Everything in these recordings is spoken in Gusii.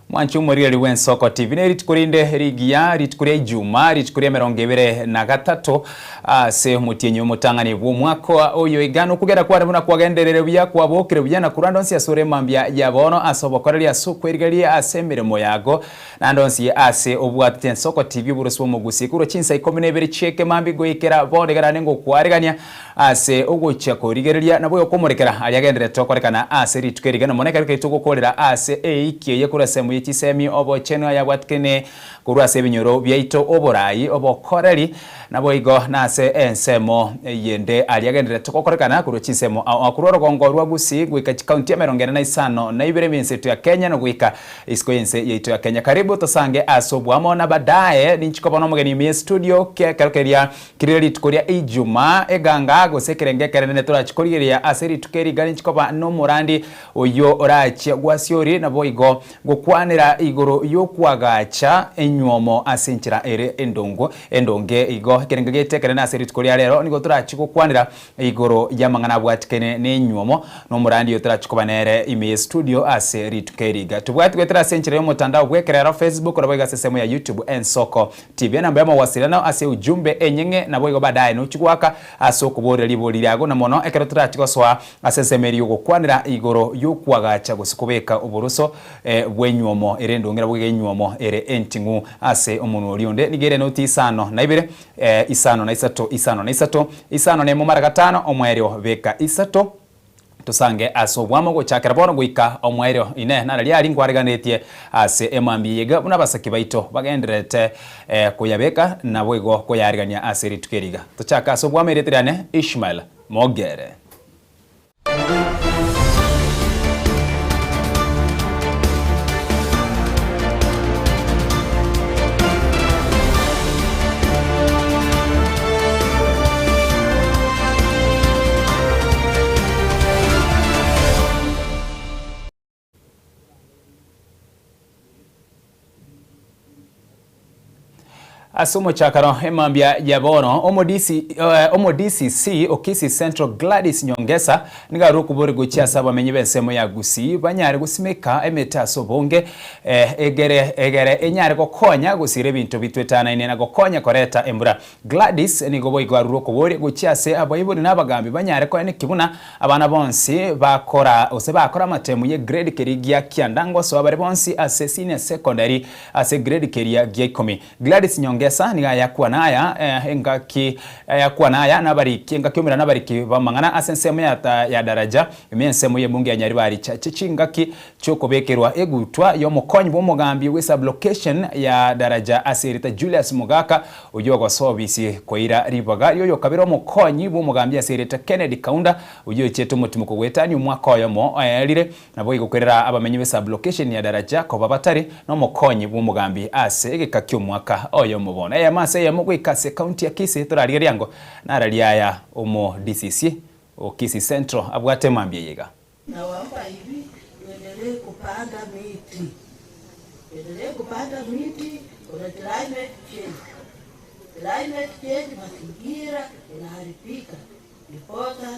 Mwanche omorigereria bw'Ensoko TV ne rituko rinde rigiya, rituko ria Ijumaa, rituko ria 23 ase omotienyi omotang'ani bw'omwaka oyo iga. Nokogenda kwane buna kwagenderere buya, kwabokire buya na korwa ande onsi ase ore mambia ya bono ase obokoreri ase okwerigereria ase emeremo yago, naende onsi ase obwatete Ensoko TV oborusi bw'omogusii korwa chinsa ikomi na ibere chi'ekemambia goikera bono iga naende ngokwaregania Ase ogochia korigereria naboigo komorekera aria agendererete gokorekana ase rituko eri. Gena mono ekero keria togokorera ase eiki eye korwa ensemo ye chisemi, obochenu ayabwatikene korwa ase ebinyoro biaito, oborai, obokoreri, naboigo nase ensemo eyende aria agendererete gokorekana korwa chinsemo ao ao korwa orogongo rwa Gusii goika chikaunti emerongo ene na isano na ibere emense yaito ya Kenya na goika isiko y'ense yaito ya Kenya. Karibu tosange ase oboamo na badaye ninchi koba nomogeni ime ye studio ekero keria Kera rituko ria Ijumaa, eganga gose ekerengo ekenene torachie korigereria ase rituko eri iga ninchi koba nomorandi oyio orachie gwasiori naboigo gokwanera igoro y'okwagacha enywomo ase enchera ere endongo endonge igo ekerengo giaito ekenene ase rituko ria rero nigo torachie gokwanera igoro y'amang'ana abwatikene nenywomo nomorandi oyo torachie koba nere ime ye studio ase rituko eri iga. Tobwati goetera ase enchera y'omotandao bw'ekerero Facebook naboigo ase ensemo ya YouTube Ensoko TV enamba y'omogwasirano ase ujumbe enyeng'e naboigo baadaye nochie goaka ase okoboria ribori riago na mono ekero torachie gosoa ase ensemo eria y'ogokwanera igoro y'okwagacha gose kobeka oboroso bw'enyuomo ere endonge naboigo enyuomo ere enting'u ase omonwa oria onde nigo ere noti isano na ibere isano na isato isano na isato isano na emo mara gatano omoerio beka isato Tosange ase obwamo gochakera bono goika omoerio. Inee! Nararia aria nkwareganetie ase emambia eye iga, buna abasake baito bagendererete koyabeka, naboigo koyaarigania ase rituko eri iga? Tochake ase obwamo erieta riane Ishmael Mogere. Ase omochakano emambia ya bono, omo-DCC o Kisii Central Gladys Nyongesa nigo arure okobori gochia ase abamenyi b'ensemo ya Gusii banyare gosimeka emete ase obonge egere egere enyare gokonya gosira ebinto bitwetanaine na gokonya koreta embura. Gladys nigo boigo arure okoboria gochia ase abaibori na abagambi banyare koeneki buna abana bonsi bakora gose bakora amatemu ye grade keria gia kianda ngosoa bare bonsi ase senior secondary ase grade keria gia ikomi. Gladys Nyongesa nigo ayakwana aya engaki ayakwana aya nabariki engaki omera nabariki bamang'ana ase ensemo ya ya Daraja ime ensemo y'ebunge ya Nyaribari Chache chingaki Chi'okobekerwa egutwa y'omokonyi bw'omogambi bwe sub-location ya Daraja ase erieta Julius Mogaka, oyio ogosoa obisi koira ribaga ri'oyokabere omokonyi bw'omogambi ase erieta Kennedy Kaunda, oyio ochiete omotimoko goetania omwaka oyomo oerire, naboigo kwerera abamenyi be sub-location ya Daraja koba batari nomokonyi bw'omogambi ase egeka ki'omwaka oyomo bono. Eyemo ase eyemo goika ase county ya Kisii torarigereria ango narari aya omo DCC o Kisii Central abwate mambia eye iga. Nawaomba hivi tuendelee kupanda miti, tuendelee kupanda miti, kuna climate change. Climate change, mazingira inaharibika, ndiposa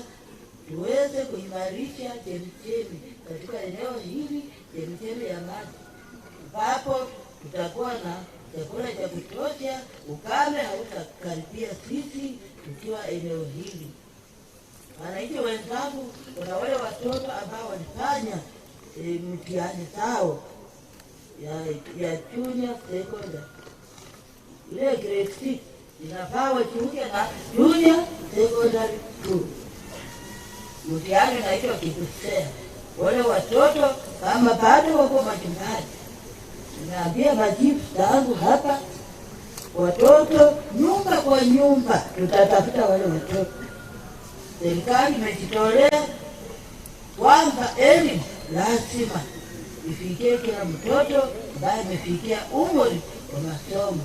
tuweze kuimarisha chemichemi katika eneo hili, chemichemi ya maji, ambapo tutakuwa na chakula cha kutosha, ukame hautakaribia sisi tukiwa eneo hili. Wananchi wenzangu, kuna wale watoto ambao walifanya e, mtihani zao ya, ya junior secondary ile grade 6 inafaa wajiunge na junior secondary 2. Mtihani unaitwa KPSEA. Wale watoto kama bado wako majumbani, naambia machifu zangu hapa, watoto nyumba kwa nyumba, tutatafuta wale watoto. Serikali imejitolea kwamba elimu lazima ifikie kila mtoto ambaye amefikia umri wa masomo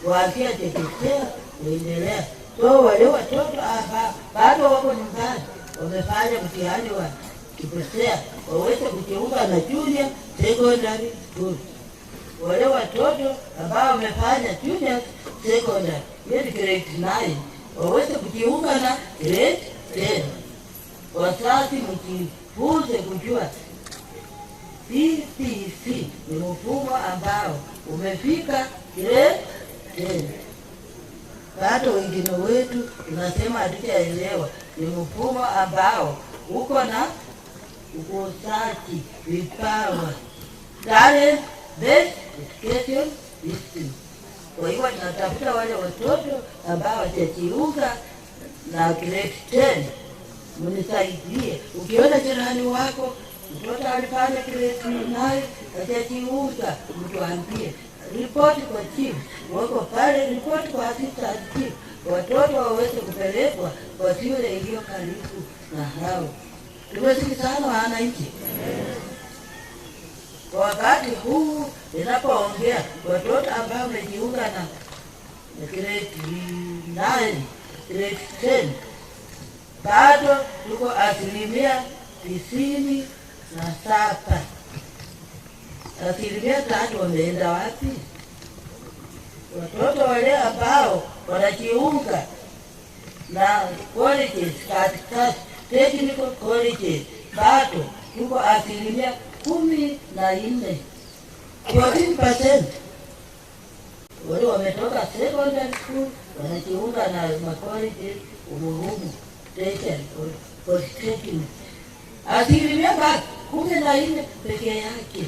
kuanzia chekechea kuendelea. So wale watoto hapa bado wako nyumbani, wamefanya mtihani wa KPSEA waweze kujiunga na junior secondary school. Wale watoto ambao wamefanya junior secondary, hiyo ni grade 9, waweze kujiunga na grade 10. Wazazi mjifunze kujua CBC ni mfumo. umefika grade 10. Bado wengine wetu tunasema hatujaelewa, ni mfumo ambao uko na ukuzaji vipawa, talent based education system. Kwa hiyo tunatafuta wale watoto ambao hawajajiunga na grade 10, mnisaidie. Ukiona jirani wako mtoto alifanya grade 9 hajajiunga, mtuambie, ripoti kwa chief, wako pale, ripoti kwa assistant chief, watoto waweze kupelekwa kwa shule iliyo karibu na hao. Tumesikizana wananchi? Kwa wakati huu ninapoongea, watoto ambao wamejiunga na grade 9, grade 10 bado tuko 97%. 3% wameenda wapi? Watoto wale ambao wanajiunga na colleges, katika technical colleges bado tuko 14%, 14%. Wale wametoka secondary school wanajiunga na macolleges umuhumu tertiary polytechnic, 14% peke yake.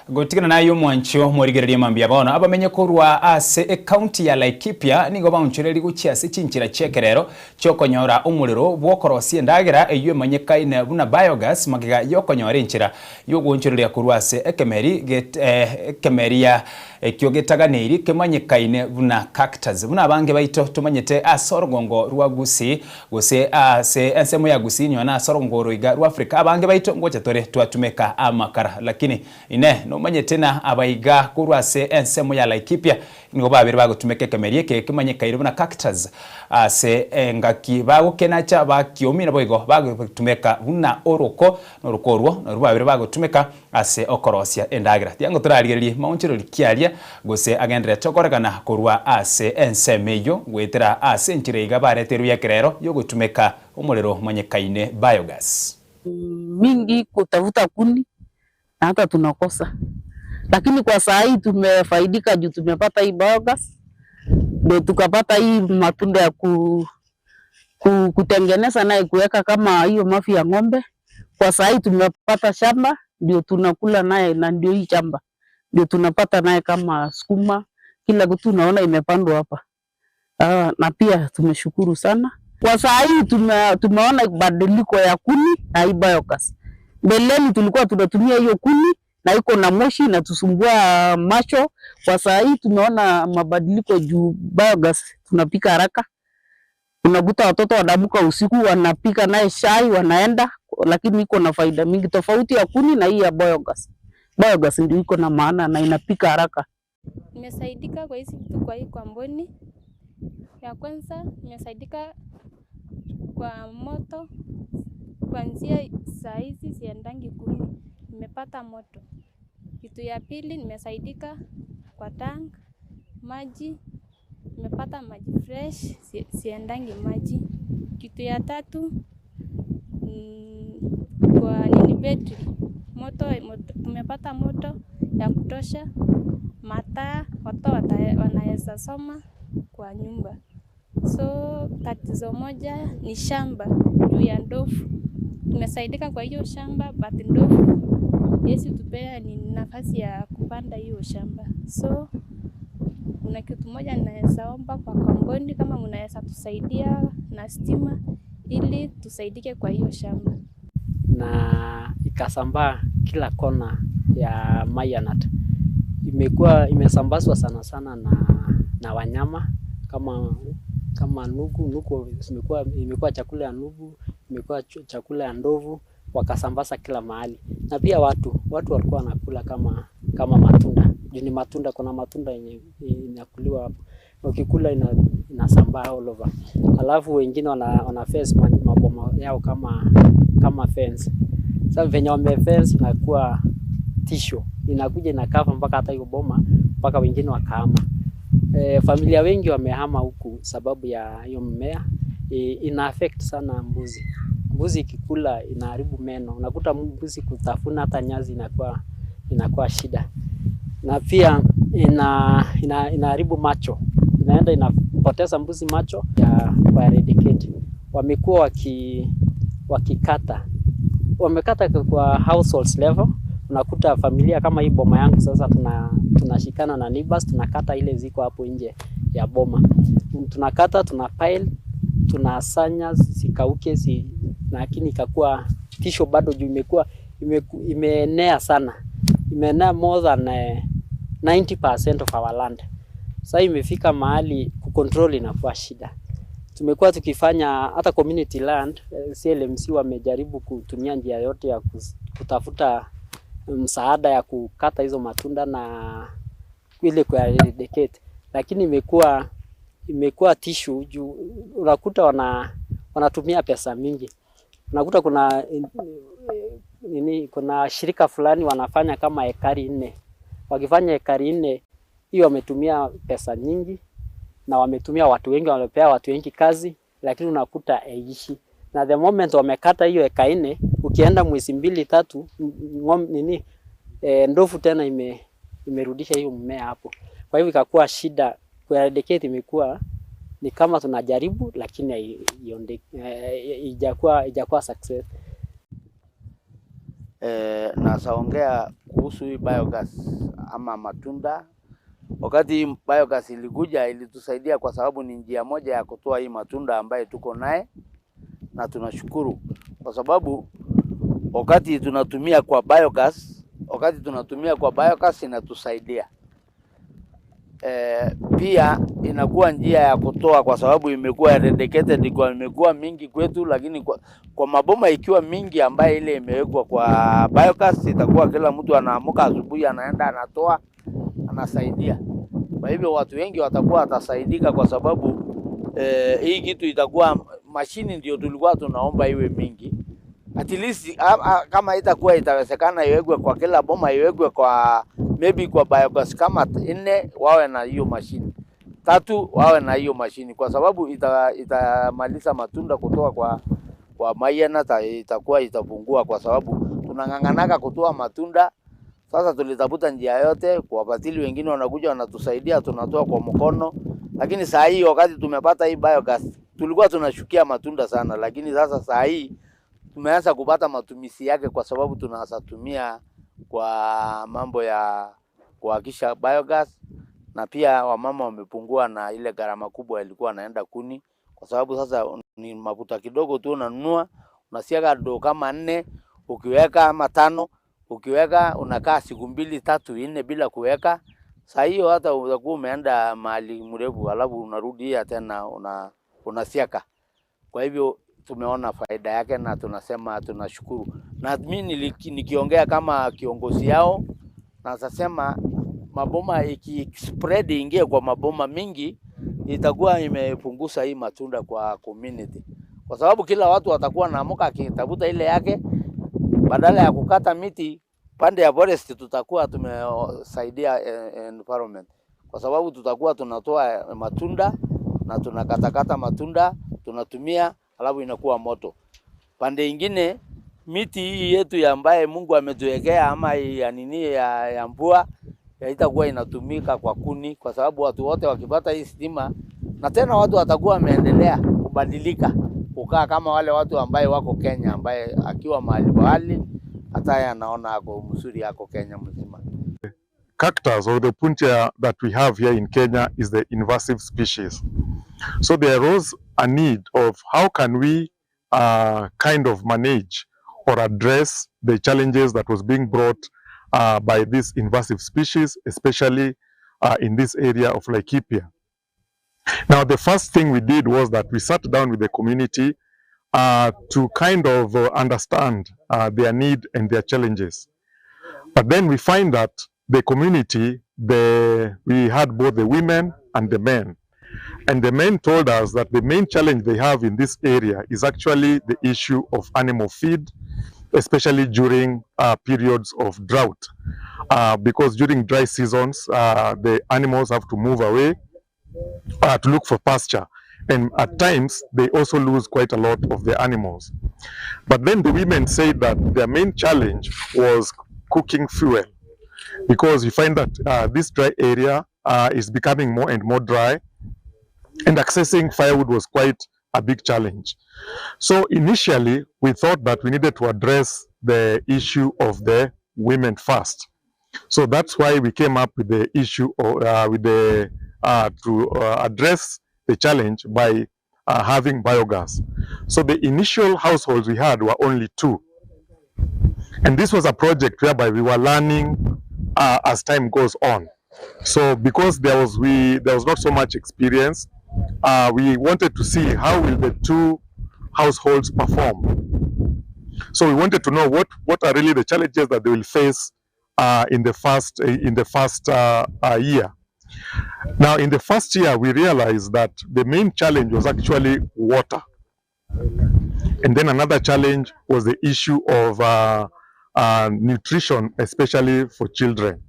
Gotigana nayo omwancho morigereria mambia bono abamenye korwa ase ecounty ya Laikipia nigo baonchoreri gochia ase chinchera chiekerero chiokonyora omorero bwokorosia endagera eywo emanyekaine buna biogas magega yokonyora enchera yogoonchoreria korwa ase ekemeri get, ekemeria ekio getaganeiri kemanyekaine buna cactus. Buna abange baito tomanyete ase orogongo rwa Gusii gose ase ensemo ya Gusii nyowe na ase orogongo oro iga rwa Africa abange baito ngocha tore twatumeka amakara lakini Inee! Nomanyete na abaiga korwa ase ensemo ya Laikipia nigo babere bagotumeka ekemeria eke kemanyekaine buna cactus ase engaki bagokenacha bakiomi naboigo bagotumeka buna oroko, na oroko orwo narwo babere bagotumeka ase okorosia endagera. Tiango torarigererie maonchorori ki aria gose agendererete okorekana korwa ase ensemo eyio goetera ase enchera iga bareterwe y'ekerero y'ogotumeka omorero omanyekaine biogas. Mingi kutafuta kuni na hata tunakosa, lakini kwa saa hii tumefaidika juu tumepata hii biogas, ndio tukapata hii matunda ya kutengeneza naye kuweka kama hiyo mafi ya ng'ombe. Kwa saa hii tumepata shamba ndio tunakula naye, na ndio hii shamba ndio tunapata naye kama sukuma, kila kitu unaona imepandwa hapa. Na pia tumeshukuru sana kwa saa hii tumeona badiliko ya kuni na hii biogas. Mbeleni tulikuwa tunatumia hiyo kuni na iko na moshi inatusumbua macho. Kwa saa hii tumeona mabadiliko juu biogas tunapika haraka. Unakuta watoto wanaamka usiku wanapika naye chai wanaenda, lakini iko na faida mingi tofauti ya kuni na hii ya biogas. Biogas ndio iko na maana na inapika haraka. Nimesaidika kwa hizi vitu kwa hii kampuni. Ya kwanza nimesaidika kwa moto, kuanzia saa hizi siendangi kuni, nimepata moto. Kitu ya pili nimesaidika kwa tank, maji, nimepata maji fresh, siendangi maji. Kitu ya tatu kwa nini betri, moto, tumepata moto ya kutosha, mataa, watoto wanaweza soma kwa nyumba. So tatizo moja ni shamba juu ya ndovu. Tumesaidika kwa hiyo shamba but ndovu haiwezi tupea ni nafasi ya kupanda hiyo shamba. So kuna kitu moja naweza omba kwa kampuni kama mnaweza tusaidia na stima ili tusaidike kwa hiyo shamba. Na ikasambaa kila kona ya Maianat. Imekuwa imesambazwa sana sana na wanyama kama nugu. Nugu imekuwa chakula ya nugu, imekuwa chakula ya ndovu, wakasambaza kila mahali. Na pia watu walikuwa wanakula kama matunda. Juu ni matunda, kuna matunda yenye inakuliwa hapo. Ukikula inasambaa all over. Alafu wengine wana fence maboma yao kama fence. Sasa venye wame fence inakuwa tisho. Inakuja inakava mpaka hata hiyo boma, mpaka wengine wakahama. Familia wengi wamehama huku sababu ya hiyo mmea. Ina affect sana mbuzi. Mbuzi ikikula inaharibu meno. Unakuta mbuzi kutafuna hata nyasi inakuwa shida. Na pia ina ina inaharibu macho, inaenda inapoteza mbuzi macho ya ku eradicate. Wamekuwa waki wakikata, wamekata kwa households level. Unakuta familia kama hii boma yangu sasa tuna tunashikana na neighbors, tunakata ile ziko hapo nje ya boma, tunakata tuna pile, tunasanya zikauke zi, lakini ikakuwa tisho bado juu imekuwa imeenea sana, imeenea more than 90% of our land. Sasa imefika mahali kucontrol inakuwa shida. Tumekuwa tukifanya hata community land, CLMC wamejaribu kutumia njia yote ya kutafuta msaada ya kukata hizo matunda na ile ku eradicate, lakini imekuwa tishu juu unakuta wanatumia pesa mingi. Unakuta kuna nini, kuna shirika fulani wanafanya kama ekari 4. Wakifanya ekari 4 hiyo wametumia pesa nyingi na wametumia watu wengi, wamepea watu wengi kazi, lakini unakuta haiishi. Na the moment wamekata hiyo eka 4, ukienda mwezi 2 3, nini ndovu tena imerudisha hiyo mmea hapo. Kwa hivyo ikakuwa shida ku eradicate, imekuwa ni kama tunajaribu lakini haijakuwa success. Nasaongea kuhusu hii biogas ama matunda. Wakati hii biogas ilikuja ilitusaidia kwa sababu ni njia moja ya kutoa hii matunda ambaye tuko naye, na tunashukuru kwa sababu wakati tunatumia kwa biogas, wakati tunatumia kwa biogas inatusaidia. Pia inakuwa njia ya kutoa kwa sababu imekuwa eradicated kwa imekuwa mingi kwetu, lakini kwa maboma ikiwa mingi ambaye ile imewekwa kwa biogas, itakuwa kila mtu anaamuka asubuhi anaenda anatoa anasaidia. Kwa hivyo watu wengi watakuwa watasaidika kwa sababu hii kitu itakuwa mashini ndio tulikuwa tunaomba iwe mingi. At least kama itakuwa itawezekana iwekwe kwa kila boma, iwekwe kwa maybe kwa biogas kama 4 wawe na hiyo mashini, 3 wawe na hiyo mashini, kwa sababu itamaliza matunda kutoka kwa Maiyanat, itakuwa itapungua kwa sababu tunang'ang'anaka kutoa matunda. Sasa tulitafuta njia yote, kwa wafadhili wengine wanakuja wanatusaidia, tunatoa kwa mkono. Lakini saa hii wakati tumepata hii biogas, tulikuwa tunashukia matunda sana, lakini sasa saa hii tumeanza kupata matumizi yake kwa sababu tunaanza tumia kwa mambo ya kuhakisha biogas, na pia wamama wamepungua na ile gharama kubwa ilikuwa naenda kuni, kwa sababu sasa ni mafuta kidogo tu unanunua, unasiaga ndoo kama 4 ukiweka ama 5 ukiweka unakaa siku 2 3 4 bila kuweka. Saa hiyo hata utakuwa umeenda mahali mrefu, alafu unarudia tena unasiaka. Kwa hivyo tumeona faida yake na tunasema tunashukuru. Na mimi nikiongea kama kiongozi yao, na sasema maboma iki spread ingie kwa maboma mingi, itakuwa imepunguza hii matunda kwa community, kwa sababu kila watu watakuwa naamuka akitafuta ile yake, badala ya kukata miti pande ya forest. Tutakuwa tumesaidia environment, kwa sababu tutakuwa tunatoa matunda na tunakatakata matunda tunatumia, alafu inakuwa moto. Pande ingine miti hii yetu ya ambaye Mungu ametuwekea ama ya nini ya mvua haitakuwa inatumika kwa kuni, kwa sababu watu wote wakipata hii stima, na tena watu watakuwa wameendelea kubadilika kukaa kama wale watu ambaye wako Kenya, ambaye akiwa mahali pahali hata yeye anaona ako mzuri, ako Kenya mzima. Cactus or the Opuntia that we have here in Kenya is the invasive species. So there arose a need of how can we kind of manage or address the challenges that was being brought by this invasive species, especially in this area of Laikipia. Now, the first thing we did was that we sat down with the community to kind of understand their need and their challenges. But then we find that the community, we had both the women and the men. And the men told us that the main challenge they have in this area is actually the issue of animal feed, especially during periods of drought. Because during dry seasons, the animals have to move away to look for pasture. And at times, they also lose quite a lot of their animals. But then the women said that their main challenge was cooking fuel. Because you find that this dry area is becoming more and more dry, and accessing firewood was quite a big challenge. So initially, we thought that we needed to address the issue of the women first. So that's why we came up with the issue or, with the to address the challenge by having biogas. So the initial households we had were only 2. And this was a project whereby we were learning as time goes on. So because there was not so much experience, we wanted to see how will the 2 households perform. So we wanted to know what are really the challenges that they will face in the first year. Now, in the first year, we realized that the main challenge was actually water. And then another challenge was the issue of nutrition, especially for children.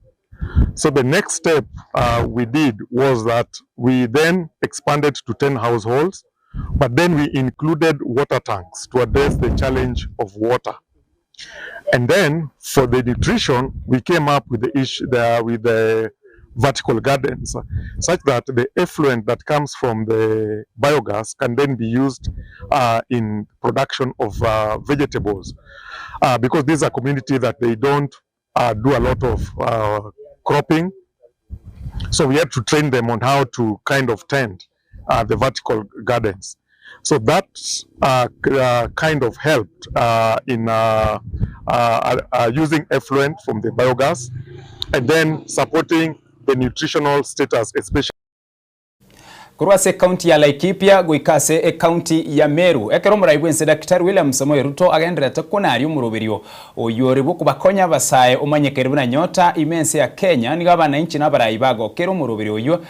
So the next step we did was that we then expanded to 10 households, but then we included water tanks to address the challenge of water. And then for the nutrition, we came up with the issue there with the vertical gardens, such that the effluent that comes from the biogas can then be used in production of vegetables, because this is a community that they don't do a lot of cropping. So we had to train them on how to kind of tend the vertical gardens. So that kind of helped in using effluent from the biogas and then supporting the nutritional status, especially Kurwase county ya Laikipia goikase e county ya Meru ekero murai bwense Daktari William Samoei Ruto agenderete kunaria omuroberio oyore bokubakonya abasae omanyekere buna nyota imense ya Kenya nigo abananchi n'abarai bagokera omuroberio oyo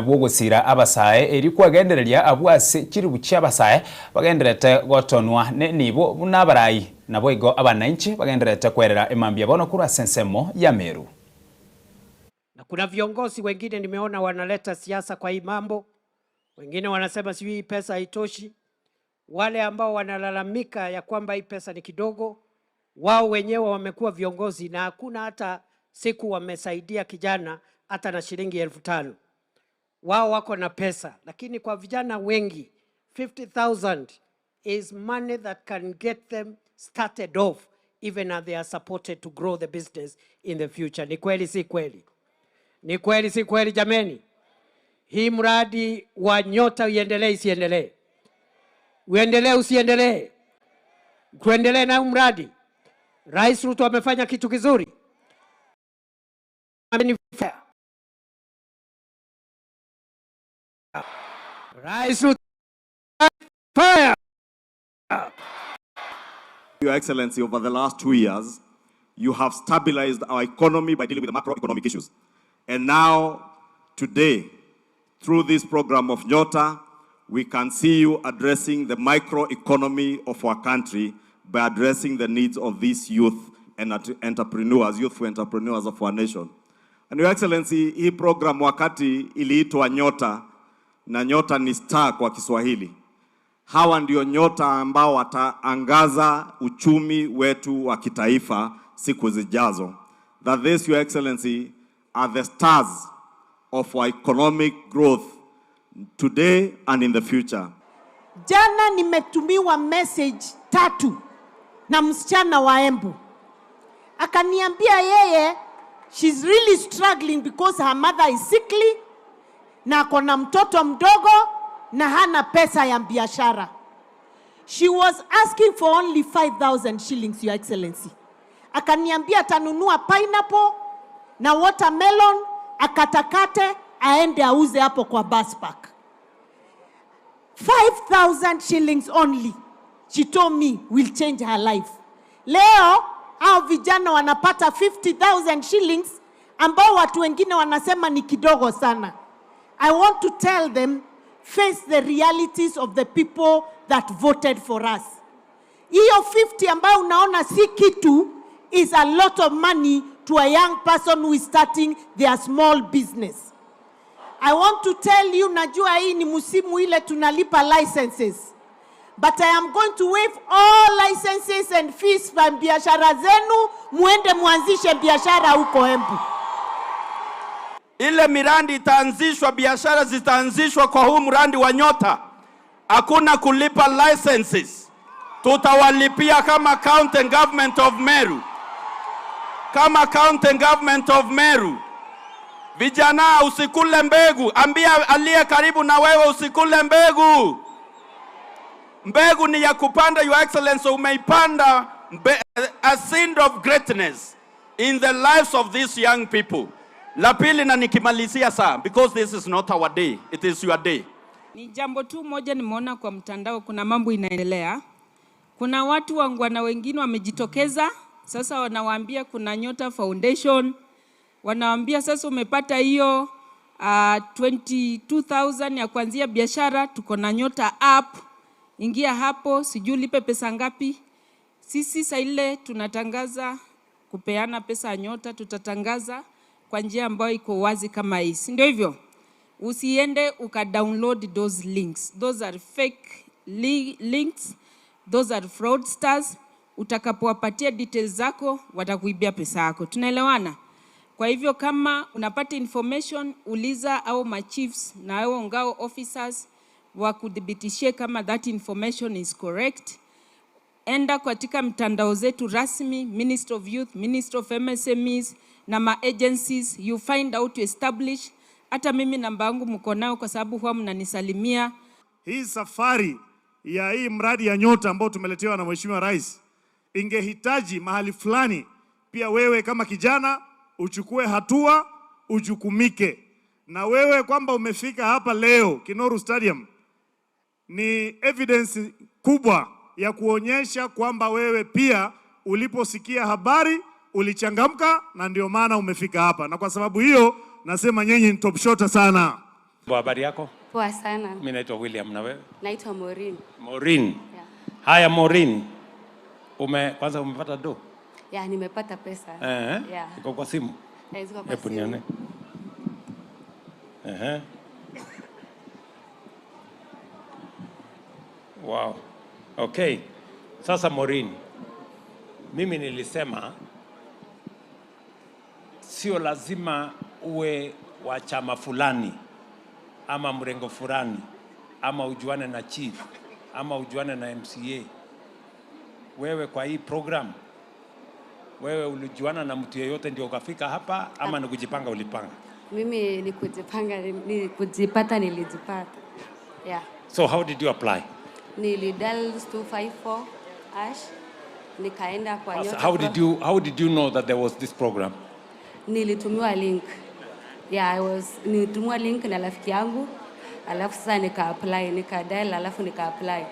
bwogosira abasae eri kwagendereria abwo ase chiribu chia abasae bagenderete gotonwa nibo buna abarai nabo igo abananchi bagenderete kwerera emambia bono kurwase ensemo ya Meru. Na kuna viongozi wengine nimeona wanaleta siasa kwa hii mambo. Wengine wanasema sijui hii pesa haitoshi. Wale ambao wanalalamika ya kwamba hii pesa ni kidogo, wao wenyewe wamekuwa viongozi na hakuna hata siku wamesaidia kijana hata na shilingi 5,000. Wao wako na pesa, lakini kwa vijana wengi 50,000 is money that can get them started off even as they are supported to grow the business in the future. Ni kweli si kweli? Ni kweli si kweli jameni? Hii mradi wa Nyota uendelee isiendelee? Uendelee usiendelee? Tuendelee na mradi? Rais Ruto amefanya kitu kizuri. Rais Ruto fire. Your Excellency, over the last 2 years, you have stabilized our economy by dealing with the macroeconomic issues. And now, today, through this program of Nyota, we can see you addressing the microeconomy of our country by addressing the needs of these youth and entrepreneurs, youthful entrepreneurs of our nation. And Your Excellency, hii program wakati iliitwa Nyota, na Nyota ni star kwa Kiswahili. Hawa ndio nyota ambao wataangaza uchumi wetu wa kitaifa siku zijazo. That this, Your Excellency, are the stars of our economic growth today and in the future. Jana nimetumiwa message 3 na msichana wa Embu. Akaniambia yeye she's really struggling because her mother is sickly na ako na mtoto mdogo na hana pesa ya biashara. She was asking for only 5,000 shillings, Your Excellency. Akaniambia atanunua pineapple na watermelon akatakate aende auze hapo kwa bus park. 5,000 shillings only, she told me, will change her life. Leo hao vijana wanapata 50,000 shillings ambao watu wengine wanasema ni kidogo sana. I want to tell them, face the realities of the people that voted for us. Hiyo 50 ambayo unaona si kitu is a lot of money to a young person who is starting their small business. I want to tell you, najua hii ni msimu ile tunalipa licenses. But I am going to waive all licenses and fees from biashara zenu, muende muanzishe biashara huko Embu. Ile miradi itaanzishwa, biashara zitaanzishwa kwa huu mradi wa Nyota, hakuna kulipa licenses, tutawalipia kama county government of Meru, kama county government of Meru. Vijana, usikule mbegu. Ambia aliye karibu na wewe usikule mbegu. Mbegu ni ya kupanda, Your Excellency, umeipanda mbe, a seed of greatness in the lives of these young people. La pili, na nikimalizia saa, because this is not our day, it is your day. Ni jambo tu moja nimeona kwa mtandao, kuna mambo inaendelea. Kuna watu wangwana wengine wamejitokeza sasa, wanawaambia kuna Nyota Foundation, wanawaambia sasa umepata hiyo 22,000 ya kuanzia biashara, tuko na Nyota app, ingia hapo, sijui ulipe pesa ngapi. Sisi saa ile tunatangaza kupeana pesa ya Nyota, tutatangaza kwa njia ambayo iko wazi kama hii, si ndio hivyo? Usiende uka download those links. Those are fake links. Those are fraudsters. Utakapowapatia details zako watakuibia pesa yako. Tunaelewana? Kwa hivyo kama unapata information, uliza au machiefs na au ngao officers wakuthibitishie kama that information is correct. Enda katika mtandao zetu rasmi, Ministry of Youth, Ministry of MSMEs na ma agencies, you find out to establish. Hata mimi namba yangu mko nayo kwa sababu huwa mnanisalimia. Hii safari ya hii mradi ya Nyota ambao tumeletewa na Mheshimiwa Rais ingehitaji mahali fulani pia wewe kama kijana uchukue hatua, ujukumike. Na wewe kwamba umefika hapa leo Kinoru Stadium ni evidence kubwa ya kuonyesha kwamba wewe pia uliposikia habari ulichangamka, na ndio maana umefika hapa, na kwa sababu hiyo nasema nyinyi ni top shotter sana. Habari yako? Poa sana. Mimi naitwa William na wewe? Naitwa Maureen. Maureen. Yeah. Haya Maureen. Ume kwanza umepata do? Yeah, nimepata pesa. Eh? Yeah. Iko kwa simu? Eh, ziko kwa Hebu simu. nione. Ehe. Wow. Okay. Sasa Maureen, mimi nilisema sio lazima uwe wa chama fulani ama mrengo fulani ama ujuane na chief ama ujuane na MCA. Wewe kwa hii program, wewe ulijuana na mtu yeyote ndio ukafika hapa ama ni kujipanga ulipanga? Mimi ni kujipanga, ni kujipata nilijipata. Yeah. So how did you apply? Nilidial 254 hash nikaenda kwa Nyota. How did you know that there was this program? Nilitumiwa link. Yeah, I was nilitumiwa link na rafiki yangu alafu sasa nika apply, nika dial alafu nika apply.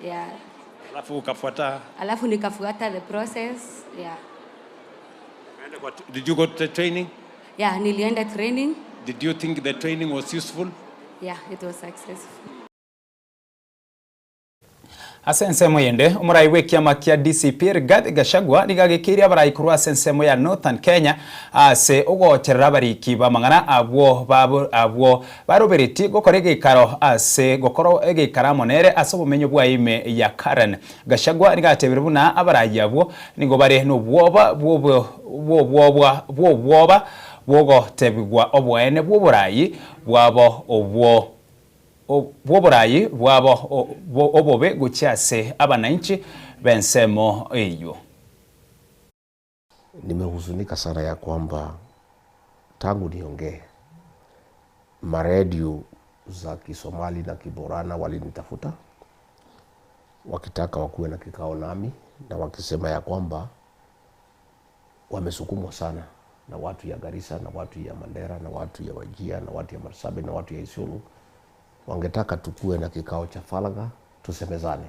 Yeah. Alafu ukafuata Alafu nikafuata the process. Yeah. Did you go to the training? Yeah, nilienda training. Did you think the training was useful? Yeah, it was successful. Ase ensemo yende omorai bwa ekiama kia DCP Rigathi Gachagua nigo agĩkĩire abarai korwa ase ensemo ya Northern Kenya ase ogocherera abariki ba mang'ana abwo babo abwo barobereti gokora egekaro ase gokora egekaro amo nere ase obomenyo bwa ime ya Karen. Gachagua nigo atebire buna abarai abwo nigo bare na obwoba bwobo bwobwoba bwobwoba bwogotebigwa oboene bwa oborai bwabo obwo bw'oborayi bwabo obobe gochia ase abananchi b'ensemo eyo. Nimehuzunika sana ya kwamba tangu niongee maredio za Kisomali na Kiborana walinitafuta wakitaka wakuwe na kikao nami na wakisema ya kwamba wamesukumwa sana na watu ya Garissa na watu ya Mandera na watu ya Wajir na watu ya Marsabit na watu ya Isiolo, wangetaka tukue na kikao cha faragha tusemezane.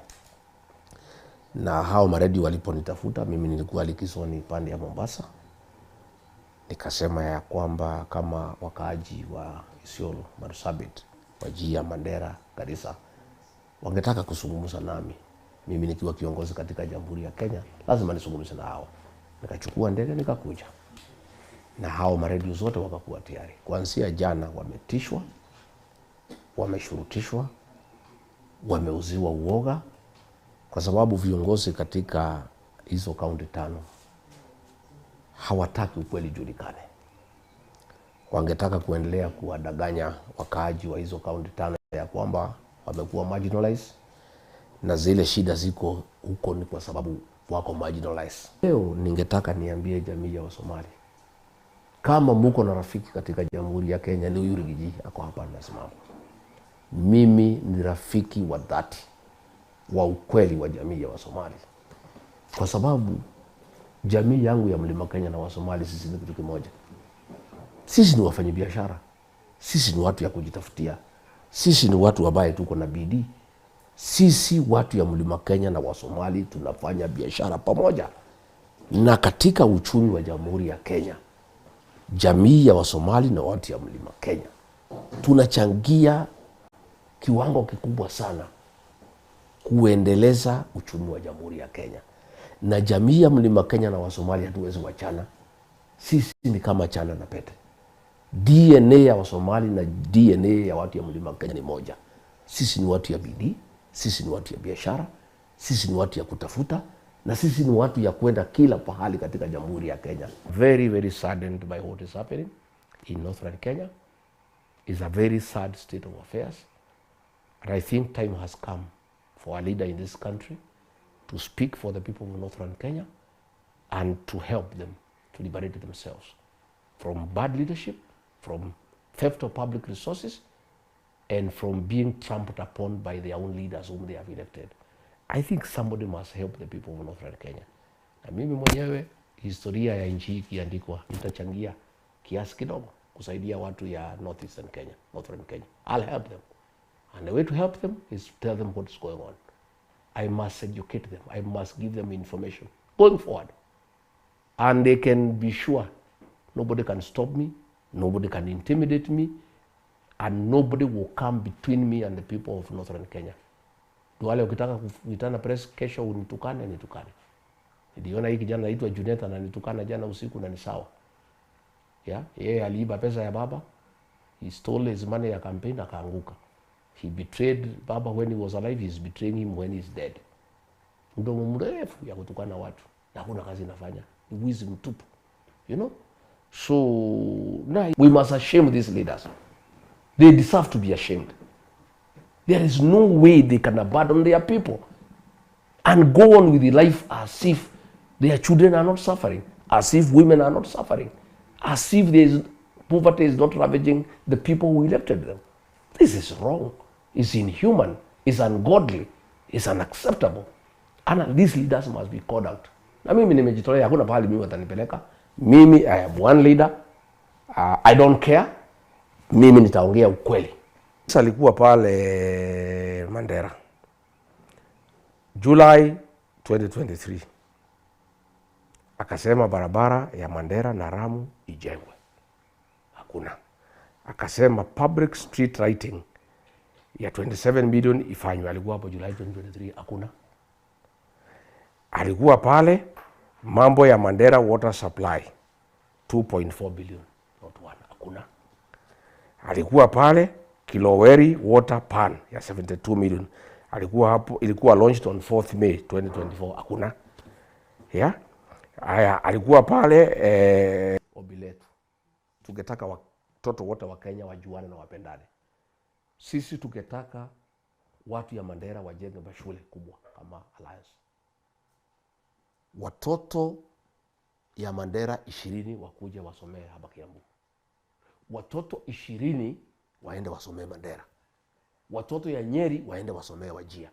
Na hao maredio waliponitafuta mimi nilikuwa likizoni pande ya Mombasa, nikasema ya kwamba kama wakaaji wa Isiolo, Marsabit, Wajir, Mandera, Garissa wangetaka kuzungumza nami, mimi nikiwa kiongozi katika Jamhuri ya Kenya lazima nizungumze na hao. Nikachukua ndege nikakuja, na hao maredio zote wakakuwa tayari. Kuanzia jana wametishwa, wameshurutishwa, wameuziwa uoga, kwa sababu viongozi katika hizo kaunti tano hawataki ukweli julikane. Wangetaka kuendelea kuwadanganya wakaaji wa hizo kaunti tano ya kwamba wamekuwa marginalized na zile shida ziko huko ni kwa sababu wako marginalized. Leo ningetaka niambie jamii ya Wasomali, kama muko na rafiki katika Jamhuri ya Kenya ni huyu Rigiji ako hapa anasimama. Mimi ni rafiki wa dhati wa ukweli wa jamii ya Wasomali, kwa sababu jamii yangu ya Mlima Kenya na Wasomali sisi ni kitu kimoja. Sisi ni wafanyabiashara, sisi ni watu ya kujitafutia, sisi ni watu ambaye tuko na bidii. Sisi watu ya Mlima Kenya na Wasomali tunafanya biashara pamoja, na katika uchumi wa Jamhuri ya Kenya, jamii ya Wasomali na watu ya Mlima Kenya tunachangia kiwango kikubwa sana kuendeleza uchumi wa Jamhuri ya Kenya. Na jamii ya Mlima Kenya na Wasomali hatuwezi wachana, sisi ni kama chana na pete. DNA ya Wasomali na DNA ya watu ya Mlima Kenya ni moja. Sisi ni watu ya bidii, sisi ni watu ya biashara, sisi ni watu ya kutafuta, na sisi ni watu ya kwenda kila pahali katika Jamhuri ya Kenya. Very, very saddened by what is happening in Northern Kenya. It's a very sad state of affairs. And I think time has come for a leader in this country to speak for the people of Northern Kenya and to help them to liberate themselves from bad leadership, from theft of public resources, and from being trampled upon by their own leaders whom they have elected. I think somebody must help the people of Northern Kenya. Na mimi mwenyewe historia ya nchi hii ikiandikwa, nitachangia kiasi kidogo kusaidia watu ya Northeastern Kenya, Northern Kenya. I'll help them. And the way to help them is to tell them what is going on. I must educate them. I must give them information going forward. And they can be sure nobody can stop me, nobody can intimidate me, and nobody will come between me and the people of Northern Kenya. Duale, ukitaka kuitana press kesho unitukane, nitukane. Niliona hii kijana anaitwa Junet ananitukana jana usiku na ni sawa. Yeah, yeye aliiba pesa ya baba. He stole his money ya campaign akaanguka. He betrayed baba when he was alive, he's betraying him when he's dead. Mdomo mrefu ya kutukana watu na hakuna kazi inafanya, ni wizi mtupu, you know. So now we must shame these leaders. They deserve to be ashamed. There is no way they can abandon their people and go on with the life as if their children are not suffering, as if women are not suffering, as if there is, poverty is not ravaging the people who elected them. This is wrong. It's inhuman. It's ungodly. It's unacceptable. And these leaders must be called out. Na mimi nimejitolea, hakuna pahali mimi watanipeleka. Mimi, I am one leader. I don't care. Mimi nitaongea ukweli. Sasa alikuwa pale Mandera July 2023 akasema barabara ya Mandera na Ramu ijengwe, hakuna. Akasema public street lighting ya 27 million ifanywe, alikuwa hapo July 2023, hakuna. Alikuwa pale mambo ya Mandera water supply 2.4 billion, not one, hakuna. Alikuwa pale Kiloweri water pan ya 72 million, alikuwa hapo, ilikuwa launched on 4th May 2024, hakuna. Yeah? Aya, alikuwa pale ombi letu tungetaka watoto wote wa Kenya wajuane na wapendane. Sisi tungetaka watu ya Mandera wajenge mashule kubwa kama Alliance, watoto ya Mandera 20 wakuje wasomee hapa Kiambu, watoto 20 waende wasomee Mandera, watoto ya Nyeri waende wasomee Wajir.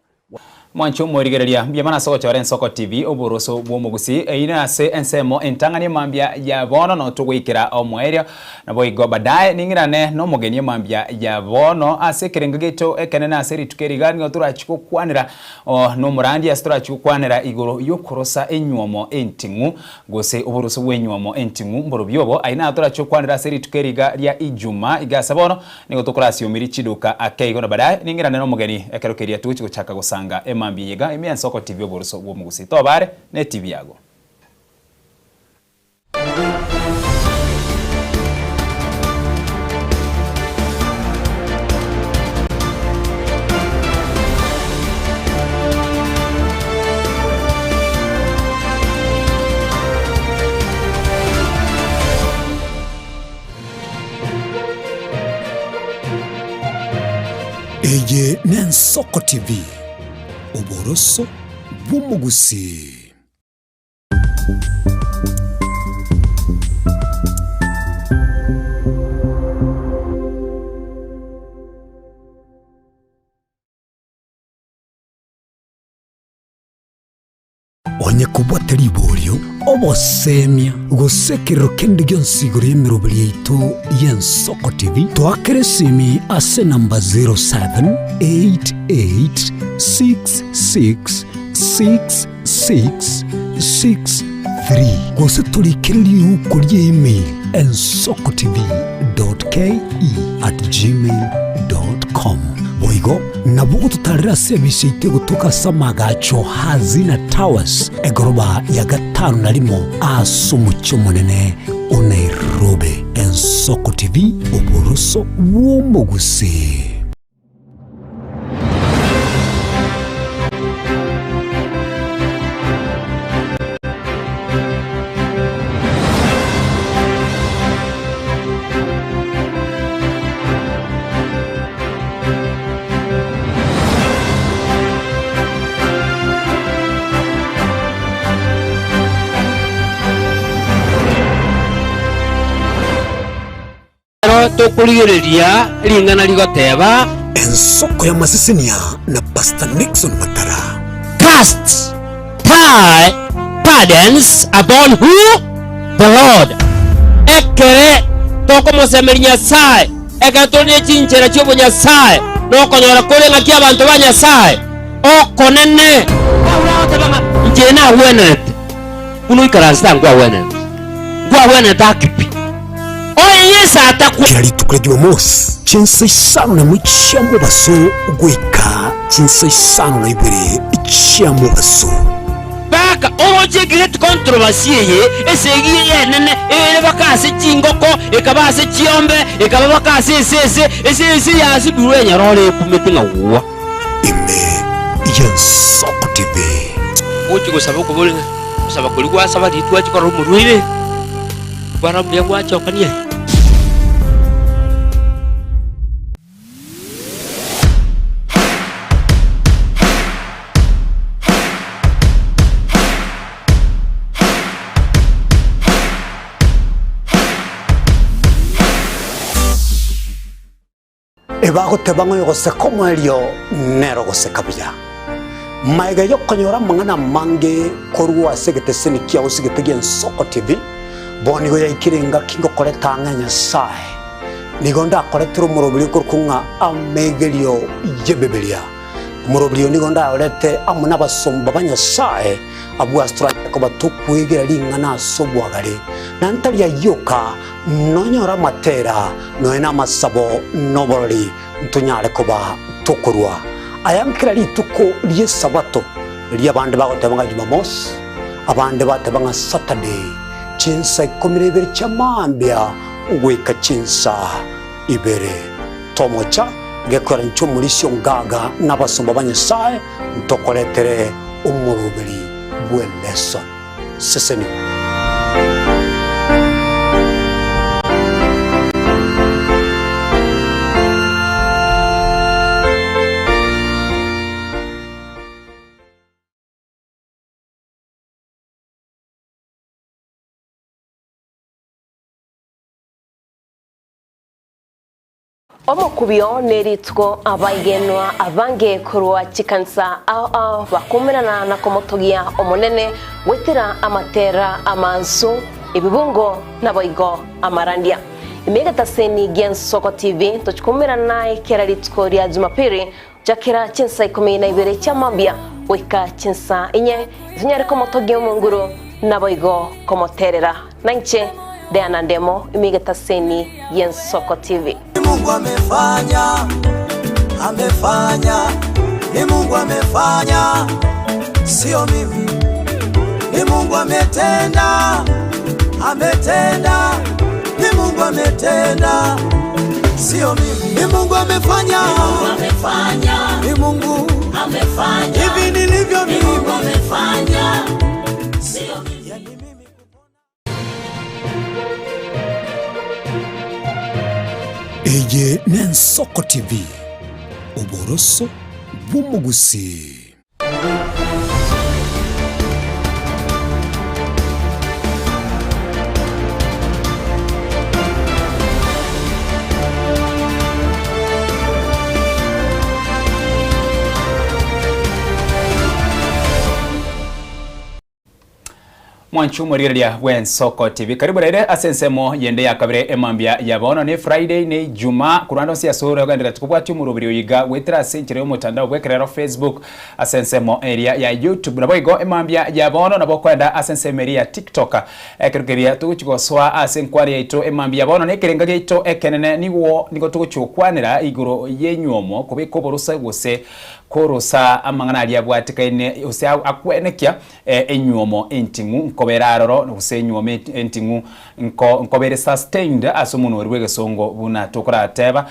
Mwancho mwerigereria mbiamana ase ogochora Ensoko TV oboroso bwa omogusi eyio ase ensemo entang'ani emambia ya bono notogoikera omoerio nabo igo baadaye ning'irane na omogeni emambia ya bono ase ekerengo gieto ekenene ase rituko eriga nigo torachi gokwanera na omorandi ase torachi gokwanera igoro ya okorosa enywomo enting'u gose oboroso bwa enywomo enting'u mborobio obo aye naye torachi gokwanera ase rituko eriga ria ijuma iga ase bono nigo tokorasiomeri chiduka ake igo na baadaye ning'irane na omogeni ekero keria togochi gochaka gosanga emambia eyega ime ya Ensoko TV oboroso bwa omogusi tobare na etibi yago. n'Ensoko TV, oboroso bw'omogusii. Onye kobwate riborio, obosemia, gose ekerero kende gionsi igoro y'emeroberi yaito y'Ensoko TV, toakere esimi ase enamba 0788666663 gose torikere riuko ria email ensokotv.ke@gmail.com. Boigo Nabo gototarera ase ebise yaito egotoka ase amagacho Hazina Towers, egoroba ya gatano na rimo ase omochie omonene o Nairobi. Ensoko TV, oboroso bw'omogusii. Ekero tokorigereria ring'ana rigoteba. Ensoko y'amasesenia na Pastor Nixon Matara. Cast thy burdens upon who? The Lord. Ekere tokomosemeria Nyasae, Ekero tore ne chinchera chi'obonyasae, nokonyora kore ng'aki abanto ba Nyasae okonene. Paulo agoteba ng'a inche nagwenerete buna oikaransete aa nkwagwenerete, nkwagwenerete ake pi? Onye Yeso atakwa. Kera rituko ria Jumamosi, chinsa isano nemo chia mobaso goika chinsa isano na ibere chia mobaso. Baka oroche great controversy eye, esegi eye enene ere baka ase chingoko, ekaba ase chiombe, ekaba baka ase esese, esese yasibirwe enyarore ekumete ng'a gwa. Ime y'Ensoko TV. Gochia gosaba okobori ng'a gosaba koria gwasaba riria twachia korora omorwaire, bara mbuya gwachokania aye. Ebagoteba ng'a oyogoseka omoerio nere ogoseka buya. Magega y'okonyora amang'ana amange korwa ase egeteseni kiao ase egete gi'Ensoko TV, bono nigo yaikire engaki ngokoreta ang'e Nyasae. Nigo ndakoretere omoroberio okorokwa ng'a amegerio y'Ebibilia. Omoroberio oyo nigo ndayorete amo nabasomba ba Nyasae, abwo ase toranyare koba tokwegera ring'ana ase obwagare, na ntari ayio oka, nonyore amatera, nonya namasabo, na oborori, ntonyare koba tokorua aya nkera rituko ri'Esabato, riria abande bagoteba ng'a Jumamosi, abande bateba ng'a Saturday, chinsa ikomi na ibere chia mambia goika chinsa ibere. Tomocha gekwera inche omorisia ongaga na abasomba ba Nyasae ntokoretere omoroberi bw'eleso. Sesenigwa. Omokubio nerituko abaigenwa abange korwa chikanisa ao ao bakumerana na komotogia Omonene goetera amatera amansu, ebibungo naboigo amarandia. Ime egetaseni gi'Ensoko TV tochikumerana naye kera rituko ria Jumapili gochakera chinsa ikomi na ibere chia mambia goika chinsa inye, tonyare komotogia Omonguru naboigo komoterera. Nainche Diana Ndemo, ime egetaseni gi'Ensoko TV. Ni Mungu amefanya, amefanya, ni Mungu amefanya, sio mimi. Ni Mungu ametenda, ametenda, ni Mungu ametenda, sio mimi. Ni Mungu amefanya, ni Mungu amefanya, ni Mungu amefanya, hivi nilivyo mimi, ni Mungu amefanya, sio mimi. Eye n'Ensoko TV, Oboroso bw'omogusii. Mwanchu omorigereria bw'Ensoko TV karibu raire ase ensemo yende ya kabere emambia ya bono ne Friday ne Ijumaa korwa ande onsi ase ore ogendererete kobwatia omoroberi oyo iga goetera ase enchera y'omotandao bw'ekerero Facebook ase ensemo eria ya YouTube naboigo emambia ya bono nabo okoenda ase ensemo eria ya TikTok ekero keria togochi gosoa ase enkware yaito emambia ya bono na ekerenga giaito ekenene nigo nigo togochi gokwanera igoro y'enywomo kobeka oborusa gose korosa amang'ana aria abwatekaine gose akwenekia Enyuomo enting'u nkobera aroro, gose enyuomo enting'u nko nkobere sustained ase omonwa oria bw'egesongo buna tokorateba.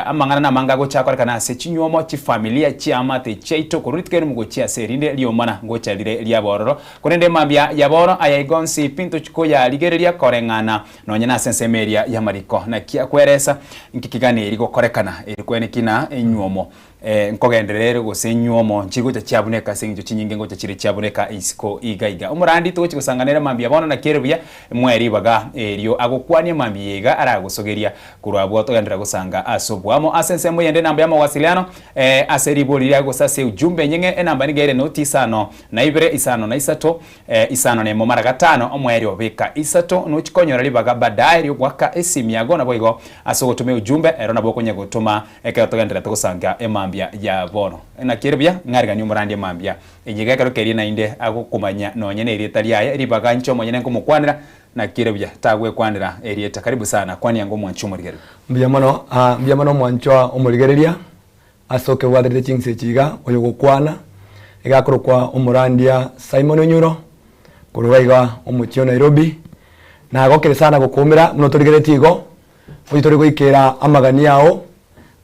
Amang'ana namange agocha akorekana ase chinyuomo, chifamilia, chiamate chiaito korwa rituko erimo gochia ase erinde riomana ngocha rire riaba ororo. Korende mambia ya bono aya igo onsi pi ntochi koyarigereria koreng'ana nonye nase ensemo eria y'amariko. Naki akweresa nki kiganeri gokorekana eri kweneki na enyuomo Nkogenderera ere gose enywomo nchigocha chiabuneka ase eng'encho chinyinge ngocha chire chiabuneka isiko iga iga. Omorandi togochi gosangana ere mambia bono naki ere buya moe ribaga erio agokwanie mambia iga aragosogeria korwa abwo togenderera gosanga ase oboamo. Ase ensemo eyende enamba y'amawasiliano ase ribori riria gose ase ujumbe enyeng'e enamba nigo ere noti isano na ibere isano na isato Isano nemo mara gatano omoerio beka isato nochi konyora ribaga badaye riogoaka esimi yago naboigo ase ogotoma eujumbe ero nabo okonya gotoma ekero togendererete gosanga emambia ya bono. Naki ere buya ng'ariganie omorandi emambia eye iga ekero keria naende agokomanya nonye nerieta riaye ribaga inche omonyene nkomokwanera naki ere buya tagwekwanera erieta karibu sana kwania ango omwanchi omorigereria. Mbuya mono, mbuya mono omwanchwa omorigereria, Ase okebwaterete chinsa echi iga, oyogokwana iga akorokwa omorandia Simon Onyuro, korwa iga omochie o Nairobi. Nagokire sana gokoumera buna otorigeretie igo, oyio tori goikera amagani ao,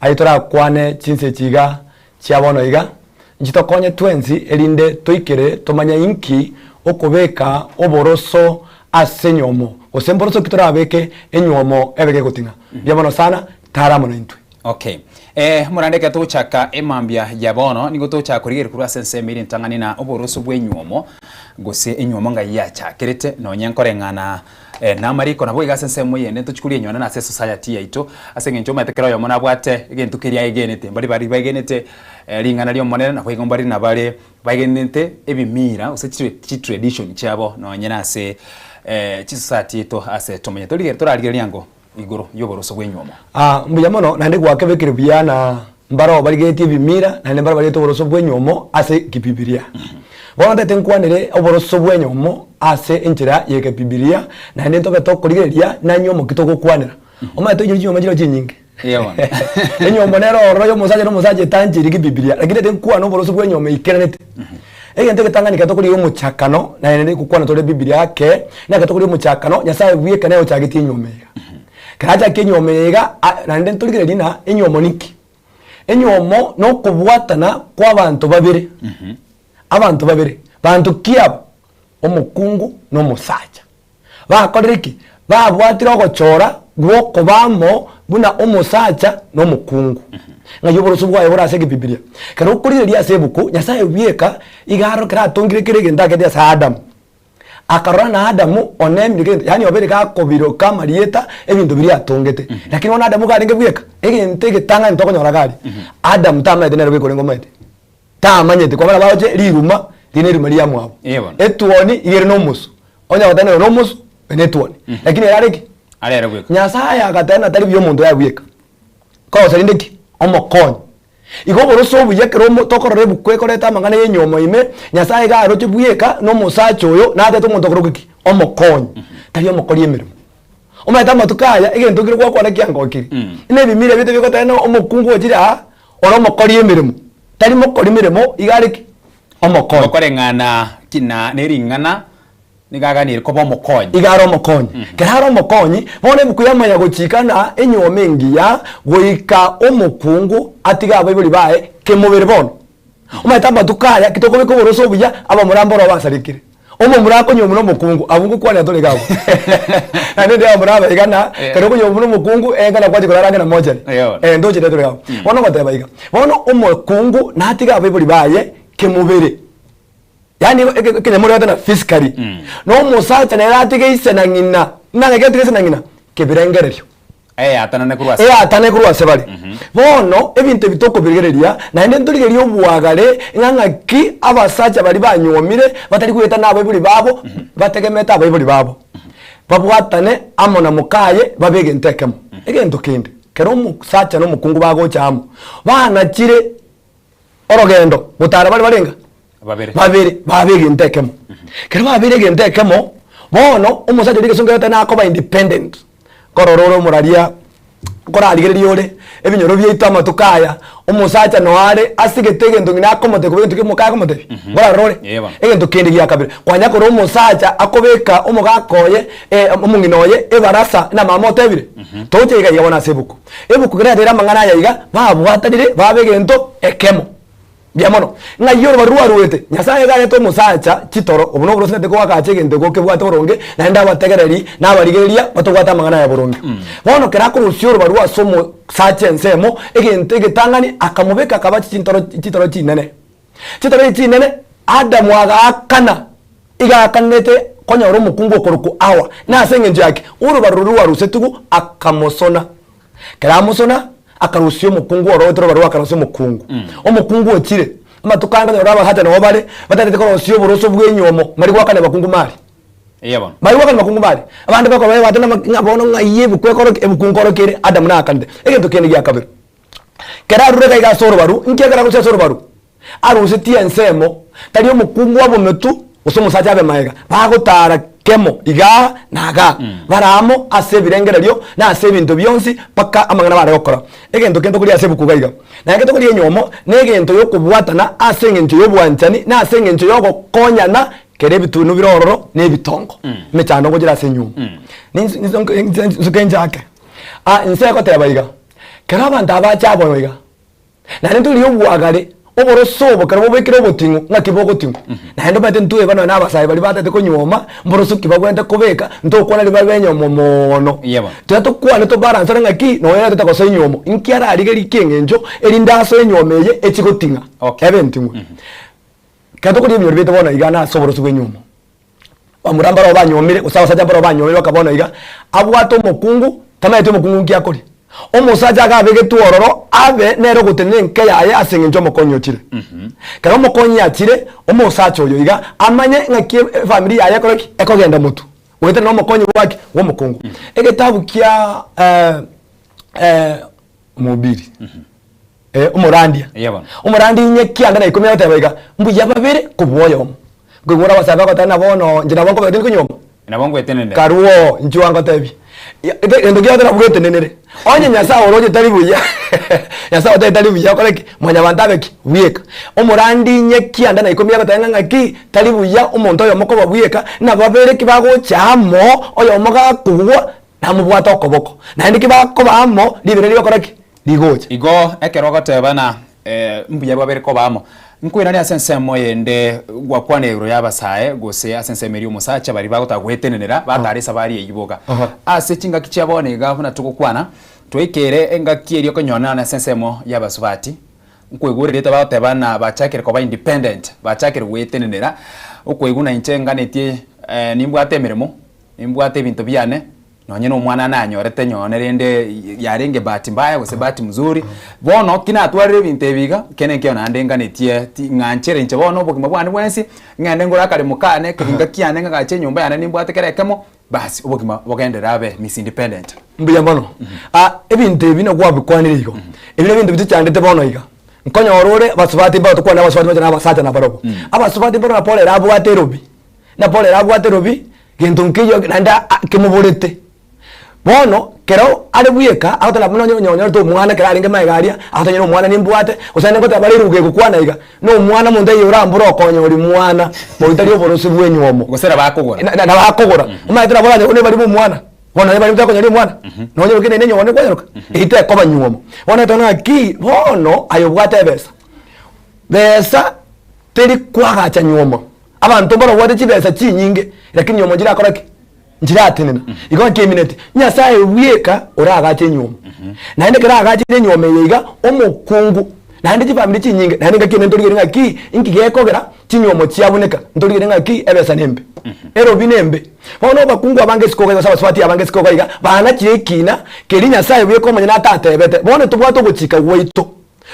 aye torakwane chinsa echi iga chia bono iga, inche tokonye twensi erinde toikere tomanye inki okobeka oboroso ase enywomo, gose mboroso ki torabeke enywomo ebe gegoting'a. Mbuya mono sana, tara amo naintwe. Okay. Eh, morande ekero togochaka emambia ya bono, nigo togochaka korigereria korwa ase ensemo ere entang'ani na oboroso bw'enywomo, gose enywomo ng'ai yachakerete, nonye nkoreng'ana eh, na amariko nabo iga ase ensemo eyende ntochi koria enywana nase esociety yaito, ase eng'encho omanyete kera oyomo nabwate egento keria aegenete, mbari baria baegenete ring'ana ri'Omonene, nabo igo mbare nabare baegenete ebimira gose chire chitradition chiabo nonye nase chisociety yaito ase tomenyete. Torigereria torarigereria ango. igoro y'oboroso bw'enywomo. Aa, mbuya mono, naende gwakebekire buya na mbaroo barigetie ebimira, naende mbaro barigetie oboroso bw'enywomo ase ekebibilia. Bono ntagete nkwanere oboroso bw'enywomo ase enchera y'ekebibilia, naende ntobe tokorigereria na nywomo ki togokwanera. Omanyete oinyore chinywomo chiroo chinyinge. Enywomo nero ororo ya omosacha na omosacha etancheiri kebibilia, lakini ntagete nkwane oboroso bw'enywomo eikeranete. Egento egetang'ani ekero tokorigia omochakano, naende gokwana tore Bibilia ake, na ekero tokorigia omochakano, Nyasaye bweka nere ochagetie enyiomo eye iga. Ekero achakia enyiomo eye iga, a- naende ntorigererie ng'a enyiomo ninki? Enyiomo na okobwatana kwa abanto babere, abanto babere, banto ki aba? Omokungu na omosacha. Bakorire ki? Babwatire ogochora gw'okoba amo buna omosacha na omokungu. Ng'ai oboroso bwaye bore ase egebibilia? Ekero okorigereria ase ebuku, Nyasae bweka iga aro ekero atongire kera egento aketie ase Adamu. Akarora na Adamu onemire kera egento, yaani obeire gakobiroka amarieta ebinto biria atongete. Lakini bono Adamu iga arenge bweka, egento egetang'ani tokonyora iga aria, Adamu tamanyete nere bweka orenge omanyete. Tamanyete, kwabera baroche riruma riria nerima riamwabo. Etuoni iga ere nomosu, onye goteba nere nomosu, oyo netuoni. Lakini ere are ki? Are ere bweka. Nyasaye agateba ng'a tari buya omonto oyo bweka, korosia rinde ki? Omokonyi. Igo oboroso obuya ekero omo tokorora ebuku ekoreta amang'ana ya enyomo ime, Nyasaye iga aroche bweka na omosacha oyo natete omonto okorokwa ki? Omokonyi. Tari omokori emeremo. Omanyete amatuko aya, egento kere gwakwana kiangokire, na ebimira biaito bigoteba ng'a omokungu ochire aa, ore omokori emeremo, tari mokori meremo iga are ki? Omokonyi. Gokoreng'ana ki na nering'ana nigo aganire koba omokonyi. Iga are omokonyi. Kero are omokonyi, bono ebuku yamanya gochika ng'a enyuomo engiya goika omokungu atige abaibori baye kemobere bono. Omanyete amatuko aya ki tokobeka oboroso obuya, abamura mboro basarekire. Omomura akonyuomwa na omokungu, abwo ngokwanera tore iga abwo. Naende ndi abamura aba iga na, ekero okonyuomwa na omokungu, enka nakwachi korara ange na mochari. Eh, ndoche rero tore iga abwo. Bono ngoteba iga, bono omokungu natige abaibori baye kemobere, yaani eke ekenyamorero tena physically, na omosacha nere atige ise na ng'ina, nang'aki atige ise na ng'ina? Kebirengererio. Eyatanane korwa ase Eyatanane korwa ase bare. Bono ebinto ebi tokobirigereria, naende ntorigererie obwagare, ng'a ng'aki abasacha baria banyuomire batari goeta nabaibori babo, bategemete abaibori babo, babwatane amo na mokaye babe egento ekemo. Egento kende, kero omosacha na omokungu bagocha amo, banachire orogendo gotara bare barenga? Babere. Babere, babe egento ekemo. Kero babeire egento ekemo, bono omosacha oria egesongo keria nakoba independent. Nkorora ore omoraria, nkorarigereria ore ebinyoro biaito amatuko aya, omosacha noyo are asigete egento ng'ina akomotebia koba egento kia omokaye akomotebia, nkorarora ore? Ee bono. Egento kende gia kabere, kwanya korora omosacha akobeka omogaka oye omong'ina oye ebarasa na mama otebire, tocha iga iga bono ase ebuku. Ebuku ekero yateire amang'ana aya iga, babwatanire babe egento ekemo. Mbuya mono. Ng'ai orobaru rwaruete? Nyasae iga arete omosacha chitoro, obo noborosinete koagacha egento eko kebwate boronge, naende abategereri na abarigereria batobwate amang'ana aya boronge. Bono kera akorusia orobaru ase omosacha ensemo, egento egetang'ani akamobeka akaba chintoro chitoro chinene. Chitoro echi chinene, Adamu agaakana, iga aakanete konyora omokungu okorokwa Hawa, na ase engencho yake orobaru roria rwarusetigwe akamosona. Ekero amosona, akarusia omokungu orogote robarwa akarosia omokungu. Omokungu ochire, amatuko aya nkonyora abasacha nabo bare, batagete korosia oboroso bw'enyomo, mbari goakana abakungu mari. Eya bono. Mbari goakana abakungu mari. Abande bakoba babwate nama ng'a bono ng'ai ebuku ekorokia, ebuku nkorokia ere, Adamu naakanete. Egento kende gia kabere, kero arure iga iga ase orobaru, nki ekero arusia ase orobaru? Arusetie ensemo, tari omokungu abometu, gose omosacha abe magega, bagotara kemo igaa na igaa, bare amo ase ebirengererio na ase ebinto bionsi mpaka amang'ana bare gokora. Egento kende tokoria ase ebuku iga iga, naye ekero tokoria enyomo, na egento yokobwatana ase eng'encho y'obwanchani, na ase eng'encho y'ogokonyana kera ebitunu bire ororo na ebitongo, emechando ngochire ase enywomo. Nsuke nchake, ah inse egoteba iga, kero abanto aba bacha bono iga, Naende ntorigie obwagare, oboroso obo ekero bobekire oboting'u, ng'aki bogoting'u? Naende omanyete ntweba nonya na abasae baria batagete konyuoma, mboroso ki bagwenerete kobeka, ntokwana ribaga ri'enyomo moono. Yebo. Tiga tokwane tobaransore ng'aki, nonya otagete gosoa enyomo, inki ararigerie ki'eng'encho, erinde asoe enyomo eye echi goting'a, Okay. ebe enting'u. Ekero tokoria ebinyoro biaito bono iga nase oboroso bw'enyomo, bamura mbarabwo banyomire, gose abasacha mbarabwo banyomire baka bono iga, abwate omokungu, tamanyeti omokungu nki akoria. Omosacha iga abegetwe ororo, abe nere ogotenena enka yaye ase eng'encho omokonyi ochire. Ekero omokonyi achire, omosacha oyo iga amanye ng'aki efamiri yaye ekore ki? Ekogenda motwe, goetera na omokonyi bwaki? Bwa omokungu. Egetabu kia Mhubiri. Eh, omorandia. Eya bono. Omorandia inye kianda na ikomi agoteba iga, mbuya babere kobua oyomo. Nkoigwa ore abasae bagoteba ng'a bono inche nabo nkobeka tindi konyuoma. Nabo ngwetenenere. Karwo inchuo angotebie. Ya- ete- Egento kiago nabo bwetenenere. Onye Nyasae oroche tari buya, Nyasae otari tari buya okore ki? Mwanyabanto abe ki? Bweka. Omorandi inye kianda na ikomi agoteba ng'a ng'aki, tari buya omonto oyomo koba bweka, ng'a babere ki bagocha amo, oyomo gakogwa, Namobwate okoboko, naende ki bakoba amo, ribero rigokora ki? Rigocha. Igo ekero ogoteba na mbuya babere koba amo, nkoirane ase ensemo eyende gwakwana igoro y'abasae gose ase ensemo eria omosacha baria bagotaka gwetenenera batare esabari eyio boka. Ase chingaki chia bono iga buna togokwana, twaikeire engaki eria okonyonana ase ensemo y'abasubati, nkoigwa erieta bagoteba na bachakire koba independent, bachakire gwetenenera, okoigwa na inche nganetie nimbwate emeremo, Nimbwate ebinto biane, nonye na omwana nanyorete nyone rende yarenge bahati mbaya gose bahati mzuri, bono ki natwarire ebinto ebi iga, ekio nekio naende nganetie ti ng'anchere inche bono obogima bwane bwensi, ng'ende ngore akaremo kane, ekeginga kiane ng'agache enyomba yane nimbwate kera ekemo, basi obogima bogenderere abe miss independent. Mbuya mono. Ah, ebinto ebi nagwabikwanire igo, ebi nebinto bitochandete bono iga, nkonyora ore abasubati mbaro tokwane abasubati bache na abasacha nabarobwo. Abasubati mbaro na Paul ere abwate erobi, na Paul ere abwate erobi, Gento nkeiyo naende kemoborete. Bono kero are bweka agoteba buna onye onyorete omwana ekero arenge magega aria, agoteba onye omwana nimbwate, gose naende ngoteba bare eruga egokwana iga, na omwana omonto aye orambore okonya oria mwana, oyio tari oboroso bw'enywomo. Gose nabo akogora. Na nabo akogora. Omanyete nabo oranyore buna bare omwana, bono nonye bare takonyoria omwana, nonye oke naende enywomo kwanyaroka, eyio tekoba nywomo. Bono ekero ng'aki, bono aye obwate ebesa, besa teri koagacha nywomo. Abanto mbarobwate chibesa chinyinge, lakini nyiomo nchirakora ki? Nchiratenena. Igo nkemineti, Nyasaye bweka oragache enyiomo. Naende ekero agachire enyiomo eye iga, omokungu, naende chifamiri chinyinge, naende engaki ende ntorigere ng'aki, inki gekogera chinyiomo chiabuneka, ntorigere ng'aki ebesa nembe, erobi nembe. Bono abakungu abange isiko iga gose abasubati abange isiko iga iga, banachire ekina keria Nyasaye bweka omonyene atatebete. Bono tobwate ogochika gwaito,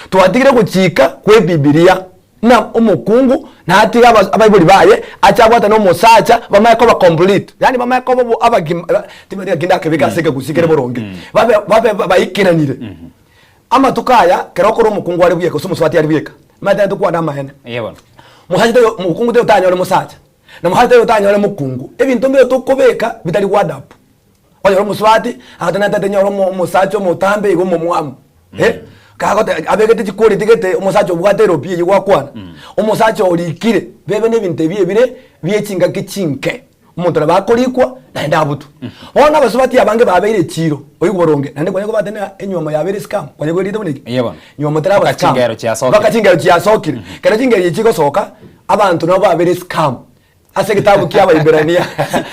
twatigire gochika kwa ebibiria. Ng'a omokungu natige abaibori baye, ache abwatane omosacha, bamanye koba complete, yaani bamanye koba obo abagima, timanyeti ng'aki ndakebeke ase ekegusii kere boronge, babe babe baikeranire. Amatuko aya, kero okora omokungu are bweka gose omosubati are bweka, omanyete naende tokwane amaene, Eeh bono. mosacha taiyo mokungu taiyo otanyore mosacha, na mosacha taiyo otanyore mokungu, ebinto mbire tokobeka bitari goadabu. Onyore omosubati, agote natete nyore omo omosacha omotambe iga omomwamu eh, kagote abegete chiquality gete omosacha obwate erobi eywo gwakwana, omosacha orikire, bebe na ebinto ebi ebire bie chingaki chinke, omonto nabo akorikwa naende abutwe. Bono abasubati abange babeire echiro, oigwe boronge, naende kwanya kobate ng'a enywomo yabeire escam, kwanya kwerite buna eke? Eeh bono. Nywomo teraba Mpaka scam. chingero chiasokire. Mpaka chingero chiasokire. Ekero chingero echi chigosoka, abanto nabo babeire escam. Ase egetabu kia Abaiberania,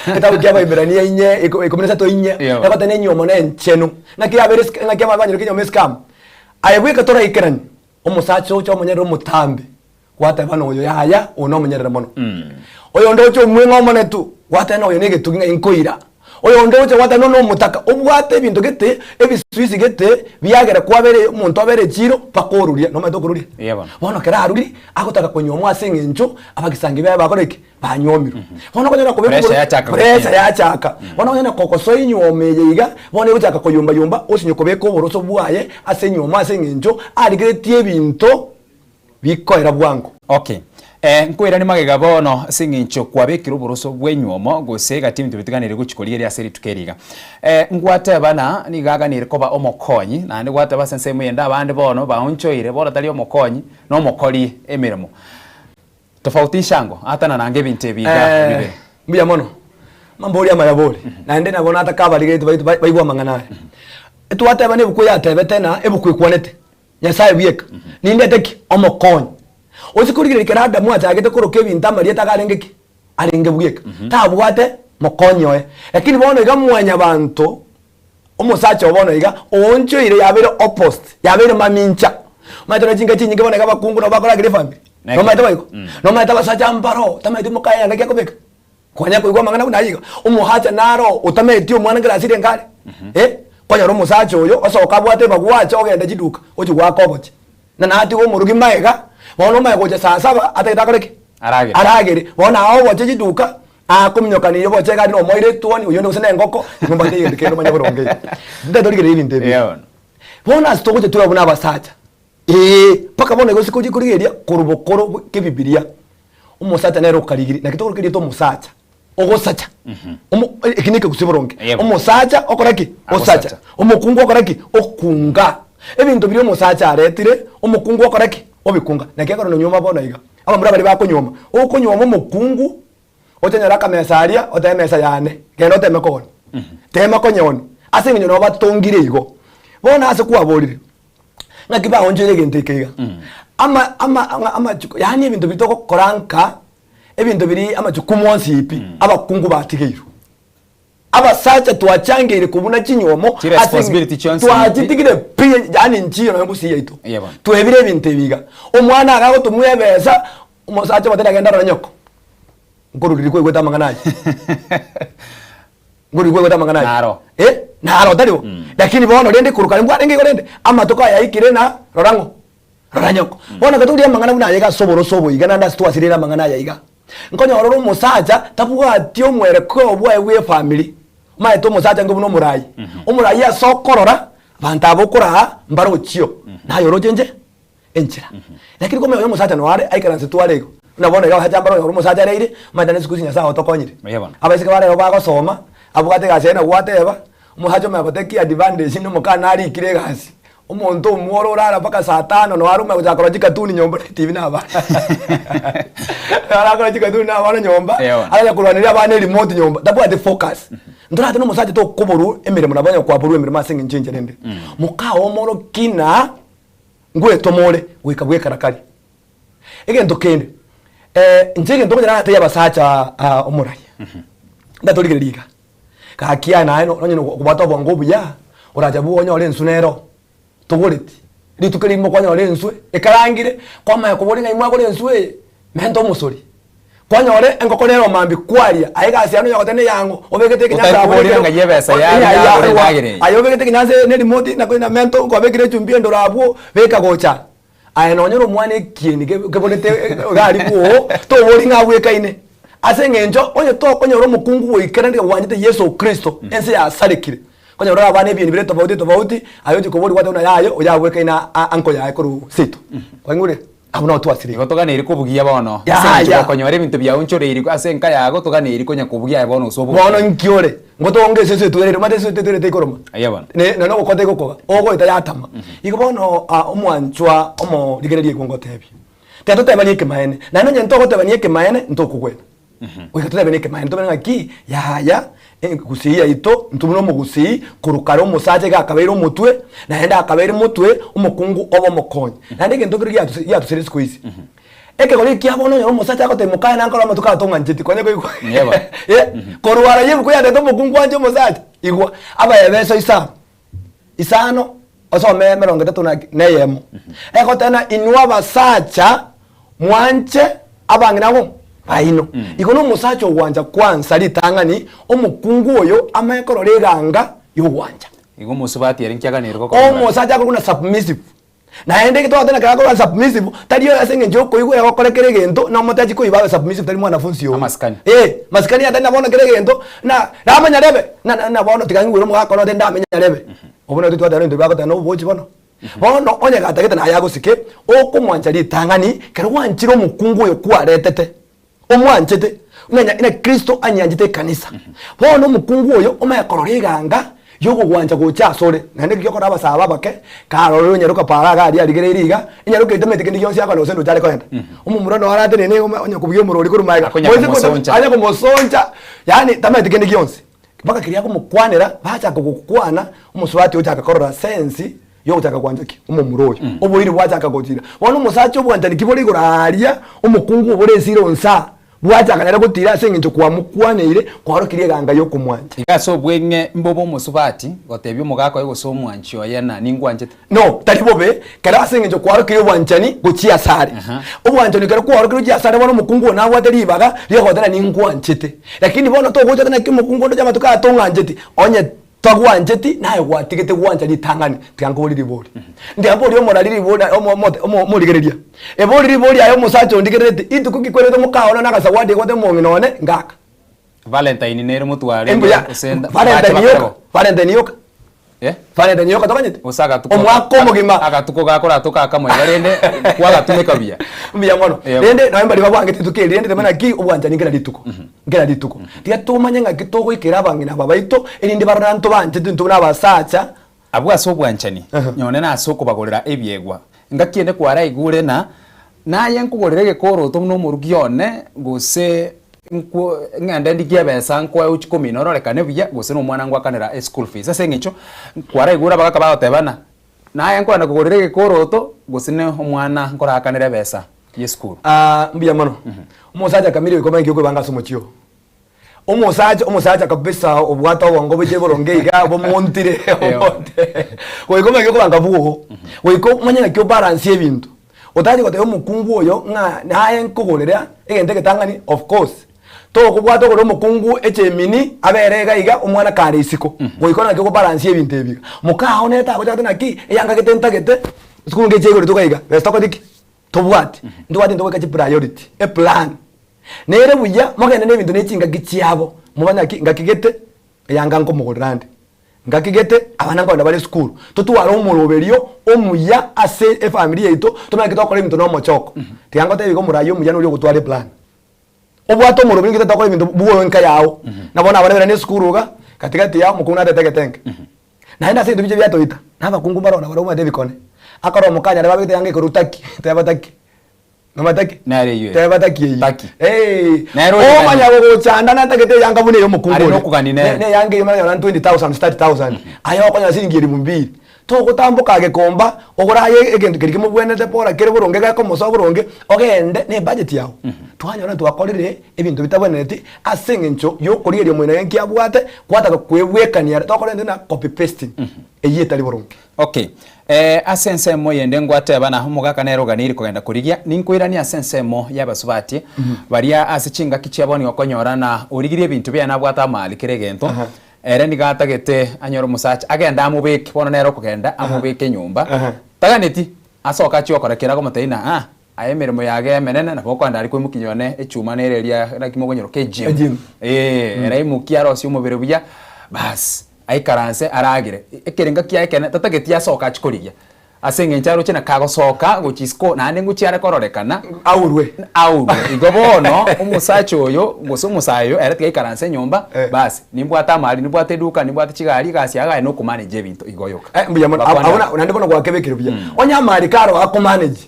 egetabu kia Abaiberania inye, iko- ikomi na isato inye, Eyo. egoteba enyiomo na enchenu. Naki yabere esika- naki aba- banyora ekenyiomo esikamu. Aye bweka toraikerani, omosacha oche omonyerere omotambe, gwateba na oyo yaya, oyo nomonyerere mono. Oyonde oche omweng'e omonetu, gwateba na oyo na egetugi ng'a inkoira. Oyonde oche gwateba na oyo nomotaka, obwate ebinto gete, ebisuisi gete, biagera kwabere omonto abere echiro, mpaka oruria, nomanyete okoruria? Eeh bono. Bono ekero arurie, agotaka konyuomwa ase eng'encho abagisangi baye bakore ki? Banyuomirwe. Bono okonyora kobeka Pressure oboro- yachaka pressure gokina. yachaka. Bono okonyora kogosoa enyuomo eye iga, bono egochaka koyomba yomba, osinye kobeka oboroso bwaye ase enyuomo ase eng'encho arigeretie ebinto bikoera bwango. Okay. Eh, nkoiranie magega bono ase eng'encho kwabekire oboroso bw'enyuomo gose egati y'ebinto bitiganire gochia korigereria ase rituko eri iga. Eh, ngwatebana nigo aganire koba omokonyi, naende gwateba ase ensemo eyende abande bono baonchoire, bono tari omokonyi, na omokori emeremo. Tofautisha ango, atanana ange ebinto ebi iga Eh, bibere. mbuya mono. Mambori amaya bori. Naende nabo nataka abarigereria baito baigwe amang'ana aya. Twateba na ebuku eyatebete na ebuku ekwanete. Nyasae bweka. Nindete ki? Omokonyi. Oche korigereria ekero Adamu achagete koroka ebinto amarieta iga arenge ki? Arenge bweka. Tabwate mokonyi oye. Lakini bono iga mwanyabanto, omosacha oo bono iga, oonchoire yabeire opposite, yabeire mamincha. Omanyete na chinka chinyinge bono iga abakungu nabo bakorageria efamiri. Nomanyete boigo? Nomanyete abasacha mbaro, tamanyeti mokaye yanga ki akobeka. Kwanya koigwa amang'ana buna ayio iga, omohacha naro otameti omwana nkere asire nkare, eh, kwanyora omosacha oyo osoka abwate ebagwacha ogenda chiduka ochia goaka obochie, na natiga omorogi magega, bono omanye gocha saa saba atagete akore ki? Aragere. Aragere, bono aa obochie chiduka, akominyokanirie obochie egari na omoire etuoni, oyio onde gose na engoko, igo mbate egento kende omanye boronge iga. Ntagete origererie ebinto ebi. Eeh bono. Bono ase togocha tobe buna abasacha, eeh, mpaka bono igo ase kochi korigereria korwa bokoro bwe kebibiria. Omosacha nere okarigirie, naki tokoroka erieta omosacha, ogosacha. Omo eki ne ekegusii boronge. Yebo. Omosacha okora ki? Osacha. Agosacha. Omokungu okora ki? Okunga. Ebinto biria omosacha aretire, omokungu okora ki? Obikunga. Naki ekero nonyuoma bono iga, abamura baria bakonyuoma, okonyuoma omokungu, ochonyore akamesa aria, otebe emesa yane, genda oteme koonia. Tema konyeonia, ase eng'encho nabo batongire igo. Bono ase kwaborire, Ng'aki baonchoire egento eke iga? Ama ama ama amachuku yaani ebinto biria togokora nka, ebinto biria amachukumu onsi pi, abakungu batigeirwe. Abasacha twachangeire kobuna chinywomo Chi responsibility chionsi pi. twachitigire pi, yaani nchiyo nonye gusii yaito. Eeh bono. Twebire ebinto ebi iga. Omwana iga agotomwa ebesa, omosacha omote nagende arore nyoko, nkorureria kwaigwete amang'ana aya. Ngori kwaigwete amang'ana aya? Naro. Eh, naro tari bo? Lakini bono rende korwa kare mbwarenge igo rende, amatuko aya aikire na rora ng'o? Rora nyoko. Bono ekero tokoria amang'ana buna aya iga ase oboroso obo iga naende ase twasirire amang'ana aya iga, nkonyora ore omosacha tabwati omwerekeo bwaye bwa efamiri. Omanyete omosacha nigo buna omorai. Omorai ase okorora, abanto aba okoraa mbarochio, naye oroche inche? enchera. Lakini komanya onye omosacha noyo are aikaransete tware igo, buna bono iga abasacha mbare onyore omosacha areire, omanyete naende siku hizi Nyasaye otokonyire. Mbuya bono. Abaiseke bare igo bagosoma, abwate egasi yaye nabo gwateba, omosacha omanya goteki advantage na omokana narikire egasi, omonto omworo orara mpaka saa tano noyo are omanya gochaka korora chikatuni nyomba na etibi na abana arakora chikatuni na abana nyomba, Eeh bono. aranya korwaneria abana erimote nyomba, tabwati focus. Ntorate na omosacha tokoborwa emeremo nabo onye kwaborwa emeremo ase eng'encho enchera ende. Moka omoroki na. Ngwetoma ore goika bw'ekarakari. Egento kende, Inche egento okonyora natebia abasacha omoraia, ndatorigereria iga, gaki aye naye nonye kobwate obongo obuya, oracha bwoye onyore enswe nero togoreti, rituko erimo kwanyora enswe ekarangire, kwamanya koboria ng'ai mwagora enswe eye, menta omosori. Kwanyora engoko nero mambia kwaria, aye egasi yane onya goteba neyang'o, obegete ekenyansa Otari abwo koboria nekero ng'ai ebesa yaria Ng'ai yagora yarwa, endagera eye. aye obegete ekenyansa ne remote na na menta kwabekire echumbi endoro abwo, beka gocha. Aye nonye ore omwana ekieni keborete iga aria bwoo, tobori ng'a abwekaine. Ase eng'encho onye tokonyora omokungu bw'oikeranire bwanchete Yeso Kristo, ense yasarekire. Konyora ore abana ebieni bire tofauti tofauti, aye ochia koboria gwateba buna yaye, oyo abwekaine anko yaye korwa seito. Kwaigure? Abwo nabo twasirire. Igo toganeiri kobugia bono. Yaya. Ase eng'encho gokonyora ebinto biaonchoreiri ase enka yago, toganeiri konya kobugia aye bono ase obobe. Bono inki ore? Ngotonge esese etwerire, omanyete esese etwerire tekoroma. Aye bono. Ne nonya ogokwa tegokoga, ogoeta yatama. Igo bono omwanchwa omorigereria igo ngotebia, tiga totebanie ekemaene, naende onye ntogotebania ekemaene, ntokogwena. Goika totebanie ekemaene, tomanye ng'aki yaya gusii yaito, intwe buna omogusii, korwa kare omosacha iga akabeire omotwe, naende akabeire motwe, omokungu obe omokonyi. Naende egento nkere giatuse giatusire isiko isi, Ekegori ekia bono onyore omosacha agotebia mokaye nankore amatuko aya tong'ancheti konya koigwa eh, korwa ara yebuku yatete omokungu anche omosacha igwa abaebeso isano isano osome emerongo etato na na eyemo egoteba ng'a inwe abasacha mwanche abang'ina abwo baino. Igo na omosacha ogwancha kwansa ritang'ani omokungu oyo amanye korora eganga yogwancha. Igo omosubati ere nkiaganire gokora Omosacha akorokwa na submissive. Naende ekero twagoteba ekero akorwa submissive, tari ase eng'encho yokoigwera gokora kera egento, na omotachi koiba abe submissive tari mwanafunzi oyo. Amasikani. Eh, masikani atari na bono kera egento, na ramanya rebe, na na na bono tiga ng'igwere omogaka one ote ndamenya rebe. Obwo nabwo twateba ebinto biagoteba na obochi bono. Bono onye gatagete naye agosike, okomwancha ritang'ani, ekero gwanchire omokungu oyo kwaretete, omwanchete, buna nya buna Kristo anyanchete ekanisa. Bono omokungu oyo omanye korora eganga yokogwancha gocha asore, naende ekio giokora abasae aba abake, karorire onyaroka paara iga aria arigereiri iga, enyaroka etamanyeti kende gionsi akona gose ndoche are kogenda. Omomura noo aratenene iga onye kobugia omorori korwa magega, Akonya moise kocha komosoncha. anya komosoncha, yaani tamanyeti kende gionsi. Mpaka keria akomokwanera, bachaka gokwana, omosubati ochaka korora sense yogochaka gwancha ki? Omomura oyo. Oboiri bwachaka gochira. Bono omosacha obwanchani ki bore igoro aaria, omokungu obore esira onsaa, bwachaka nere gotira ase eng'encho kwamokwaneire, kwaorokirie eganga yokomwancha. Iga ase obweng'e mbobe omosubati gotebia omogaka oye gose omwanchi oye ng'a ningwanchete. No, tari bobe, kero ase eng'encho kwaorokirie obwanchani gochia asare. Obwanchani ekero kwaorokirie gochia asare bono omokungu oyo nabwate ribaga riogoteba ng'a ningwanchete. Lakini bono togocha naki omokungu onde oche amatuko aya tong'ancheti, onye Tagwancheti, naye gwatigete gwancha ritang'ani. Tiga nkoborie ribori. Ntiga mborie omorari ribori omo omo omo omorigereria. Ebori ribori aye omosacha ondigerereti, rituko ki kwerete omoka one na agasawadi egwate omong'ina one, ngaka. Valentine nere motware Embuya, gose nda- Valentine bache yoka, bakorego. Valentine yoka. Eh? Valentine yoka toganyete? Gose agatuko Omwaka omogima. agatuko gakoratoka akamo iga rende kwagatumeka buya. Mbuya mono. Yebo. Rende nonye mbaria babwangete rituko eri rende teba naki obwanchani kera rituko. Kera rituko. Tiga tomanye ng'aki togoikera abang'ina aba baito, erinde barore ng'a ntobanchete intwe buna abasacha. Abwo ase obwanchani, nonye nase okobagorera ebiegwa. Ngaki ende kwaraigure ng'a naye nkogorere egekoroto buna omorugi one, gose nkwo ng'ende ndigie ebesa nkoe ochie komina ororekane buya, gose nomwana ngoakanera eschool fees. Ase eng'encho kwaraigure abagaka bagoteba ng'a naye nkoenda kogorera egekoroto, gose ne omwana nkorakanere ebesa. y'esukuru. Aah mbuya mono. Omosacha kamiri oikoma inki okoebanga ase omochie oo. Omosacha omosacha kabisa obwate obongo boichire boronge iga bomontire omonte goika omanye okobanga bwogo. Goika omanye naki obalansie ebinto. Otache gotebia omokungu oyo ng'a naye nkogorera egento egetang'ani of course tokobwata ogorere omokungu echemini abere iga iga omwana kare isiko. Goika orore naki okobalansia ebinto ebi iga. Mokao nere tagocha goteba naki eyanga gete ntagete esukuru ngechi yaigorete iga iga besa tokore ki? Tobwati, ntobwati intwe goika chipriority, eplan. Nere buya mogende na ebinto ne chingaki chiabo, mobanye ng'aki ngaki gete eyanga nkomogorera nde, ngaki gete abana nkogenda bare esukuru, totware omoroberio omuya ase efamiri yaito, tomanye naki togokora ebinto na omochoko. Tiga ngotebi iga omorai omuya noria ogotwara eplan. Obwate omoroberio nki totagokora ebinto bwoe enka yao, na bono abana bairane esukuru iga, katikati yao omokungu natete egetenge. Naende ase ebinto biche biatoita, na abakungu mbaro nabarabwo omanyete ebikone. Akore omokanyare babegete yanga ekorwa taki, teba taki. Nomanyete taki? Nere eyio. Teba taki eyio. Taki. Eh. Nere oyo Omanya gogochanda natagete eyanga buna eyo omokungu Are oria. nokogania nere. Ne eyanga eyio omanyore 20,000 30,000. Aye okonyora siringi elifu mbili. Togotamboka gekomba, ogore aye egento keria kemobwenerete bora kere boronge gekomosoa boronge, ogende ne ebudget yago. Twanyora twakorire ebinto bitabwenereti ase eng'encho yokorigereria omoino nki abwate, gwataka kwebwekania are, tokora egento buna copy pasting, eyio etari boronge. Okay. Eh, ase ensemo eyende ngwateba na omogaka nere oganeiri kogenda korigia, ninkoiranie ase ensemo y'abasubati, baria ase chingaki chiabo nigo okonyora na origirie ebinto biaye nabwate amali kera egento, Ere nigo atagete anyore omosacha, agende amobeke, bono nere okogenda amobeke nyomba, taganeti asoke achie gokora kera akomotebia ng'a ah, aye emeremo yage emenene nabo okoenda aria koimokia nyone echuma nere eria naki mokonyeroka egym, Egym. eh, ere aimokie arosie omobere buya, baas, aikaranse aragere. Ekerenga kiaye ekenene tatageti asoke achie korigia. Ase engencho aroche na kagosoka gochia isiko, naende ngochia are kororekana Aurwe. Aurwe. Igo bono omosacha oyo gose omosae oyo ere tiga aikaranse enyomba, basi, nimbwate amari, nimbwate eduka, nimbwate chigari, egasi yaye na okomanage ebinto igo yoka. Eh, mbuya mono. Bakwane Abwo abo. naende bono gwakebekire buya. Onye amari karo akomanage,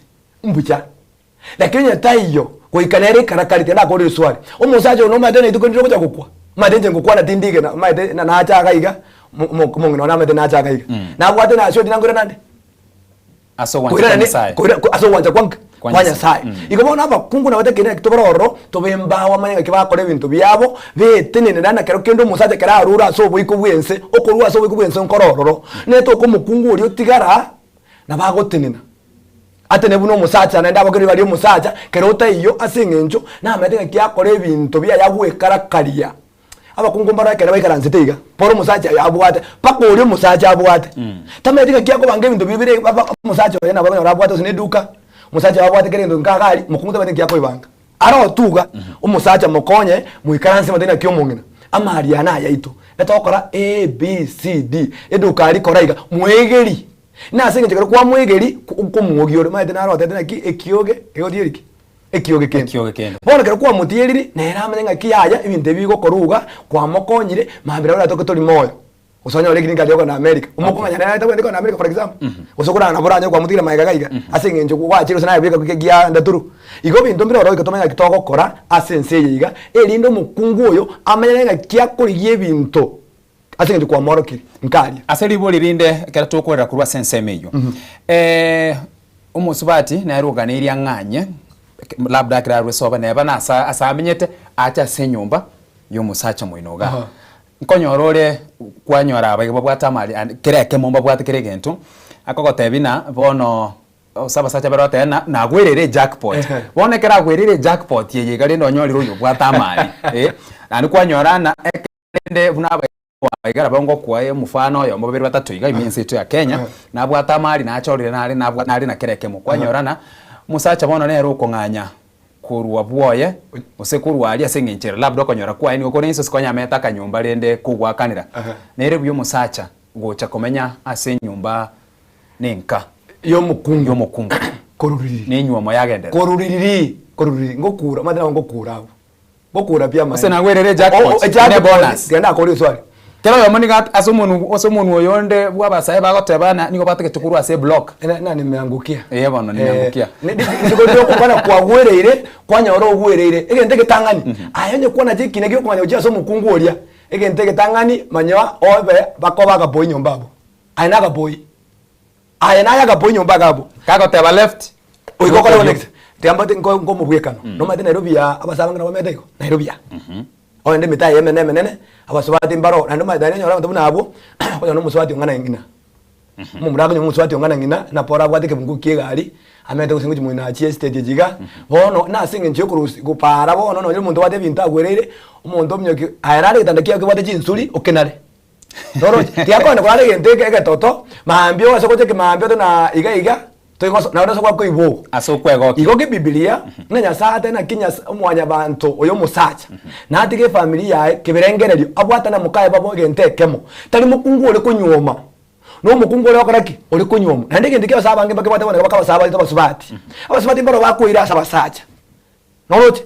mbuya. Lakini onye taiyo, goika nere ekarakari tiga nakore riswali. Omosacha oyo nomanyete na rituko rinde ogocha gokwa? Omanyete inche ngokwana tindigena, omanyete na nacha iga iga, mo- mo- omong'ina one amanyete nacha iga iga. Nabwate nasioti nakoira nande? Ase ogwancha kwa Koirana ne- Nyasaye. koira- ko- ase ogwancha kwa nk- Kwa kwa Nyasaye. Nyasaye. Igo bono abakungu nabo takeire naki tobare ororo, tobe embao bamanye ng'aki bakora ebinto biabo, betenenera na kero kende omosacha kero arure ase oboiko bw'ense, okorua ase oboiko bw'ense nkore ororo. Netoka omokungu oria otigara, nabo agotenena. Atene buna omosacha, naende abakoreri baria omosacha, kero otaiyo ase eng'encho namanyete ng'a kiakora ebinto biaye agwekarakaria. Abakungu mbaro ekero baikaransete iga, bora omosacha oyo abwate, mpaka oria omosacha abwate. Tamanyeti ng'a kiakobanga ebinto biria bire baba omosacha oye nabo okonyora abwate gose na eduka, omosacha oye abwate kera egento nka iga aria, mokungu tamanyeti nki akoebanga. Aro otuga, omosacha mokonye, moikaranse motebie naki omong'ina, amari aya nayaito, etogokora A, B, C, D, eduka aria kora iga, moegeri. Nase engencho ekero kwamwegeria, okomwogia ore, omanyete naro otebete naki ekioge kegotieri ki? Ekioge kende. Ekioge kende. Bono ekero kwamotieriri, nere amanye ng'aki yaya ebinto ebi bigokorwa iga, kwamokonyire, mambia nabo oratoke tori moyo. Gose onyore green card yokogenda America, omokomanya nere tabwenereti kogenda America for example, gose okorara nabo oranyore kwamotigire magega iga iga, ase eng'encho gwachire gose naye bweka gia turu. Igo ebinto mbire ororo goika tomanye ng'aki togokora ase ense eye iga, erinde omokungu oyo amanye ng'aki akorigia ebinto. Ase engencho kwamorokire, nkaria. Ase ribori rinde ekero tokorera korwa ase ensemo eyio, omosubati nere oganeirie ang'anye, labda ekero arwe sobo neba nase ase amenyete, ache ase enyomba ya omosacha moino igaa. Nkonyora ore kwanyora abaiga babwate amari ande kera ekemo mbabwate kera egento, akogotebia ng'a bono Ase abasacha baria bagoteba ng'a nagwereire ejackpot. Bono ekero agwereire ejackpot eye iga rende onyorire oyobwate amari, naende kwanyora ng'a ekero. Korende buna abaigwa nabo ngokwa omofano oyomo babere batato iga ime ense yaito ya Kenya, nabwate amari nachorire nare nabwate nare na kera ekemo. Kwanyora ng'a omosacha bono nere okong'anya korwa bwoye gose korwa aria ase eng'encho ere labda okonyora kwaye nigo kore inse gose konya amete akanyomba rende kogwakanera. Nere buya omosacha gocha komenya ase enyomba na enka Y'omokungu. y'omokungu Koruriri. na enywomo yagenderera. Koruriri, koruriri, ngokura, omanyete nabo ngokura abwo. Ngokura pi amaene. Gose nagwerere ejackpot, O- o- ne ejackpot, bonus. Genda akore eswali. Kera oyomo nigo at- ase omonwe ase omonwe oyonde bwa abasae bagoteba ng'a nigo batagete korwa ase eblock. Na- na nimeangukia. Eeh bono nimeangukia. Rituko riria okokwana kwagwereire, kwanyora ogwereire. Egento egetang'ani, aye onye kwanacha ekina giokong'anya gochia ase omokungu oria, egento egetang'ani manya obe bakoba agaboi nyomba abwo. Aye nagaboi. Aye naye agaboi nyomba iga abwo. Kagoteba left, Oika okore next. Tiga mbate nko nkomobwekano. Nomanyete Nairobi aa abasae abange nabo bamenyete igo, Nairobi aa. Ogende emitaa eye emenene emenene, abasubati mbaro, naende omanyete naende onyore abanto buna abwo, okonyora na omosubati ong'ana ng'ina. Omomura akonyora omosubati ong'ana ng'ina, na pora abwate ekebunguo kia egari, amanyete gose ngochia moino achie estate echi iga, bono nase eng'encho ya okorusia gopara bono nonye omonto obwate ebinto agwereire, omonto ominyoki aye nare egetanda kiago kebwate chinsuri, okenare. Torochi? Tiga kogenda korara egento eke egetoto, mambia ogase gocha ekemambia ote na iga iga, toigoso naende ase gwakoigwa ogo. Ase okwegokia. Igo kibibilia, ng'a Nyasaye atebe naki Nyasa omwanyabanto oyo omosacha, natige efamiri yaye keberengererio, abwatane na mokaye babo egento ekemo. Tari mokungu ore konyuoma, na omokungu ore gokora ki? Ore konyuoma. Naende egento ekia abasae abange mbakebwate bono iga bakabasaa barete abasubati. Abasubati mbaro bakoira ase abasacha. Noroche?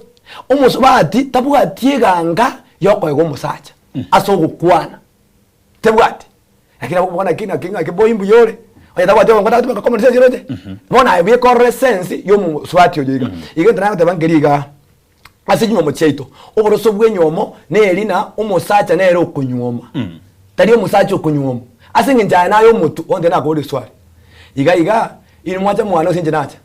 Omosubati tabwati eganga yokoega omosacha ase ogokwana, tebwati. Lakini abwo bono naki naki ng'aki boy mbuya ore, onye tabwati obongo tagotumeka common sense oroche? Bono aye bweka orore sense ya omosubati oyo iga. Igo egento nagoteba nkeri igaa, ase chinywomo chiaito, oboroso bwa enywomo neri na omosacha nere okonyuoma, tari omosacha okonyuoma. Ase eng'encho aye naye omotwe, bono tiga nakoborie eswali, iga iga, inwe mwacha mwane gose inche nacha?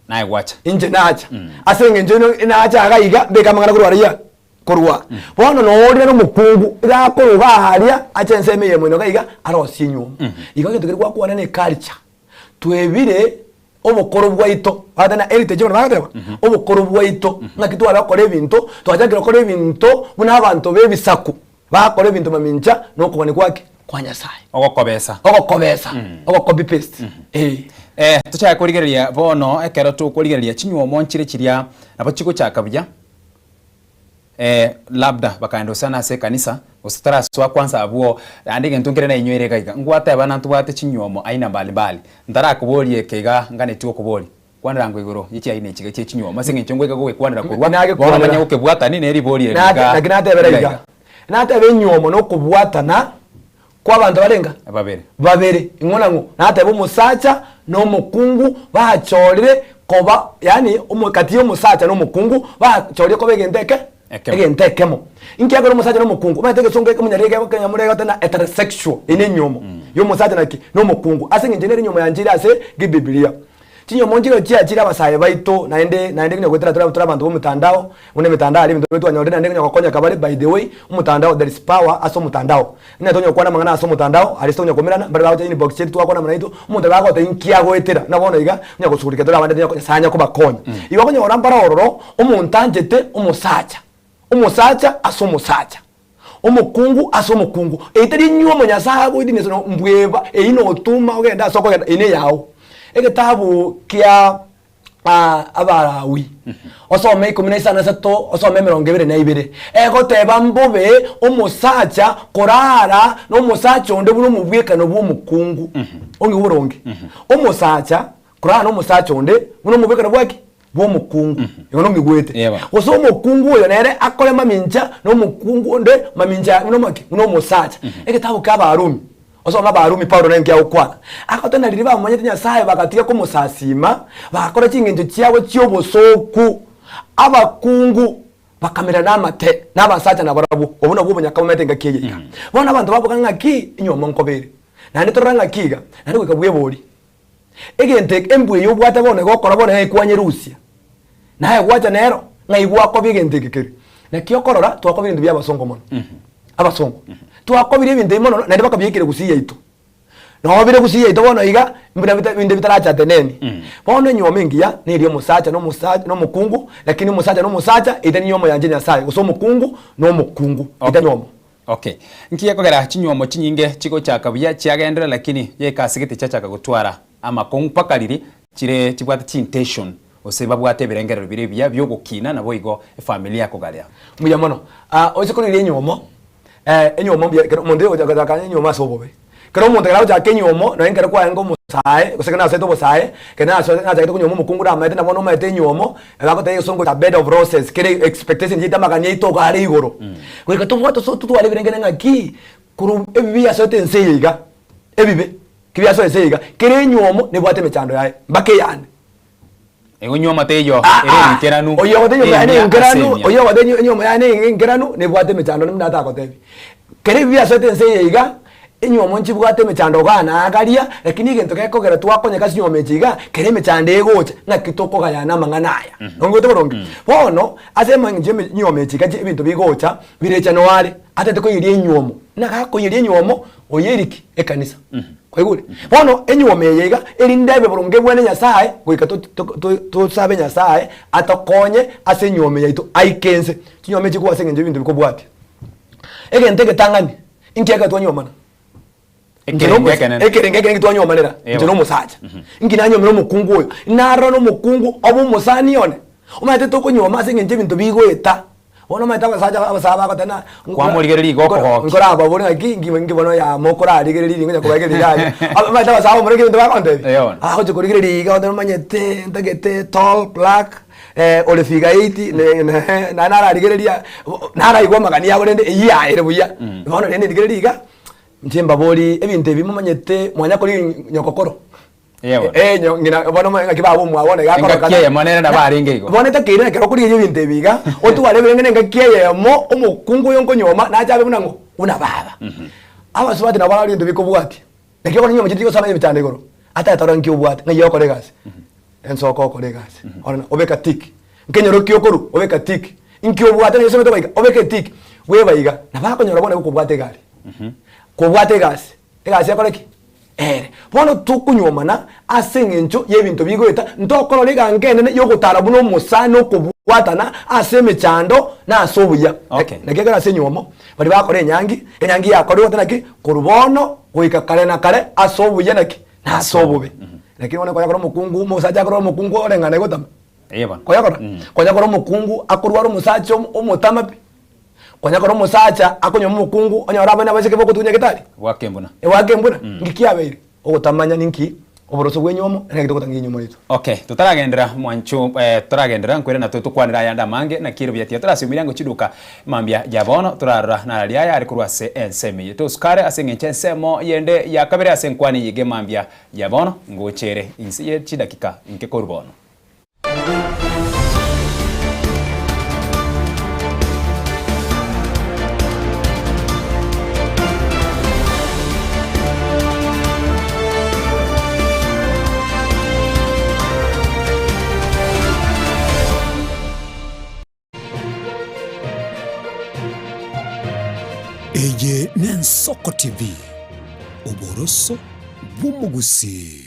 Naye gwacha. Inche nacha. Ase eng'encho ino nacha iga iga, mbeke amang'ana korwa aria korwa. Bono noorire nomokungu, iga akorwa iga aria, ache ensemo eyemo ino iga iga, arosie enyomba. Igo egento keria gwakwana ne eculture, twebire obokoro bwaito, bagoteba ng'a heritage bono bagoteba, obokoro bwaito, ng'aki tware gokora ebinto, twachakire gokora ebinto buna abanto ba ebisaku, bagakora ebinto mamincha na okogania gwake kwa Nyasaye. Ogokobesa. Ogokobesa, ogo copy paste, eh. Eh, tochake korigereria bono ekero tokorigereria chinywomo nchire chiria nabo chigochaka buya, eh, labda bakaenda gose ase ekanisa, gose tarasoa kwanza abwo, naende egento nkere nainyoire iga iga, ngwateba nantobwate chinywomo aina mbali mbali, ntarakoboria eke iga nganeti gokoboria, kwanera ango igoro ye chiaina echi iga chie chinywomo ase eng'encho ngoika gogekwanera korwa, bono omanye gokebwatani ne ribori eri iga Naki natebera iga iga, iga. nateba enywomo na okobwatana kwa abanto barenga? Babere. Babere, ing'o na ng'o? Nateba omosacha na omokungu bachorire koba yaani omo kati ya omosacha na omokungu bachorire koba egento eke Ekemo. egento ekemo. Inki ekero omosacha na omokungu, omanyete egesongo eke omonyariri eke ekenyamura egoteba ng'a heterosexual, eye ne enyiomo ya omosacha naki? Na omokungu. Ase eng'encho nere enyiomo yancheire ase ebibilia. Chinyomba nchire chiachire abasae baito naende naende konya goetera tore tore abanto b'omotandao, buna emetandao aria ebinto twanyorire naende konya gokonyeka bare by the way, omotandao there is power ase omotandao. Onye tonya gokwana amang'ana ase omotandao aria tonya komerana, mbare bagocha inbox chiaito twakwana amo naintwe, omonto nabo agoteba inki agoetera, buna bono iga, onya gosugulikia tore abande tonya Nyasaye anya kobakonya. Igo okonyora mbare ororo, omonto anchete omosacha, omosacha ase omosacha. Omokungu ase omokungu, eye tari enywomo Nyasae agoidinesie no mbweba, eyio notuma ogende ase okogenda, eyio neyao. Egetabu kia Abalawi, osome ikomi na isano na isato, osome emerongo ebere na ibere, egoteba mbobe omosacha korara na omosacha onde buna omobwekano bwa omokungu. Ong'e oboronge. Omosacha korara na omosacha onde buna omobwekano bwa ki? bw'omokungu, igo nomigwete. Gose omokungu oyo nere akore mamincha nomokungu onde mamincha buna omoki? Buna omosacha. Egetabu kia Abarumi, osome Abarumi Paulo nere nki agokwana, agoteba ng'a riria bamomanyete Nyasaye bagatiga komosasima, bagakora chingencho chiabo chi'obosooku, abakungu bakamera namate, na abasacha nabarabwo. Obwo nabwo obonyaka bomete engaki eye iga. Bono abanto baboka ng'aki, enyiomo nkoba ere. Naende torora ng'aki iga, naende goika bweborie. Egento eke, embwa eye obwate bono egokora bono ng'ai kwanyerusia, naye gwacha nero, ng'ai gwakobia egento eke kere. Naki okorora, twakobia ebinto bia abasongo mono, abasongo. Twakobire ebinto ebi mono naende bakabiekire gusii yaito. Noo bire gusii yaito bono iga, mbuna bita binde bitarachate neni. Bono enyiomo engiya, neria omosacha na omosacha na omokungu, lakini omosacha na omosacha, eita ninyiomo yanche Nyasaye, gose omokungu na omokungu, eita nyiomo. Okay. Nki gekogera chinyuomo chinyinge chigochaka buya chiagenderera lakini yaika ase gete chiachaka gotwara amakong'u mpaka riria chire chibwate chiintention gose babwate ebirengerero bire ebiya biogokina naboigo efamiri yakogarea. Mbuya mono. Ah oise korigereria enyuomo, enyuomo mbuya ekero omonto ogochaka gochaka enyuomo ase obobe. Ekero omonto ekero agochaka enyuomo nonye ekero kwarenge omosae gose ekero nasoete obosae, ekero nasoete nachagete konyuoma omokungu namanyete na bono omanyete enyuomo, bagoteba egesongo a bed of roses kere expectation yaito amagani aito iga are igoro. Goika tobwate so totware ebirengere ng'aki, korwa ebibe biasoete ense eye iga, ebibe ki biasoa ense eye iga, kera enyuomo nebwate emechando yaye mpaka eyane. Igo nyuomo teiyo ere enkeranu, Oyio ogote enyuomo yaye emia ase nenkeranu, emia. oyio ogote enyuomo yaye ne enkeranu, nebwate emechando buna natagotebi. Kera ebibe biasoete ense eye iga, enyuomo nchibwate emechando igaa na agaria, lakini egento gekogera twakonyeka ase chinyuomo echi iga, kera emechando egocha, ng'aki tokogayana amang'ana aya. Nongote boronge? Bono, ase eng'encho ya enyuomo echi iga ebinto bigocha, birecha noare, atete koiyeria enyuomo, buna gakoiyeria enyuomo, oyeiri ki? Ekanisa. Kwaigure? Bono enyuomo eye iga, erinde ebe boronge bwane Nyasaye, goika to- to- to- tosabe Nyasaye atokonye ase enyuomo yaito aike ense. Chinyuomo echi chikoba ase eng'encho y'ebinto bikobwatia. Egento egetang'ani, inki ekero twanyuomana? Inche na Ekerengo omosa- ekenene. Ekerengo ekenene twanyuomanera, inche na omosacha. Inki nanyuomera omokungu oyo? Narora na omokungu obe omosani one. Omanyete tokonyuoma ase eng'encho y'ebinto bigoeta. Bono omanyete abasacha abasae bagoteba ng'a Kwamorigereria igo okogokia. nkorababore ng'aki nki nki bono yama okorarigereria ringo onye kobaegereria iga aria. Omanyete abasae abamura ekero ebinto bagontebia? Eh bono. Agochia korigereria iga ogoteba omanyete ntagete tall, black, ore figure eight, naende nararigereria naraigwa amagani abo rende eywo yaere buya. Bono rende ndigereria iga, inche mbaborie ebinto ebi momanyete mwanya korigia nyokokoro. Eeh bono. Eh, nyo- ng'ina bono omanye ng'aki baba omwabo bono iga Engaki akorokana. eyemo nere nabo arenge igo. Bono etakeire ekero okorigereria ebinto ebi iga, otware ebirenge na engaki eyemo, omokungu oyo nkonyuoma nache abe buna ng'o? Buna baba. Abasubati nabo barora ebinto bikobwatia, naki okonyora omochie tigosana emechando igoro, atagete arore nki obwate, ng'ai ogokora egasi, ensoko okore egasi, orore obeka tick, nkenyoro ki okorwa, obeka tick, nki obwate nonye osomete goika, obeke etick, bweba iga, nabo akonyora bono gokobwata egari, kobwate egasi, egasi ekore ki? Ere. Bono tokonyuomana ase eng'encho y'ebinto bigoeta, ntokorora eganka enene y'ogotara buna omosani okobwatana ase emechando na ase obuya. Okay. Naki ekero ase enyuomo, baria bakora enyangi, enyangi yakorirwe gose naki, korwa bono goika kare na kare ase obuya naki, na ase obobe. Lakini bono konya kora omokungu, omosacha akorora omokungu oreng'ana egotama. Eye bono. Konya kora, konya kora omokungu akorwara omosacha omotama pi. Konya kora omosacha akonywa omokungu onyore abana abaiseke bogotunya getari. Goaka embuna. Egoaka embuna, nki kiabeire? Ogotamanya ninki oboroso bw'enywomo, naki togotangia enywomo yaito. Okay, totaragenderera mwancho eh, totaragenderera nkwere natwe tokwanere ayande amange naki ere buya tiga torase emirango chiduka mambia ya bono torarora narari aya are korwa ase ensemo eye tosukare ase eng'encho ensemo yende ya kabere ase enkwani eye iga mambia ya bono ngochere inse ye chidakika inke korwa bono. Eye n'Ensoko TV, oboroso bw'omogusii.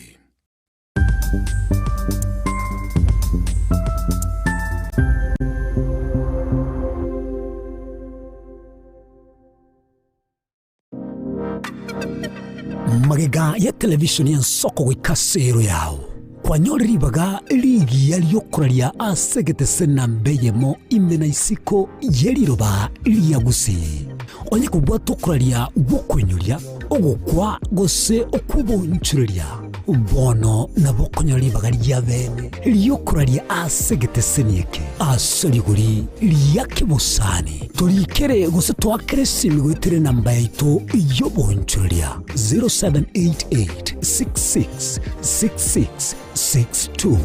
Magega ya televisheni y'ensoko goika ase ero yao, kwanyore ribaga rigiya riokoraria ase egetese namba eyemo ime na isiko ye riroba ria Gusii. Onye kobwate okoraria gw'okoinyoria, ogokwa gose okw'obonchoreria, bono nabo okonyora ribaga ria bene ri'okoraria ase egeteseni eke ase rigori ria kebosani. Torikere gose toakere esimi goetera enamba yaito y'obonchoreria 0788 66 66 62.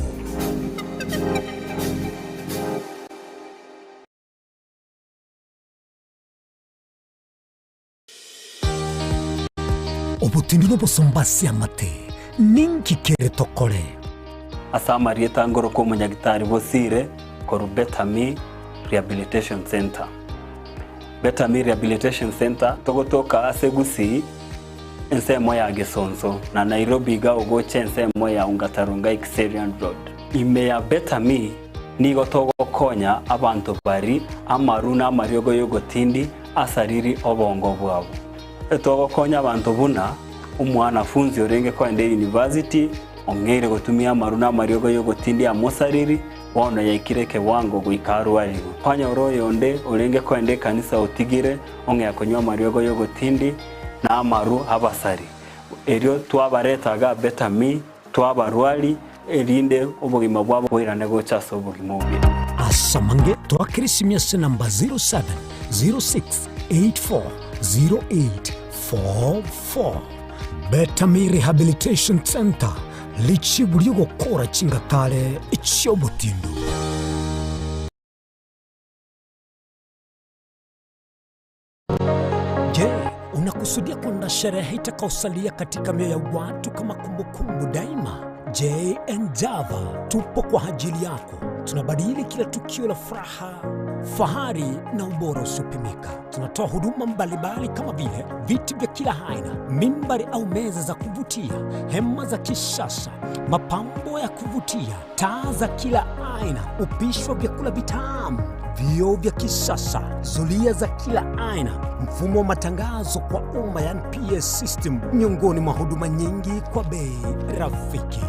Obotindi nobosomba ase amate, ninki kere tokore? Ase amarieta ngorokwa omonyagitari Bosire korwa Better Me Rehabilitation Centre. Better Me Rehabilitation Centre togotoka ase Gusii ensemo ya Gesonso na Nairobi iga ogocha ensemo ya Ongata Rongai Kiserian Road. Ime ya Better Me nigo togokonya abanto bari amaru na amariogo y'ogotindi asariri obongo bwabo. Togokonya abanto buna omwanafunzi orenge koenda eyunivasiti ong'eire gotumia amaru na amariogo y'ogotindi amosariri, bono yaikire ekewango goika arwarigwe. Kwanyora oyonde orenge koenda ekanisa otigire ong'ea konywa amariogo y'ogotindi na amaru abasari. Erio twabareta iga Better Me, twabarwari, erinde obogima bwabo boirane gocha ase obogima obuya. Ase amange toakere esimi ase namba 0706840844. Betami Rehabilitation Centre, richibu ri'ogokora chingatare chi'obotindu. Je, unakusudia kwenda sherehe itakaosalia katika mioyo ya watu kama kumbukumbu daima? JN Java tupo kwa ajili yako. Tunabadili kila tukio la furaha, fahari na ubora usiopimika. Tunatoa huduma mbalimbali kama vile viti vya kila aina, mimbari au meza za kuvutia, hema za kisasa, mapambo ya kuvutia, taa za kila aina, upishi wa vyakula vitamu, vioo vya kisasa, zulia za kila aina, mfumo wa matangazo kwa umma yani PA system, miongoni mwa huduma nyingi kwa bei rafiki.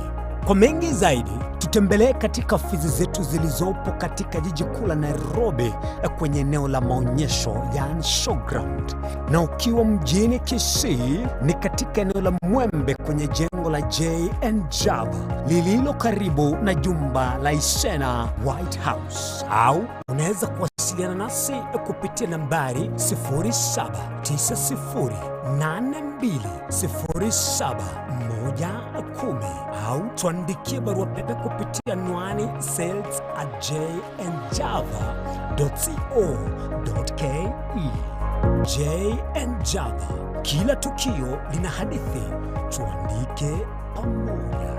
Kwa mengi zaidi, tutembelee katika ofisi zetu zilizopo katika jiji kuu la Nairobi kwenye eneo la maonyesho yani showground, na ukiwa mjini Kisii ni katika eneo la Mwembe kwenye jengo la JN Java lililo karibu na jumba la Isena White House, au unaweza kuwasiliana nasi kupitia nambari 0790820710 au tuandikie barua pepe kupitia anwani sales at jnjava.co.ke. J and Java, kila tukio lina hadithi, tuandike pamoja.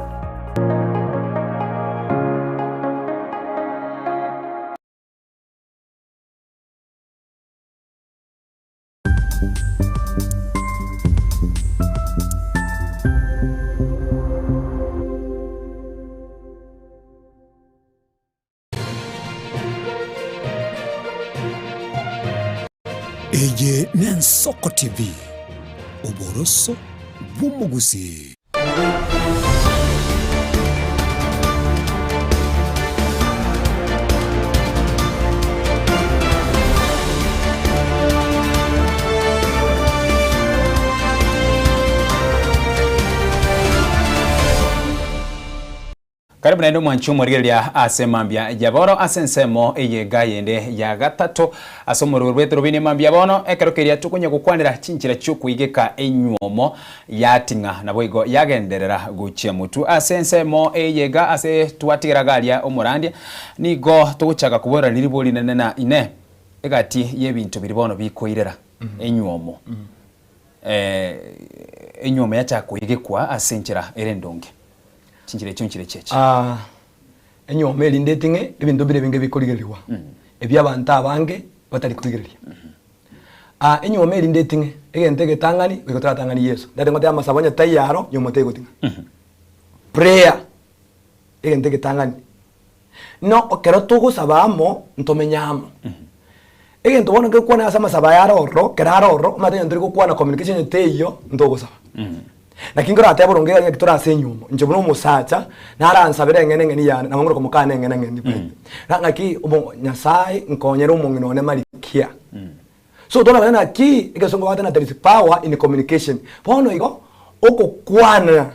Eye n'Ensoko TV, oboroso bw'omogusii. Karibu naende omwanchi omorigereria ase mambia ya bono ase ensemo eye enga yende ya gatato ase omorweri bw'eterobini bine mambia bono ekero keria tokonya gokwanera chinchera chiokoigeka enywomo yating'a naboigo yagenderera gochia motwe ase ensemo eye iga ase twatigera garia omorandia nigo togochaka koborera ribori rinene na ine egati y'ebinto biria bono bikoirera enywomo enywomo yachaka koigekwa ase enchera ere endonge. Chinchera echio nchire chiachi. Aa, enyomba erinde eting'e, ebinto mbire ebinge bikorigererigwa, ebi abanto abange batari korigereria. Aa, enyomba erinde eting'e, egento egetang'ani, goika toratang'ani Yeso. Ndate ngotebe amasabo onye taiyo aro, nyomba tegoting'a. Prayer, egento egetang'ani. No ekero togosaba amo, ntomenye amo. Egento bono nkegokwana ase amasabo aya are ororo, kero are ororo, omanyete onye ntori gokwana communication onye teiyo, ntogosaba. Naki nkoratebe boronge iga ng'aki tore ase enyomba, inche buna omosacha, naransabere eng'ene eng'eni yane, nabo ngoroka mokane eng'ene eng'eni bwene. Na ng'aki omo Nyasaye nkonyere omong'ina one marikia. So toramanya naki egesongo bagoteba there is power in communication. Bono igo, okokwana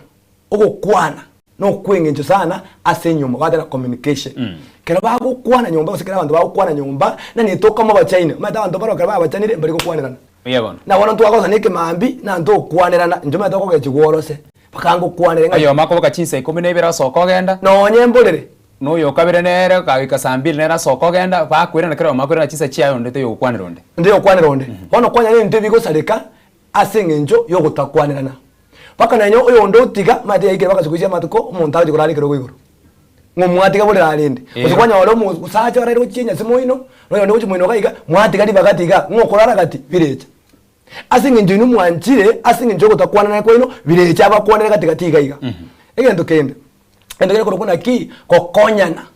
Ogokwana nokw'engencho sana ase enyomba, bagoteba communication. Ekero bagokwana nyomba gose ekero abanto bagokwana nyomba, nani tokoma obachaine, omanyete abanto baroo ekero babachanire mbari gokwanerana. Buya bono. Na bono ntwagosana ekemambi, na ntokwanerana, inche omanyete okogechigwa orose, mpaka ngokwanere ng'a Oyomo akoboka chinsa ikomi na ibere asoka ogenda. Nonye mborere. Na oyo okabere nere kagoika saa mbiri nere asoka ogenda, bakoirana kera oyomo akoirana chinsa chiaye onde toyogokwanera onde. Onde toyogokwanera onde. Bono kwanyora ebinto ebigosareka ase engencho y'ogotakwanerana. Mpaka nonya oyonde otiga, omanyete yaikire mpaka siku chia amatuko, omonto agochia korara ekerogo igoro. Ng'a omwatiga borere arende. Gose kwanyora omosacha oraire gochia enyasi moino, na oyonde gochia moino iga iga, mwatiga ribaga tiga, ng'a okorara gati, birecha. Ase eng'encho inwe mwanchire, ase eng'encho y'ogotakwanana kwaino, birecha abakwanere gati gati iga iga. Egento kende, egento kere korokwa naki, gokonyana.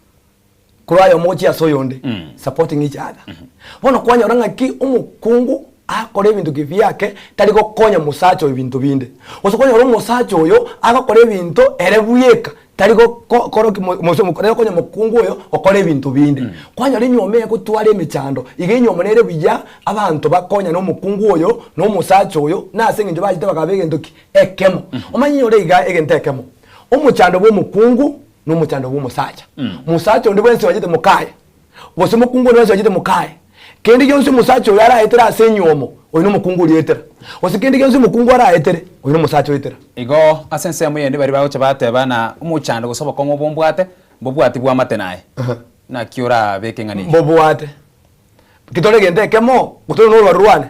Korwa ayomo gochia ase oyonde, supporting each other. Bono kwanyora ng'aki omokungu akora ebinto kibiake tari gokonya mosacha oyo ebinto binde. Gose kwanyora omosacha oyo agokora ebinto ere bweka tari goko koroki mo mose tari gokonya mokungu oyo gokora ebinto binde. Kwanyora enyomba egotwara emechando, iga enyomba nere buya abanto bakonyane omokungu oyo na omosacha oyo na ase eng'encho bachete bakaba egento ki? Ekemo. Omanye inyore iga egento ekemo, omochando bwa omokungu nomochando bw'omosacha. Mosacha onde bwensi oachete mokaye, gose mokungu onde bwensi oachete mokaye, kende gionsi omosacha oyo araetere ase enyiomo, oyo nomokungu oria oetera, gose kende gionsi omokungu araetere, oyo nomosacha oetera. Igo ase ensemo eyende baria bagocha bateba na omochando gose obokong'u obo mbwate, mbobwati bw'amate naye. Naki orabeke eng'ana eyio? Mbobwate. Ki tore egento ekemo, gose tore norwaru rwane,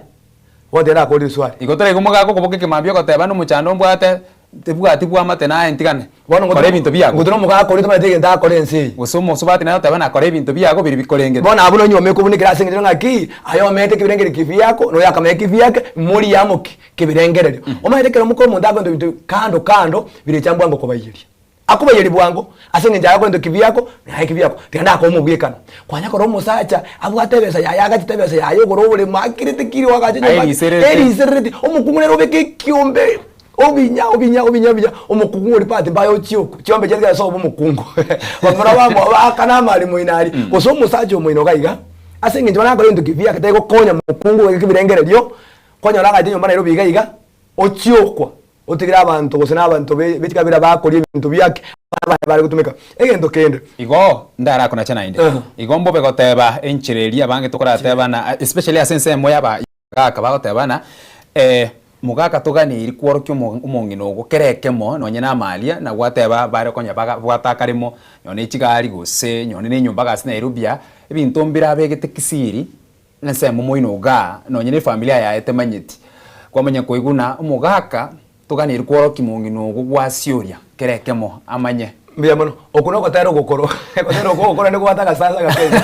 Goteba nakore riswali. Igo toraigwe omogaka okoboka ekemambia ogoteba nomochando mbwate, tibwati bw'amate naye ntigane. Bono Kora ebinto biago. Ngote nomogaka oria tomanyeti egento agokora ense eye. Gose omosubati naye oteba nakora ebinto biago biria bikorengete. Bono abwo nonyuome ekobunekera ase eng'encho ng'aki, aye omanyete ekebirengererio kibiako, na oyo akamanya kibiake, morie amo ki? Kebirengererio. Omanyete ekero mokora omonto akorenta ebinto kando kando, birecha mbwango kobaiyeria. Akobayeria bwango, ase engencho aye akorenta ekibiako, na aye ekibiako, tiga nakoe omobwekano. Kwanya korora omosacha abwate ebesa yaye agachete ebesa yaye ogora oboremo akirete kiri oagache nyomba Aerisererete. eriserereti, omokungu nere obeke ekiombe obinya obinya obinya obinya, omokungu oria bahati mbaya ochia okwo, chiombe chiaye chigacha sobo omokungu bamura bamo baakana amari moino aria, gose omosacha omoino iga iga, ase eng'encho bono akora egento kibiake tari gokonya mokungu oye ebirengererio, kwanyora agachete nyomba Nairobi iga iga, ochia okwa. Otigere abanto gose nabanto be chikabira bakoria ebinto biake abana baye bare gotumeka. Egento kende. Igo ndarakonache naende. Igo mbobe goteba enchera eria abange tokoratebana especially ase ensemo ya abagaka bagotebana mogaka toganeiri kworokia omong'ina ogo kera ekemo nonye na amalia na gwateba bare konya babwate akaremo nonye ne chigari gose nonye ne enyomba gase Nairobi aa ebinto mbire abegete kisiri. Ensemo moino igaa, nonye na efamilia yaye temanyeti. Kwamanya koigwa buna omogaka toganeiri kworokia mong'ina ogo gwasioria kera ekemo amanye. Mbuya mono. Oko nogotera ogokoro. Ogotera oko ogokoro naende kobwate agasasa gake iga.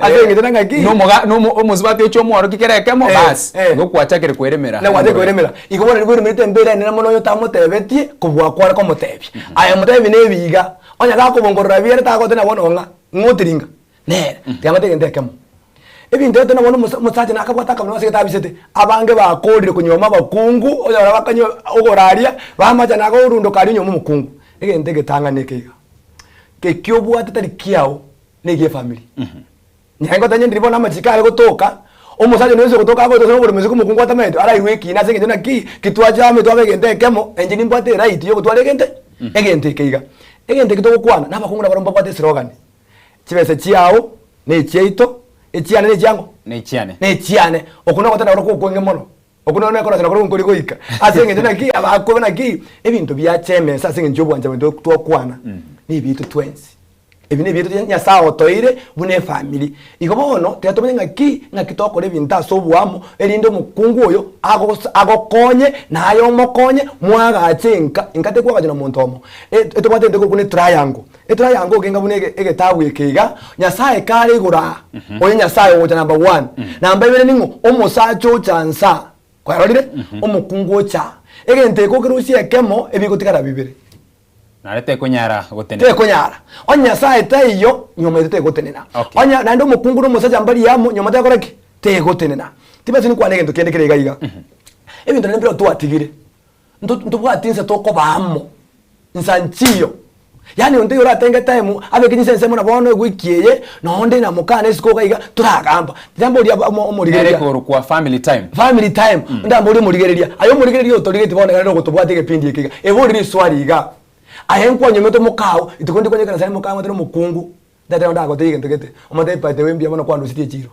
Ase eng'encho na ng'aki? Nomoga nomo omosubati oche omworokia kera ekemo Eh, bas, eh. igo kwachakire kweremera. Na gwachakire kweremera. Igo bono riria bweremerete embera enene mono oyo otamotebetie kobua kware komotebia. Aye motebi na ebiiga, onye gakobongorora biere tagoteba bono ng'a ng'a otiringa. Nere, tiamate egento ekemo. Ebinto ebio tari bono omosa omosacha nakabwate akabuna ase getabisete, abange bakorire konyuoma abakungu, onyore bakanywa ogoraria, bamacha nago orundoka aria onyuome omokungu. Egento egetang'ani eke iga, eki obwate tari kiao, na egie efamiri. Nyaye ngotebia ndiri bono amachiko are gotoka, omosacha onde onsi ogotoka agoeta ase oboremo isiko omokungu atamanyeti, arairwe ekina ase eng'encho naki, ki twachame twabe egento ekemo, inche nimbwate eright ya ogotwara egento egento eke iga. Egento eke togokwana, na abakungu nabarobwo mbabwate eslogan. Chibesa chiao nechiaito, echiane nechiang'o? Nechiane. Nechiane. Oko nogotenda korokwo okweng'e mono. Oko noro nekorosana korokwo nkori goika. Ase eng'encho naki abakobe naki ebinto biacha emesa ase eng'encho y'obwancha bwaito twakwana, nebiaito twensi. Ebi nebiaito bia Nyasaye otoire buna efamiri. Igo bono tiga tomanye ng'aki, ng'aki tokora ebinto ase oboamo erinde omokungu oyo agos agokonye naye omokonye mwagache enka. Enka tekwagachwa na monto omo. Etobwate egento ekorokwa ne triangle. Etriangle ogenga buna ege egetabu eke iga, Nyasaye kare igoro aa, oye Nyasaye ogocha number one. Namba ibere ning'o? Omosacha ocha nsa, kwarorire? Omokungu ocha aa. Egento eke okerusia ekemo, ebigotigara bibere. Nare tekonyara gotenena. Tekonyara. Onye Nyasaye taiyo, nyoma ete tegotenena. Okay. Onye naende omokungu na omosacha mbari amo, nyoma tekora ki? Tegotenena. Tibasi nikwane egento kende kere iga iga. Ebinto naende mbire twatigire. Nto ntobwati inse tokoba amo, insa nchiyo. Yaani onde oratenge time abeke chinsa ensemo na bono ewiki eye nonde na mokane isiko iga iga toragamba. Ndamboria aba omo Nere omorigereria. korokwa family time. Family time. Ndamborie omorigereria, aye omorigereria otorigetie bono iga nere ogotobwatia egepindi eke iga, ebori riswali iga, aye nkwanyomete omokao, rituko rinde kwanyekana sare mokao ng'otebe omokungu, ndateba ndagotebie egento gete, omotebie by the way mbuya mono kwandusetie echiro.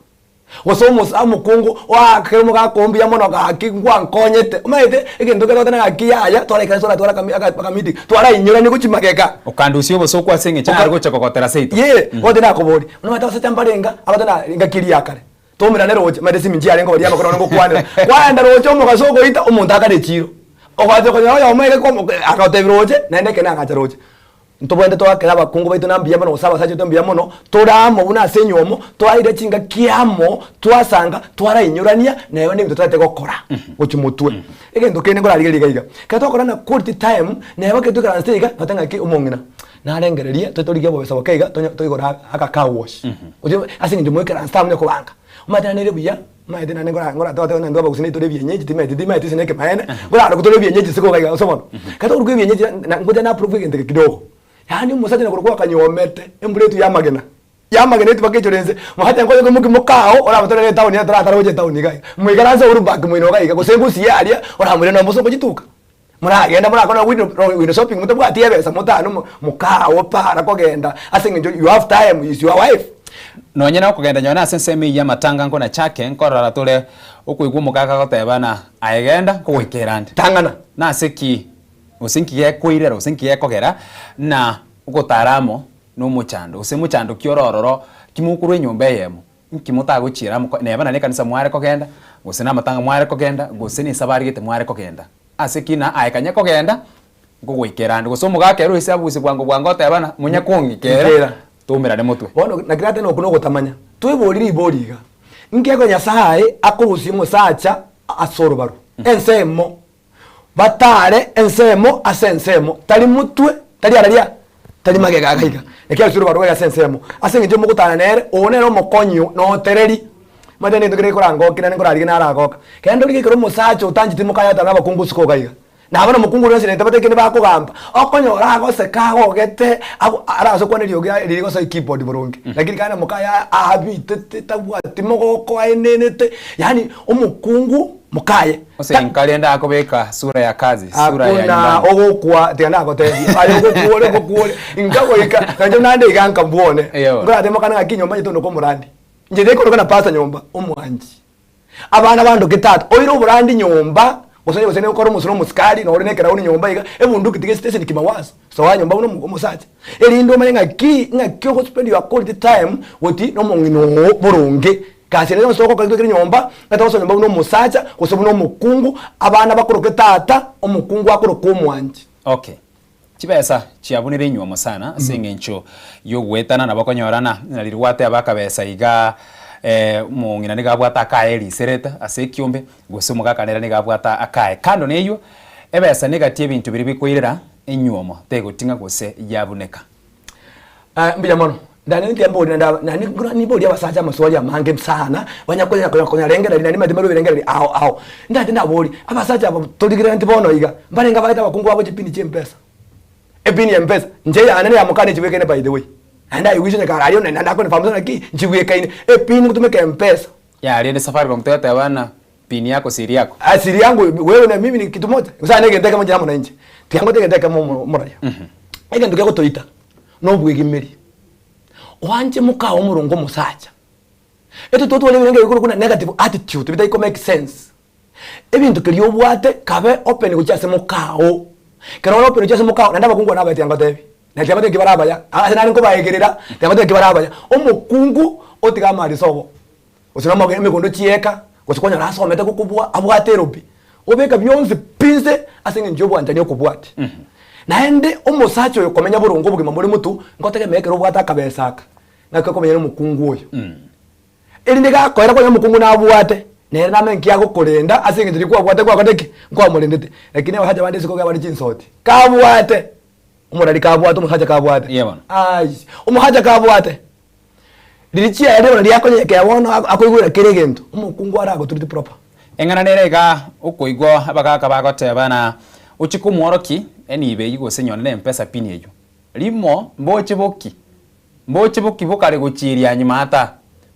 Gose omosa omokungu oakere omogaka oo mbuya mono gaki ngwankonyete. Omanyete egento kere goteba gaki yaya twaraikaransa toratware akami aka akamiti twarainyorania gochia magega. Okandusia obosooku ase eng'encho nare gocha kogotera seito. Yee, gote nakoboria, omanyete abasacha mbarenga abate na engaki eria ya kare. Twaumerane roche, omanyete esimi nchiarenge oria amakoro ngokwanera. Kwaenda roche omogaso ogoita omonto akare echiro. Ogocha konyora oyomo iga komo agotebia roche naende ekene agacha roche. Ntobwenerete toakere abakungu baito na mbuya mono gose abasacha baito mbuya mono, tore amo buna ase enywomo, twaire chingaki amo, twasanga, twarainyorania, na ebe nebinto totaete gokora gochia motwe. Egento kende nkorarigereria iga iga, ekero twakora na quality time, neba ekero toikaransete iga, tote ng'aki omong'ina, narengereria toche torigie obobesa boke iga tonye toigore aka car wash. Gose ase eng'encho moikaransete amo onye kobanga, omanyete naende ere buya, omanyete naende nkora nkora totebe naintwe abagusii naintwe tore ebienyeji timanyeti timanyeti ase nekemaene, nkorara tore ebienyeji isiko iga iga gose bono. Ekero tokorwa ebienyeji na ngocha na approve egento eke kidogo, yaani omosacha nakorokwa akanyuomete embura etwe ya amagena, ya amagena etwe mpaka echore inse, mosacha nkonya koimokia mokao oramotorere etown ere toratare gocha etown iga iga, moikaranse Uhuru park moino iga iga gose Gusii aria, oramorere nonye mbosa ogochituka. Moragende morakore window window shopping motabwati ebesa motano mo mokao para kogenda ase eng'encho you have time is your wife. Nonye na okogenda nonye ase ensemo eyio y'amatanga nkona chake nkorora tore okoigwa omogaka agoteba ng'a aye genda nkogoikera ande. Tang'ana. Nase ki gose nki gekoirera gose nki gekogera na ogotara amo na omochando gose mochando ki ore ororo ki mokorwa enyomba eyemo Nki motagochiera amo neba na nekanisa mware kogenda, gose namatanga mware kogenda, gose nesabari gete mware kogenda? Ase ki na aye kanya kogenda, nkogoikera ande, gose omogaka ere oise abuse bwango bwango oteba ng'a monya kong'ikera, Ng'ikera. toumerane motwe. Bono naki nateba okwo nogotamanya. Twebori ribori iga, nki ekero Nyasaye akorusia omosacha ase orobaru, ensemo, Batare ensemo ase ensemo, tari motwe, tari araria, tari magega iga iga. Naki arusia orobaru rwaye ase ensemo. Ase eng'encho mogotara nere, oo nere omokonyi oo, notereri. Omanyete negento kere gekorangokia naende nkorarigia naragoka. Kende origie ekero omosacha otancheti mokaye atare nabakungu isiko iga iga. Nabo na omokungu oria onsi tabwati kende bakogamba, okonyora agoseka agogete, ago arase kwana eriogi riria gosoa ekeyboard boronge. Lakini kare na mokaye abitete tabwati mogoko aenenete, yaani omokungu mokaye. Gose inka rende akobeka sura ya kazi, sura ya Hakuna nyumbani. ogokwa tiga nagotebia aye ogokwa ore ogokwa ore inka goika nainche naende iga nka mbwone Eyo. nkorate mokana ng'aki nyomba inche tondoka omorandi inche ndikoroka na pastor nyomba omwanchi abana bandoke tata oire oborandi nyomba gose onye gose nokore omosura omosikari nore na ekerauni nyomba iga ebunduki tiga esitesheni kimawazo soa nyomba buna omo omosacha erinde omanye ng'aki ng'aki ogospend your quality time goti na omong'ina oo boronge. Gasi ende yonsi togokora twekire nyomba, ng'a togosoa nyomba buna omosacha, gose buna omokungu, abana bakoroke tata, omokungu akoroke omwanchi. Okay. Chibesa chiabunire enywomo sana ase eng'encho yogoetana nabo okonyorana na riria gwateba akabesa iga omong'ina nigo abwate akaye riserete ase ekiombe gose omogaka nere nigo abwate akaye. Kando na eywo ebesa negati ebinto biria bikoirera enywomo tegoting'a gose yabuneka. Mbuya mono. Naende ntiambori naende aba naende nkoro niborie abasacha amaswali amange sana, banya konya konya konyarengereria naende nimanyete mbarwe ebirengererio ao ao. Ndachete naborie, abasacha aba torigereraneti bono iga, mbarenge abaete abakungu babo chipini chia mpesa? Epini ya mpesa, inche eyane na eya mokane nchibwekaine by the way. Naende I wish onye kare aria naende akonifahamu sana naki, nchibwekaine. Epini ngotumeka mpesa. Yaya rende Safaricom toyoteba ng'a pini yako siri yako. Ah siri yangu wewe na mimi ni kitu moja. Gose aye negento ekemo inche amo na inche. Tiga ngote egento ekemo omo omoraia. Egento kegotoita. Nobwegemeri, oanche moka omoronge omosacha. Eto totware ebirenge bikoro buna negative attitude bitari ko make sense. Ebinto keria obwate kabe open gochia ase mokao. Kero ore open gochia ase mokao naende abakungu aba nabaete ngotebi, na tiga ngotebi ki bare abaya, ase nare nkobaegerera, tiga ngotebi ki bare abaya. Omokungu otiga amariso obo, gose na omogeni emegondo chieka, gose kwanyora asomete gokobua abwate erobi, obeka bionsi pi nse ase eng'encho ya obwanchani okobwatia. Naende omosacha oyo komenya boronge obogima bore motu, ngotegemea ekero obwate akabesa aka, ng'aki okomenya na omokungu oyo. Erinde gakoera kwanyora omokungu nabwate, nere name nki agokorenda ase eng'encho riria kwabwate kwakorete ki? Nkwamorendete. Lakini abasacha bande isiko iga bare chinsoti, kabwate, omorari kabwate, omosacha kabwate, aai, omosacha kabwate. Riria chiaye rirorio riakonyekea bono akoigwera kera egento, omokungu aragotureti proper. Eng'ana nere iga okoigwa abagaka bagoteba na ochie komworoki enibo eyio gose nyone ne mpesa pin eyio. Rimo mboche boki, mboche boki bokare gochiria nyuma ata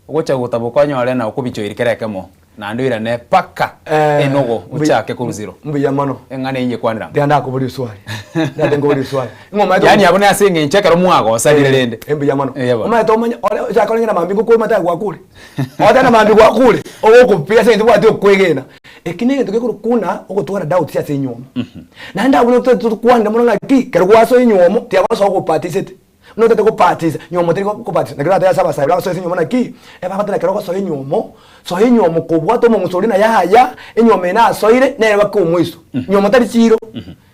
ogocha gotaboka onyore na okobichoiri kera ekemo naende oirane paka enogo ochake korwa zero. Mbuya mono. Eng'ana eyio nyekwanera. Tiga ndakoboria eswali. Ndate nkoborie eswali. Ng'o omanyete Yaani abwo nase eng'encho ekero mwagosanire rende. Eh, mbuya mono. Eeh bono. Omanyete omanye ore ochake koreng'ana mambia ngokore omanyete aye gwakure. Ogoteba na mambia gwakure, ogokopiga ase eng'encho obwate okwegena. Eki negento gekorokwa buna ogotwara doubts ase enywomo. Naende abwo tokwanire mono ng'aki, ekero gwasoa enywomo, tiga gosoa ogopatisete. Buna otagete gobatisa, nywomo teri gobatisa. Naki oratebe ase abasae baria bagosoa ase enywomo naki, ebagoteba ekero ogosoa enywomo, soa enywomo kobwate omong'uso oria naye aya, enywomo eye nasoire, nere baka omoiso. Nywomo tari chiiro,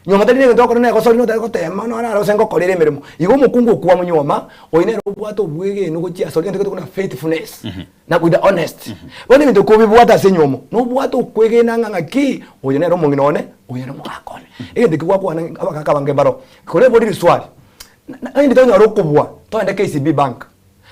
nywomo tari negento ogokora na egosori notari gotema nonye naro gose ngokorere emeremo. Igo omokungu okwa monyuoma, oyio nere obwate obwegenu gochia asore egento getwa buna faithfulness na with honest. Bono ebinto kobibwate ase enywomo, nobwate okwegena ng'a ng'aki, oyo nere omong'ina one, oyo nere omogaka one. Egento ekio gwakwana abagaka abange mbaroo. Koreboria riswali, Naende tonyore okobua, togende KCB Bank,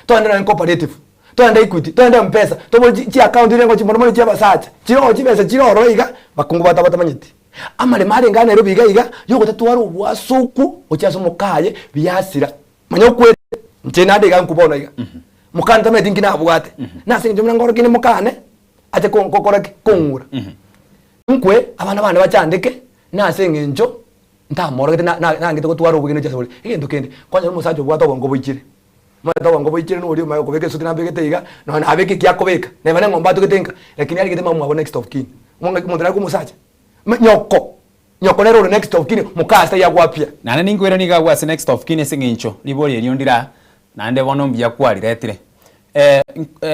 togende nonye Cooperative, togende Equity, togende Mpesa, tobore chi chiaccount chiria ngochi mono mono chia abasacha, chire oo chibesa chire ororo iga, bakungu bato batamanyeti. Amaremo arenge aa Nairobi iga iga, yogotatwara obwasuku gochia ase omokaye, biasira. Manya okwete, inche naende iga nkwo bono iga, mokane tamanyeti nki nabwate, nase eng'encho buna ngorokia inde mokane, ache ko kokora ki? Kong'ura. Nkwe, abana bane bachandeke, nase eng'encho. Ntamorogete na na nangete gotwara obwegenwa gochia asore. Egento kende, kwanyora omosacha obwate obongo boichire. Omanyete obongo boichire noria omanye gokobeka esuti nabegete iga, nonya nabeke eki akobeka, neba na eng'ombe atugete nka, lakini arigete mama omwabo next of kin. Omonto nare omosacha, nyoko, nyoko nere ore next of kin, moka ase taiyo agwapia. Naende ninkoirania iga agwo ase next of kin ase eng'encho ribori erio ndira naende bono mbuya kwariretire.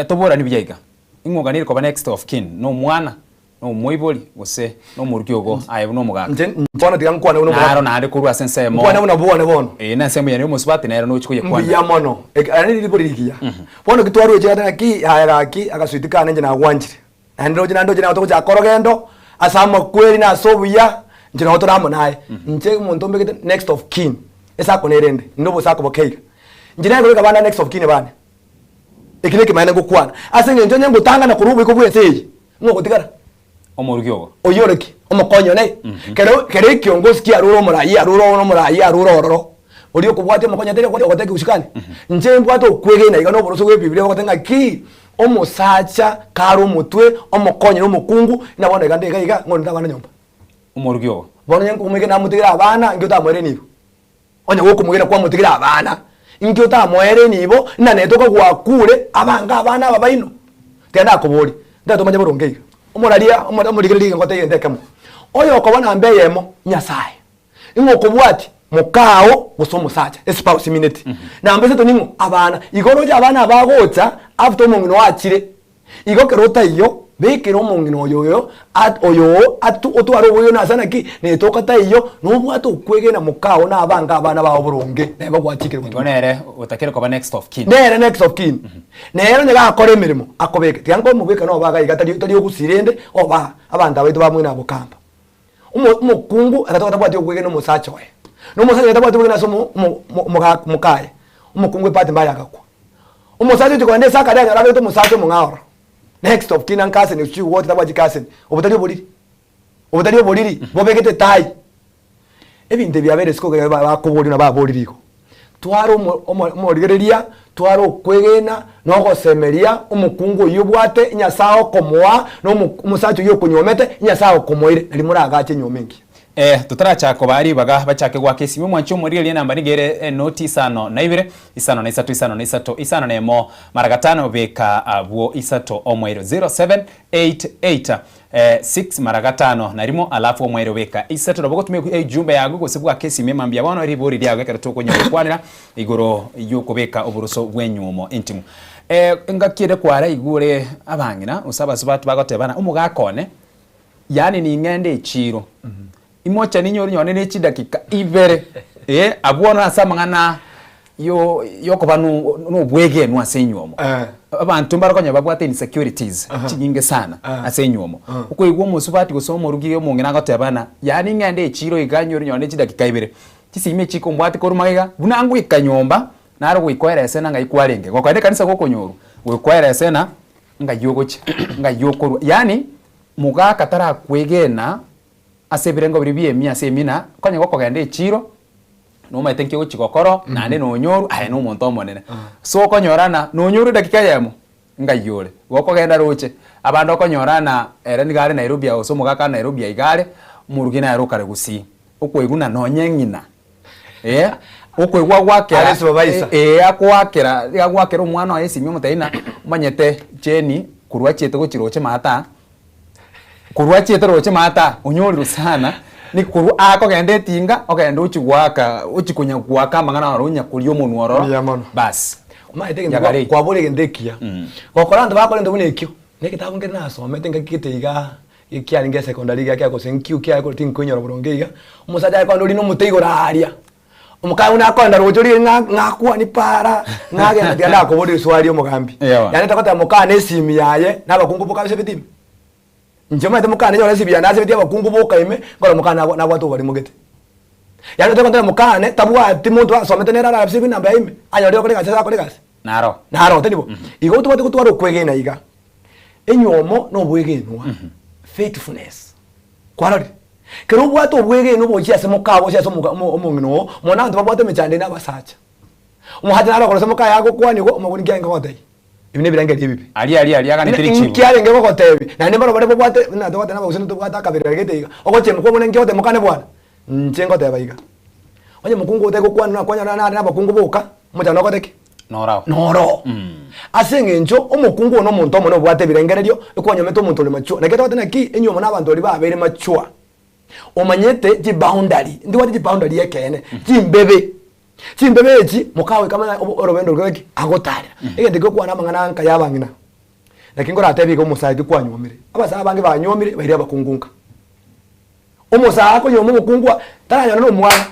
Toborani buya iga, ing'o oganeire koba next of kin, na omwana? Nomoibori, gose nomoruki ogo, aye buna omogaka. Inche bono tiga nkwane buna omogaka. Naro naende korwa ase ensemo. Nkwane buna bwane bono. Ee, na ensemo yane y'omosubati nere nochia koyekwana. Mbuya mono. Eke aye neribo rigiya. Bono ki twarwechire ate naki, yaya gaki, agaswiti kane inche nagwanchire. Naende roche naende roche naye togochaka orogendo, ase amakweri na ase obuya, inche nabo tore amo naye. Inche omonto ombegete next of kin, esako nere ende, inde obosako boke iga. Inche naye kobeka abana next of kin bane. Eki nekemanyererio ngokwana, ase engencho onye ngotang'ana korwa oboiko bw'ense eye, ng'o ogotigara? Omorugi ogo. Oyio ore ki? Omokonyi one. Kero kero ekiongosi kiarure omoraia arure oro omoraia arure ororo, oria okobwatia omokonyi tari ogoteba ekegusikani. Inche mbwate okwegena iga na oboroso bwa ebibilia bogoteba ng'aki, omosacha kare omotwe, omokonyi na omokungu, ng'a bono iga nde iga iga, ng'o onde abana nyomba. Omorugi ogo. Bono onye nkomoika namotigere abana, inki otamoere nigo? Onye gokomogera kwamotigera abana, inki otamoere enibo, ng'a netoka gwakure abange abana aba baino? Tiga nakoborie, ntagete omanye boronge iga. Omoraria omo omorigereria iga ngotebie egento ekemo, oyokoba namba eyemo, Nyasaye, ing'o okobwatia? Mokao gose omosacha, espouse emineti. Namba isato ning'o? Abana. Igo oroche abana aba bagocha after omong'ina oo achire. Igo kero otaiyo, bekera omong'ina oyo oyo at oyo oo atu otware obwegenwa ase naki, netoka taiyo, nobwate okwegena mokao na abange abana bao boronge, naye bagwachikire Igo gotumeka. nere otakire koba next of kin. Nere next of kin. Nere onye gakora emeremo, akobeke. Tiga nkomobeka noba iga iga tari tari ogusii rende, oba abanto abaito bamwene abwo kamba. Omo omokungu agatoka tabwati okwegena omosacha oye, na omosacha oye tabwati okwegena ase omo omo omoga mokaye, omokungu ebahati mbaya agakwa. Omosacha ochia kogenda esakari anyore abegete omosacha omong'ao ororo, next of kin cousin sijui what tabwati cousin, obo tari oboriri, obo tari oboriri, bobegete etai. Ebinto ebi biabeire isiko ekero bakoboria na baborire igo. Twara omo omo omorigereria, twara okwegena, na ogosemeria omokungu oyio obwate, Nyasae okomoa, na omo omosacha oyio okonyuomete, Nyasae okomoire, nari moragache enyuomo engiya. Eh, totarachaka kobaa ribaga bachake goaka esimi omwanche omorigereria enamba nigo ere enoti isano na ibere, isano na isato, isano na isato, isano na emo, mara gatano beka abwo isato omoerio 0788 6 mara gatano na rimo alafu omoerio beka isato. Nabo ogotumia ejumbe yago gose bwake esimi mambia bono ribori riago ekero tokonya gokwanera igoro yokobeka oboroso bw'enyuomo entimu. Engaki ere kwaraigure abang'ina gose abasubati bagotebana omogaka one yaani ning'ende echiiro imoche ninyore nonye ne chidakika ibere eh abwo bono ase amang'ana yo yokoba no nobwegenwa ase enywomo. Abanto mbare okonyora babwate insecurities chinyinge sana ase enywomo. Okoigwa omosubati gose omorugi omong'ina agoteba ng'a yaani ng'ende echiiro iga nyore nonye ne chidakika ibere, chisimi echi chikombwati korwa magega, buna ngoika nyomba naro goikoera esena ng'ai kwarenge. Gokoenda ekanisa gokonyorwa, goikoera esena ng'ai ogochia, ng'ai okorwa. Yaani mogaka tarakwegena ase ebirengo biria bi'emia ase emina, konya gokogenda echiiro, nomanyete nki ogochia gokora, naende nonyorwe, aye na omonto omonene. So okonyorana, nonyorwe edakika eyemo, ng'ai ore. Gokogenda roche, abande okonyorana ere nigo are Nairobi gose omogaka are Nairobi aiga are, omorugi nere okare gusii. Okoiguna nonye ng'ina, eh, okoigwa gwakera, Are supervisor. eh, akoakera, iga agoakera omwana oye esimi omotebi ng'a, omanyete Jane korwa achiete gochia roche maata, Korwa achiete roche maata onyorirwe sana, ni korwa akogenda etinga ogende ochie goaka ochie konya goaka amang'ana aro onya koria omonwa ororo Mbuya mono. bas. Omanyete egento Yagara ekio. kwabora egento ekiya. Gokora abanto bakora egento buna ekio, na egetabu nkere nasomete engaki gete igaa, ekiarenge esecondary iga kia gose nkiu kiaye korwa tinkoinyora boronge iga, omosacha aye kogenda orine omote igoro aaria, omokaye buna akoenda roche oria ng'a ng'akwani para, ng'agenda tiga ndakoboria eswali omogambi. Ewa. Yaani togoteba mokane esimi yaye, na abakungu boka ase ebitima. Inche omanyete mokane nyore esibi yane asebeti abakungu boka ime, nkore mokane nabwa nabwate oborimo gete. Yaani otebe gontebia mokane tabwati monto asomete nere arabisirwe enamba ya ime, anyorire okore egasi ase akore egasi? Naro. Naro, tari bo? Igo tobwate gotwara okwegena iga, enywomo na obwegenwa, faithfulness, kwarorire? Kero obwate obwegenwa bochia ase mokao gose ase omoga omo omong'ina oo, mono abanto babwate emechando eye na abasacha. Omosacha naro okorosia mokaye agokwanigwa, omobori nki arenge gotebia? Ebi nebirengererio ebibe. Aria aria aria aganete richibu. Inki arenge gogotebia? Naende mbaro baria babwate, buna togoteba nabagusii ntobwate akaberera gete iga, ogochia mokwo buna inki ogoteba mokane bwana? Inche ngoteba iga, onye mokungu otari gokwana nakwanyora nare nabakungu boka, omochando ogote ki? Norao. Noroo. Ase eng'encho omokungu oyo na omonto omonene obwate ebirengererio, ekwanyomete omonto ore mature. Naki togoteba naki enyiomo na abanto baria babeire mature, omanyete chiboundary, ntobwate chiboundary ekeene, chimbebe. Chimbebe echi mokagoika amang'ana orobendo rwe ki? Agotarera. Egento ekio okwana amang'ana nka ya abang'ina. Naki nkoratebie iga omosae ki kwanyuomire. Abasae abange banyuomire baire abakungu nka. Omosae akonyuoma omokungu a taranyora na omwana.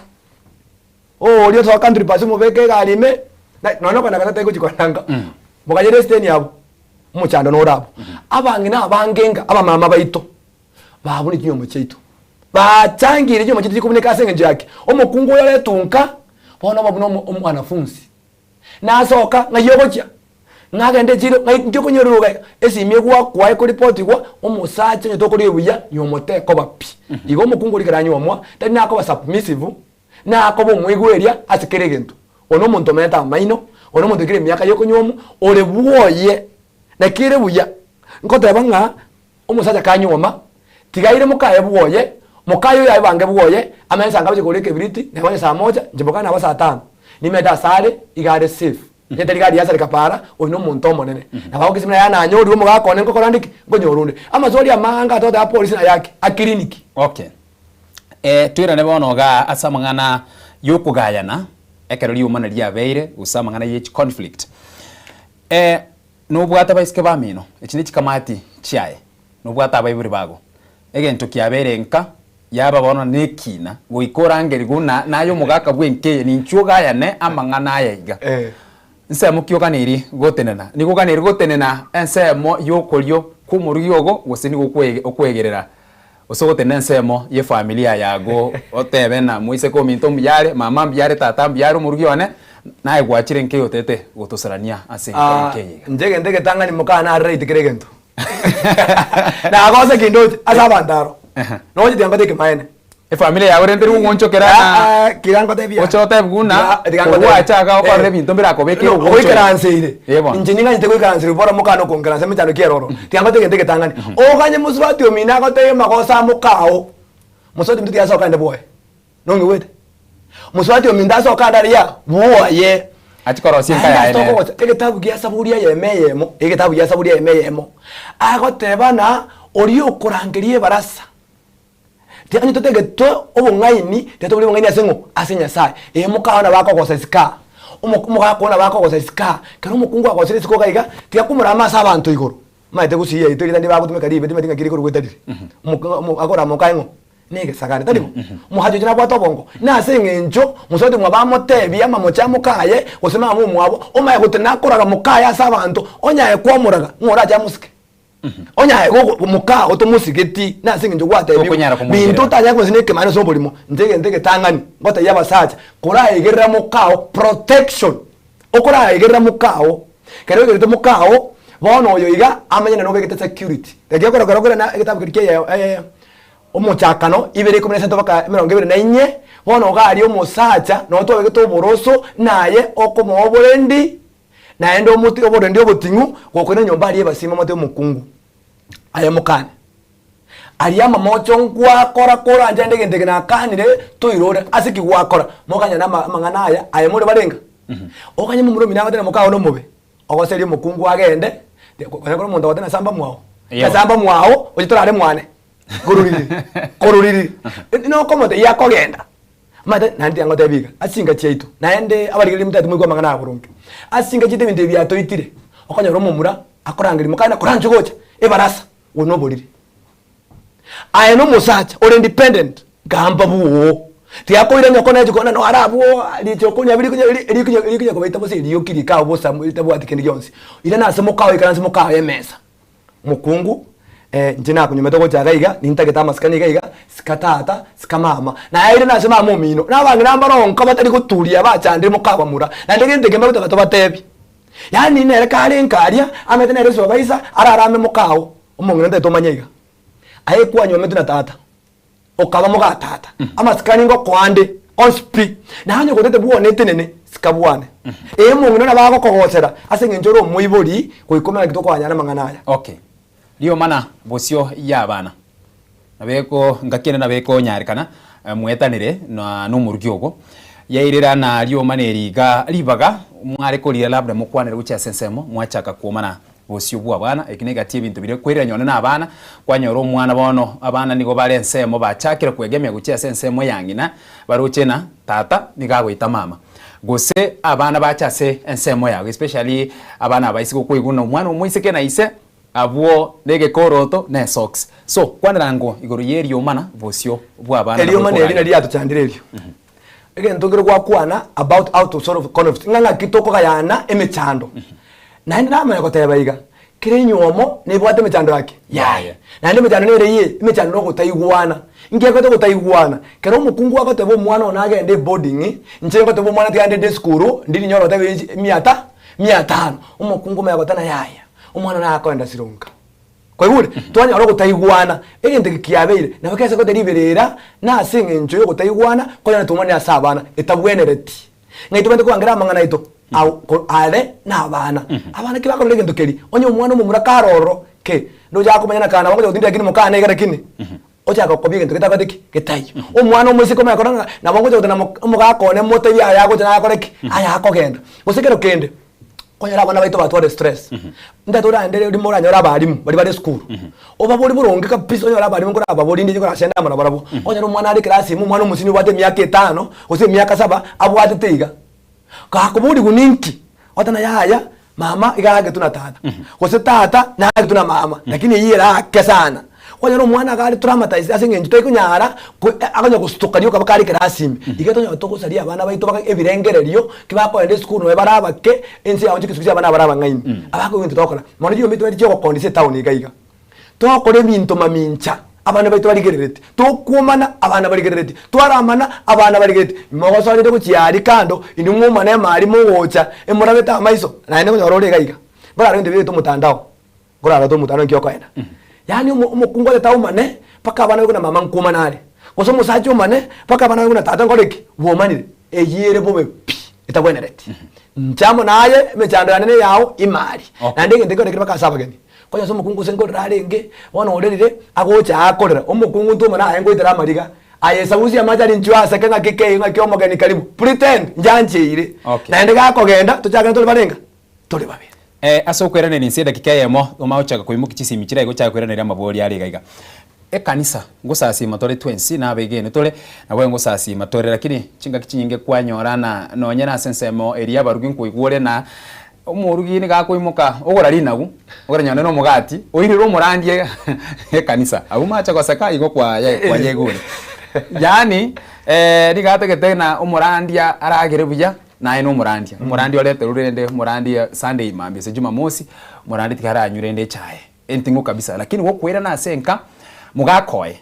Oria osoa country bus omobeke egari ime, na nonya okogenda kanisa tari gochia kogenda nka. Mokanyere esiteni abwo, omochando nore abwo. Abang'ina abange nka abamama baito. Babune chinyomba chiaito, bachangire chinyomba chiaito chikobuneka ase engencho yake. Omokungu oyo aretunka bono oba buna omwanafunsi, nasoka ng'ai ogochia, ng'agende echiro ng'ai nki okonyorera iga iga, esimi egwakwa ekoripotigwa, omosacha onye tokoria buya nywomo tekoba pi. Igo omokungu oria ekero anywomwa, tari nakoba submissive, nakoba omoigweria ase kera egento. Oyo na omonto omenyete amaino, oyo na omonto oikire emiaka ya okonywomwa, ore bwoye, naki ere buya, nkoteba ng'a. Omosacha kanyuoma, tiga aire mokaye bwoye, mokaye oyo aebange bwoye, amenye saa ngabe chikogora ekebiriti, neba onye saa moja, inche mokane nabo saa tano. Nimete asare, iga are safe. Onye tari gari yasareka para, oyo nomonto omonene. Nabo agokisimera buna yaani nanyorire omogaka one nkokora nde ki? Nkonyora onde. Amaswali amange atogoteba polisi naye ake, a clinic. Okay. Eh, toirane bono igaa ase amang'ana yokogayana, ekero riomana riabeire, gose amang'ana ye chiconflict. Eh. Nobwate abaiseke bamino, echi nechikamati chiaye, nobwate abaibori bago. Egento kiabeire nka, yaba bono nekina, goika orangerigwe buna naye omogaka bw'enka eye, ninchwe ogayane amang'ana aya iga. Nsemo ki oganeiri gotenena? Nigo oganeiri gotenena ensemo y'okorio kw'omorugi ogo, gose nigo okwegerera gose ogotenena ensemo y'efamilia yago otebe ng'a moiseke ominto mbuya are, mama mbuya are, tata mbuya are, omorugi one, naye gwachire nka eye otete gotosorania ase enka eye iga. Inche egento egetang'ani mokana nare right kera egento. Nagosa kende oche ase abanto aro. Noche tiga ngote ekemaene. Efamilia yago rende teri gogoonchokera ng'a Tiga ngotebie. oche otebe buna Tiga ngotebie. korwa ache iga okorora ebinto mbirakobeke ogoonchore. Goikaranseire. Eh bono. Inche ning'anyete goikaranseire bora mokana okonkeransa emechando ki eroro. Tiga ngote egento egetang'ani. Oganye mosubati omino agotebie amagoso a mokao. Mosubati ominto tiga asoka ande bwoye. Nong'igwete? Mosubati ominto asoka ande aria bwoye. Achie korosia enka yaye nere. Egetabu gia Saburi eyemo eyemo, egetabu gia Saburi eyemo eyemo, agoteba ng'a oria okorangeria ebarasa. Tiga onye totegetwe obong'aini, tiga tobori obong'aini ase ng'o? Ase Nyasaye. Ee mokao nabo akogosa isiko aa, omo omogaka oo nabo akogosa isiko aa, ekero omokungu agosire isiko iga iga, tiga komorama ase abanto igoro. Omanyete gusii yaito erinde bagotumeka ribe timanyeti ng'aki rikorwa etarire. Omo omo akorama mokaye ng'o? Negesagane, tari bo? Omohachi ocho nabwate obongo, nase eng'encho mosubati omwabo amotebie amamocho a mokaye, gose mama omwabo, omanye gotenena akoraga mokaye ase abanto, onye aye kwamoraga, ng'o orache amosike? Onye aye gogo mokao tomosigeti nase eng'encho gwatebigwe, Tokonyara komwegerera. binto otanyare komosika nekemani ase oborimo, inche egento egetang'ani ngotebia abasacha, koraegerera mokao protection, okoraegerera mokao, ekero oegerete mokao, bono oyo iga amanye naende obegete security, riaria ekero ekero na egetabu keria kia eye omochakano ibere ikomi na isato mpaka emerongo ebere na inye, bono iga aria omosacha nonye twabegete oboroso naye okomoa oborendi. Naende omote oborendi oboting'u gokoina enyomba aria ebasima omote omokungu aye mokane. Aria amamocho ngwakora koranche naende egento eke nakanire toirore ase ki gwakora mokanyana ama amang'ana aya aye more barenga. Okanye momura omino agoteba mokao nomobe ogoseria omokungu agende konya kore omonto ogoteba nasamba mwao nasamba mwao oche torare mwane koruriri koruriri nokomotebia akogenda. Omanyete, naende tiga ngotebie iga, ase chinka chiaito, naende abarigereria motagete moigwe amang'ana aya boronge, ase chinka chiaito ebinto ebi biatoitire, okonyora omomura akorangeria mokaye na koranche gocha ebarasa, oyo noboriri. Aye na omosacha ore independent, gamba bwoo, tiga koira nyoko na echiko na naro abwo richoko nyabi rikonya rikonya rikonya kobaita bosa erioki rikao bosa ritabwati kende gionsi. Irana ase mokao ikaranse mokao emesa. Mokungu, eh, inche nakonyomete gocha iga iga, nintagete amasikani iga iga, sika tata, sika mama. Naye aire nase mama omino, na abang'ina mbaronka batari goturia bachandire mokabamura, naende gento eke mbagotaka tobatebi. Yaani nere kare nka aria, amanyete nere supervisor, ararame mokao, omong'ina ntagete omanye iga. Aye kwanyometwe na tata, okaba moga tata, amasikani ngokoa ande onsi pi, naye onye gotete bwone etenene, sika bwane. Ee omong'ina nabo agokogosera ase eng'encho ore omoibori goika omanye naki tokoanyana amang'ana aya. Okay. Riomana bosio y'abana. Nabeko ngaki ende nabo ekonyarekana mwetanire na nomorugi ogo. Yairera na riomana eri iga ribaga mware korira labda mokwanere gochia ase ensemo mwachaka kwomana bosio bw'abana. Eki negati y'ebinto biria kwerera nyone na abana, kwanyora omwana bono abana nigo bare ensemo bachakire kwegemia gochia ase ensemo ya ng'ina, baroche ng'a tata nigo agoita mama. Gose abana bache ase ensemo yago especially abana abaiseke okoigwa ng'a omwana omoiseke na ise abwo na egekoroto na esocks. So kwanera ngo igoro y'eriomana bosio bw'abana nabo Eriomana eri ekogania. nari riatochandire erio. Egento nkere gwakwana about how to solve conflict, ng'a ng'aki tokogayana emechando. Naende namanya goteba iga, kera enywomo nebwate emechando yake? Yaye. Naende emechando nere eye, emechando na ogotaigwana. Inki egoteba ogotaigwana? Kero omokungu agoteba omwana one agende eboarding, inche ngoteba omwana tiga agende esukuru, ndiri nyore goteba mia ta, mia tano. Omokungu omanya goteba yaya, omwana one akoenda sironka. Kwaigure? Twanyora ogotaigwana, egento eke kiabeire, nabo kegesa goeta riberera, na ase eng'encho y'ogotaigwana, konyora tomani ase abana, etabwenereti. Ng'ai tobwenerete kobangera amang'ana aito? Ao ko are na abana. Abana ki bakorora egento keria? Onye omwana omomura kare ororo, ki, ndoche akomanya na kana bagocha gotindeka lakini mokane iga lakini, ochaka kobia egento getabwate ki? Getaiyo. Omwana omoiseke omanye korora ng'a nabo ngocha gotenda mo omogaka one motebie aya agocha nayakore ki? Aya akogenda. Gose kero kende, Okonyora abana baito batware stress, ntagete orande rimo oranyore abalimu baria bare esukuru, obabori boronge kabisa onyore abalimu nkorababori rinde nkorasende amo nabarabwo, okonyora omwana are ekerasi ime omwana omosini obwate emiaka etano, gose emiaka saba, abwatete iga. Gakoborigwa ninki? Ogoteba yaya. Mama iga aagetwe na tata, gose tata naagetwe na mama, lakini eyio ere ake sana. Kwanyora omwana iga are traumatized ase eng'encho taikonyara ko akonya gostuka rioka mpaka are ekerasi ime. Iga tonyore togosaria abana baito baka ebirengererio, ki bakoenda esukuru nonye bare abake, ense yago chikisuku chia abana bare abang'aini. Abakoigwa egento togokora. Mono chinyomba echi tobwate chiogokondisia etown iga iga. Togokora ebinto mamincha, abana baito barigerereti, tokwomana, abana barigerereti, twaramana, abana barigerereti. Mogosorire gochia aria kando, inwe mwomane amari mogocha, emorabete amaiso, naende nkonyora ore iga iga. Nkorara ebinto biaito omotandao, nkorara to omotandao nki okoenda. Yaani omo omokungu otete aomane, mpaka abana baigwe buna mama nkwomana are, gose omosacha omane, mpaka abana baigwe buna tata nkore ki? Bwomanire. Eyio ere bobe pi, etabwenereti. Inche amo naye, emechando yane neyao, ime aria. Naende egento ekero nekere mpaka ase abageni. Konya ase omokungu gose nkorera arenge, bono orerire, agocha akorera, omokungu ntoma naye ngoitera amariga, aye esabusi y'amache aria inchuo aseke ng'aki kei ng'aki omogeni karibu, pretend, njancheire. Okay. Naende gakogenda, tochakane tore barenga? Tore babere. Eh, ase okoiraneria inse edakika eyemo, omanye gochaka koimokia chisimi chiria iga ochake koiraneria amabori are iga iga. Ekanisa, ngosasima tore twensi, na abegeni tore, nabo ngosasima tore, lakini chingaki chinyinge kwanyora na nonye na ase ensemo eria abarugi nkoigwa ore na Omorugi nigo akoimoka ogora rinagu, ogora nyonde na omogati, oirere omorandi ekanisa. Abwo mache goseka igo kwaye kwayeigure. Yaani nigo atagete ng'a omorandia aragere buya, naye na omorandia. Omorandia oreterwe rende omorandia Sunday mambia gose Jumamosi, omorandia tiga aranywe rende echae, enting'u kabisa. Lakini gokoirana ase enka, mogakoe,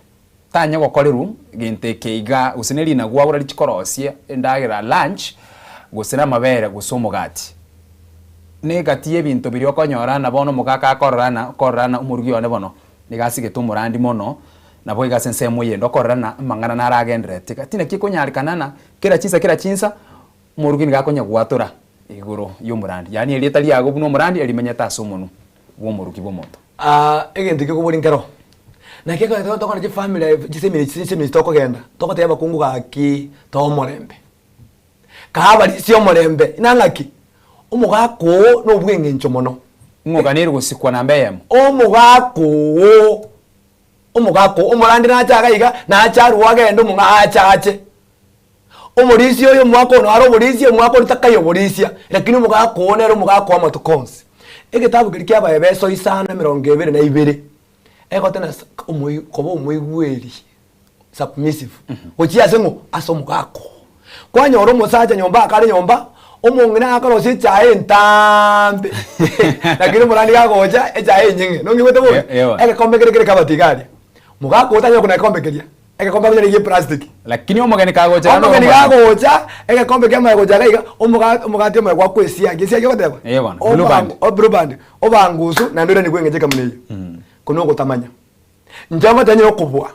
tanya gokorerwa gento eke iga, gose ne rinagu agora richi korosia endagera lunch, gose na amabere gose omogati. Na egati y'ebinto biria okonyora na bono omogaka akororana okororana omorugi one bono nigo asigete omorandi mono, naboigo ase ensemo eyende okororana amang'ana naragendererete iga. Tinaki ekonyarekana na kera chinsa kera chinsa omorugi nigo akonya gwatora igoro y'omorandi, yaani erieta riago buna omorandi erimenyete ase omonwa bw'omorugi bw'omonto. Egento ekio kobori nkero, naki ekero tokogenda chifamiri chisemiri chisemiri tokogenda, togotebia abakungu gaki toa omorembe. Kaa abarisia omorembe, inaa ng'aki? Omogaka oo nobw'engencho mono. Ng'oganeire gosikwa namba eyemo. Omogaka oo, omogaka oo, omorandi nache iga iga, nache arue agende omong'aa ache ache. Omorisia oyo omwaka ono are oborisia, omwaka oria takaia oborisia, lakini omogaka oo nere omogaka w'amatuko onsi. Egetabu keria kia Abaebeso isano emerongo ebere na ibere, egotena omoi koba omoigweri. submissive gochia ase ng'o? Ase omogaka oo. Kwanyora omosacha nyomba akare nyomba, omong'ina akorosia echae entambe lakini omorandi gagocha echae enyeng'e nong'igwete bobe? Ewa. Egekombe kere kere kabati iga aria, mogaka oo tanyara kona gekombe keria, egekombe akonyora egie plastic. Lakini omogeni kagocha naende Omogeni omogeni. gagocha, egekombe kiamanya gocha iga iga, omoga omogati omanya goakwa esiagi, esiagi ogoteba? Eeh bono, blue band. Obangu blue band, obangusu naende oiranie kweng'encho ekamuna eyio. Ko nogotamanya. Inche ngocha nyore okobua,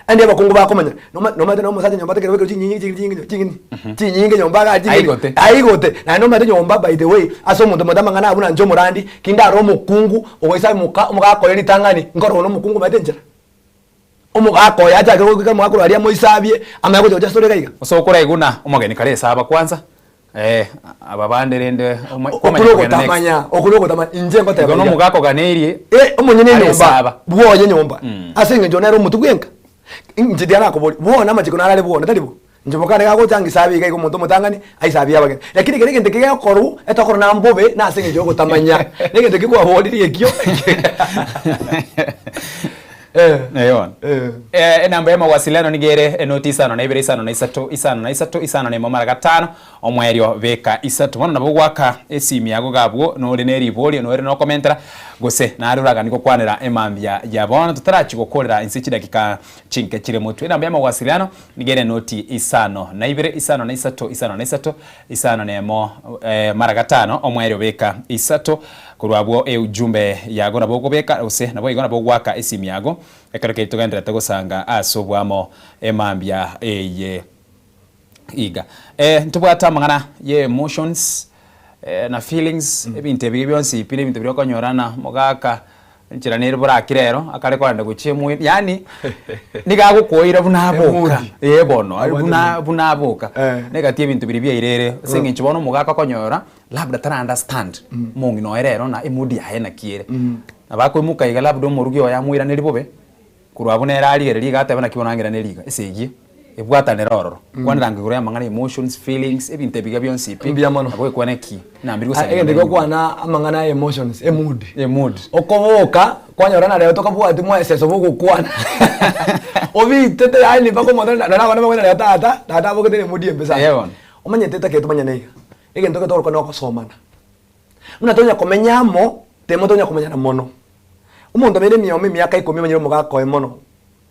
naende abakungu bakomanya, noma nomanyete na omosacha nyomba atakeri goikera chinyinyi ching'iti chinyinge ching'iti chinyinge nyomba iga ching'iti Aigote. aigote. Naende omanyete nyomba by the way, ase omonto omanyete amang'ana abwo na inche omorandi, ki ndare omokungu ogoisa moka omogaka oye ritang'ani, nkorora na omokungu omanyete enchera. Omogaka oye achake goika omogaka korwa aria amoisabie, amanye gocha gocha asore iga iga. Ase okoraigwa buna omogeni kare esaba kwanza, eh, aba bande rende oma- Okwo kwamanya kogenda next. nogotamanya, okwo nogotamanya, inche ngoteba Igo iga. nomogaka oganeirie Eh, omonyene are enyomba, esaba. bwoye nyomba, ase eng'encho nere omotwe bwenka, inche tiga nakoboria, bono amachiko naro are bwono, tari bo? Inche mokane gagocha ngisabe iga iga omonto omotang'ani, aisabie abageni. Lakini ekero egento eke gekorwa, etokorwa na mbobe, na ase eng'encho ya ogotamanya, na egento ekio kwaboririe ekio. Eh bono. Eh, enamba ya mawasiliano nigo ere enoti isano na ibere isano na isato isano na isato isano na emo mara gatano omoerio beka isato. Bono nabo ogoaka esimi yago iga abwo nore ne riborio nore na okomentera gose nare oraganie gokwanera emambia ya bono totarachia gokorera inse chidakika chinke chire motwe. Enamba ya mawasiliano nigo ere enoti isano na ibere isano na isato isano na isato isano na emo mara gatano omoerio beka isato. Korwa abwo eujumbe yago nabo okobeka gose naboigo nabo ogoaka esimi yago ekero keria togendererete gosanga ase oboamo emambia eye iga. Ntobwate amang'ana ye emotions na feelings ebinto ebi bionsi pi nebinto biria okonyora na omogaka enchera nere borakire ero akare kogenda gochia emoyo yaani nigo agokoira buna aboka eh bono buna buna aboka na egati ebinto biria biairere ase eng'encho bono omogaka okonyora labda tara understand omong'ina oye rero na emood yaye naki ere. Nabo akoimoka iga labda omorugi oye amoiranerie bobe, korwa abwo nere arigererie iga atebe naki bono ang'iranerie iga, esegi. Ebwatanere ororo. Kwanera igoro y'amang'ana emotions, feelings, ebinto ebiga bionsi pi. Mbuya mono. Nabo gekwana eki. Nambiri Ah, gosanga. egento gekwana amang'ana ya emotions, emood. Emood. Okoboka, kwanyora na rero tokabwati mweseso bogokwana. Obitete yaani mpaka omonto na na abana bakonya rero tata, tata abogete na emood embe sana. Eh bono. Omanyete etagete omanyane iga, egento gete togokora nogosomana. Buna tonya komenya amo, temo tonya komanyana mono. Omonto obeire emiyomo emiaka ikomi omanyire omogaka oye mono,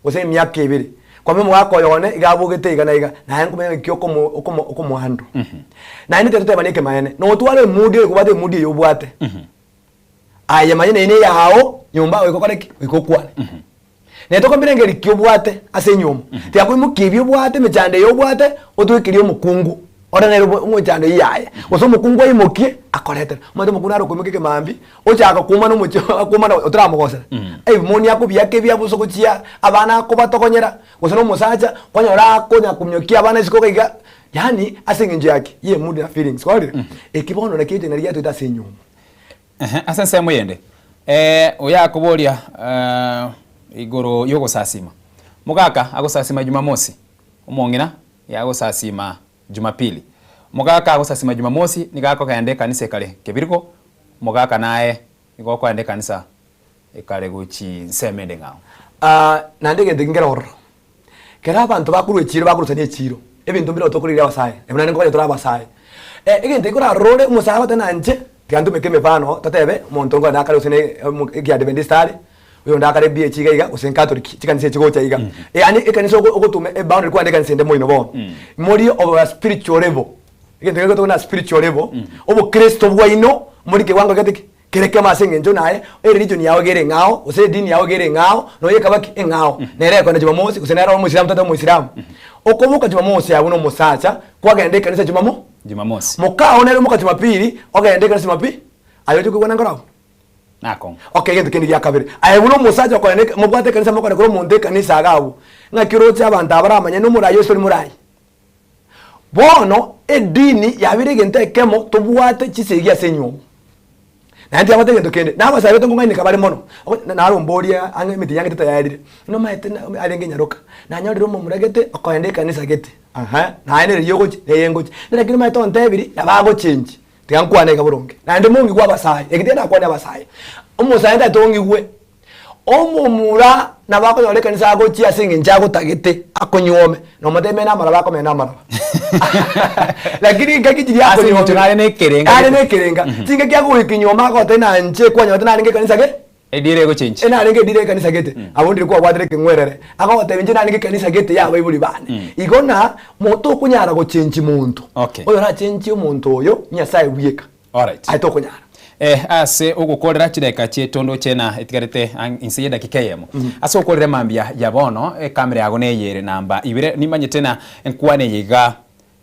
gose emiaka ebere, kwamanya omogaka oyo one iga abogete iga na iga, naye nkomanya ng'aki okomo okomo okomohandle. Naende tari totebani ekemaene, notware emood eye kobwate emood eye obwate, aye manya nere neyao nyomba goika okore ki? Goika okwane. Naye tokomirengereria ki obwate ase enyiomo, tiga koimokia ebi obwate emechando eye obwate otwekerie omokungu ore nere omochando eywo yaye, gose omokungu aimokie akoretere. Omanyete omokungu nare okoimokia ekemambia, ochaka koumana omochie akoumana otaramogosera, ebimoni akobiaka ebi abuse gochia abana akobatogonyera, gose na omosacha, kwanyora akonya kominyokia abana isiko iga iga, yaani ase eng'encho ya ki? Ya emood na feelings kwarorire? Eki bono nakio egento nario giatoete ase enyiomo. Ehe, ase ensemo eyende, eh, oyo akoboria eh, igoro y'ogosasima. Mogaka agosasima Jumamosi, omong'ina yagosasima Jumapili. Mogaka agosasima Jumamosi nigo akogenda ekanisa ekare Kebirigo, mogaka naye nigo okoenda ekanisa ekare gochi nsemo ende ng'ao. Ah, naende egento eke nkere ororo, kero abanto bakorwa echiro bakorusania echiro, ebinto mbire tokorire abasae, nabo naende nkonya tore abasae. Egento eke korarore omosae agote na inche, tiga ntumeke emefano totebe omonto nkonya nakare gose ne ekiadventista are, oyonde akare BAG iga iga gose catholic chikanisa echi gocha iga. Yaani ekanisa ogo ogotuma eboundary kwane ekanisa ende moino bono, mori oba spiritual level, egento keria tokobuna spiritual level, obokristo bwaino mori kewango gete ki? Kere kemo ase engencho naye ereligion yao iga ere eng'ao, gose edini yao iga ere eng'ao, nonya ekaba ki? Eng'ao. Nere ekogenda Jumamosi, gose nere omoisilamu tata omoisilamu. Okoboka Jumamosi abwo na omosacha, kwagenda ekanisa Jumamo? Jumamosi. Mokao nere omoka Jumapili, ogende ekanisa Jumapi? Aye oche koigwana nkoro abwo? Nakong'u. Okay, egento kende gia kabere, aye buna omosacha okogenda eke mobwate ekanisa mokogenda korwa omonto ekanisa iga abwo, ng'aki oroche abanto aba baramanye nomorai ose tori morai? Bono edini yabeire egento ekemo tobwate chisegi ase enyomba. Naende tiabwate egento kende, na abasae baito nkong'aineka bare mono, naromborie ang'e emetienyi yange tetayaerire, nomaete arenge nyaroka, nanyorire omomura gete okoenda ekanisa gete, aha, naye nere riria ogochia, neye ngochia, lakini omanyete ontebirie, nabo agochengi, tiga nkwane iga boronge. Naende mong'igwe abasae, eke tiga nakwane abasae, omosae ntagete ong'igwe. Omomura nabo akonyora ekanisa agochia ase eng'encho agotagete akonyuome, na omotebie mena amaraba akomena amaraba. Lakini engaki chiria Ase eng'encho akonyuomire, nare na ekerenga are gete. na ekerenga, chingaki agoika enyuoma agotebia na inche kwanyorete narenge ekanisa ge, Edira egochenchi. enarenge edira ekanisa gete, abwo ndiri kwabwatire ekeng'werere, agotebia inche narenge ekanisa gete ya abaibori bane. Igo na motokonyara gochenchi monto, Okay. oyorachenchie omonto oyo, Nyasaye bweka. Alright. Aye tokonyara. Eh, ase ogokorera chidakika chi'etondo chena etigarete ang' inse y'edakika eyemo. Ase ogokorera emambia ya bono, ekamera yago neyere namba ibere. Nimanyete na enkwana eye iga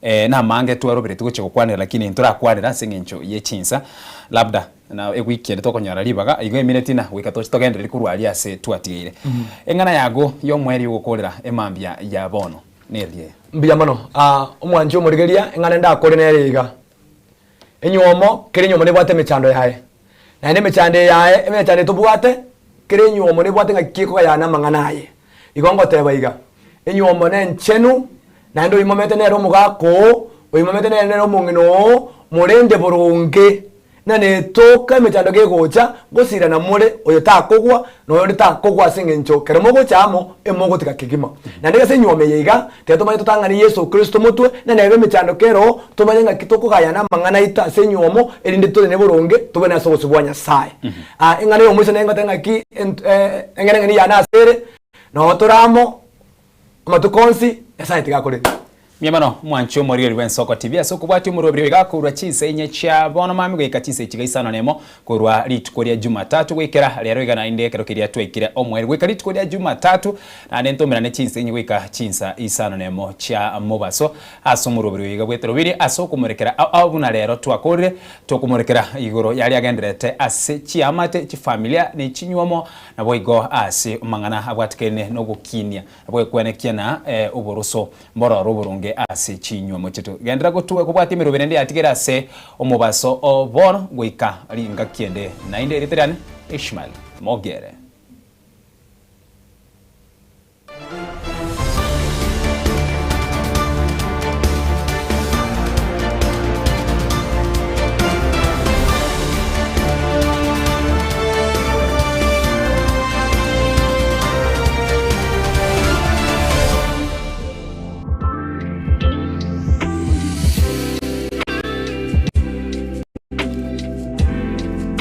eh, namange twaroberetie gochia gokwanera lakini ntorakwanera ase eng'encho ye chinsa. Labda na ewiki ende tokonyora ribaga, igo emineti na goika toche togendereri korwa aria ase twatigeire. Eng'ana yago y'omoerio ogokorera emambia ya bono neria eye. Mbuya mono. Ah, omwanchi omorigeria, eng'ana ndakore nere iga. Enywomo, kera enywomo nebwate emechando yaye, naende emechando eye yaye, emechando eye tobwate, kera enywomo nebwate ng'aki ekogayana amang'ana aye. Igo ngoteba iga, enywomo nenchenu, naende oimomete nere omogaka oo, oimomete nere nere omong'ina oo, morende boronge, ng'a netoka emechando gegocha, ngosirana more, oyo takogwa, na oyonde takogwa ase eng'encho ekero mogocha amo, emogotiga kegima. Naende ase enyuoma eye iga, tiga tomanye totang'ane Yeso Kristo motwe, na nebe emechando kere oo, tomanye ng'aki tokogayana amang'ana aito ase enyuomo, erinde torende boronge, tobene ase obosio bwa Nyasae. Ah, eng'ana y'omoiso nere ngoteba ng'aki ent eng'enang'eni yane ase ere, noo tore amo, amatuko onsi, Nyasae tiga akorende. Mbuya mono mwanche omorigereria bw'Ensoko TV ase okobwatia omoroberi oiga korwa chinsa inye chia bono mambia goika chinsa echi iga isano nemo korwa rituko ria Jumatatu goikera rero iga naende ekero keria twaikire omoerio goika rituko ria Jumatatu naende ntomerane chinsa inye goika chinsa isano nemo chia mobaso ase omoroberi oyo iga bweterobiri ase okomorekera ao ao buna rero twakorire tokomorekera igoro yaria agendererete ase chiamate chifamilia ne chinywomo naboigo ase amang'ana abwatekaine nogokinia Bwekwenekia na oboroso mbororo oboronge ase chinywomo chiaito. Genderera gotwa kobwatia emeroberi ende yatigere ase omobaso o bono goika ringaki ende naende. Erieta riane Ishmael Mogere.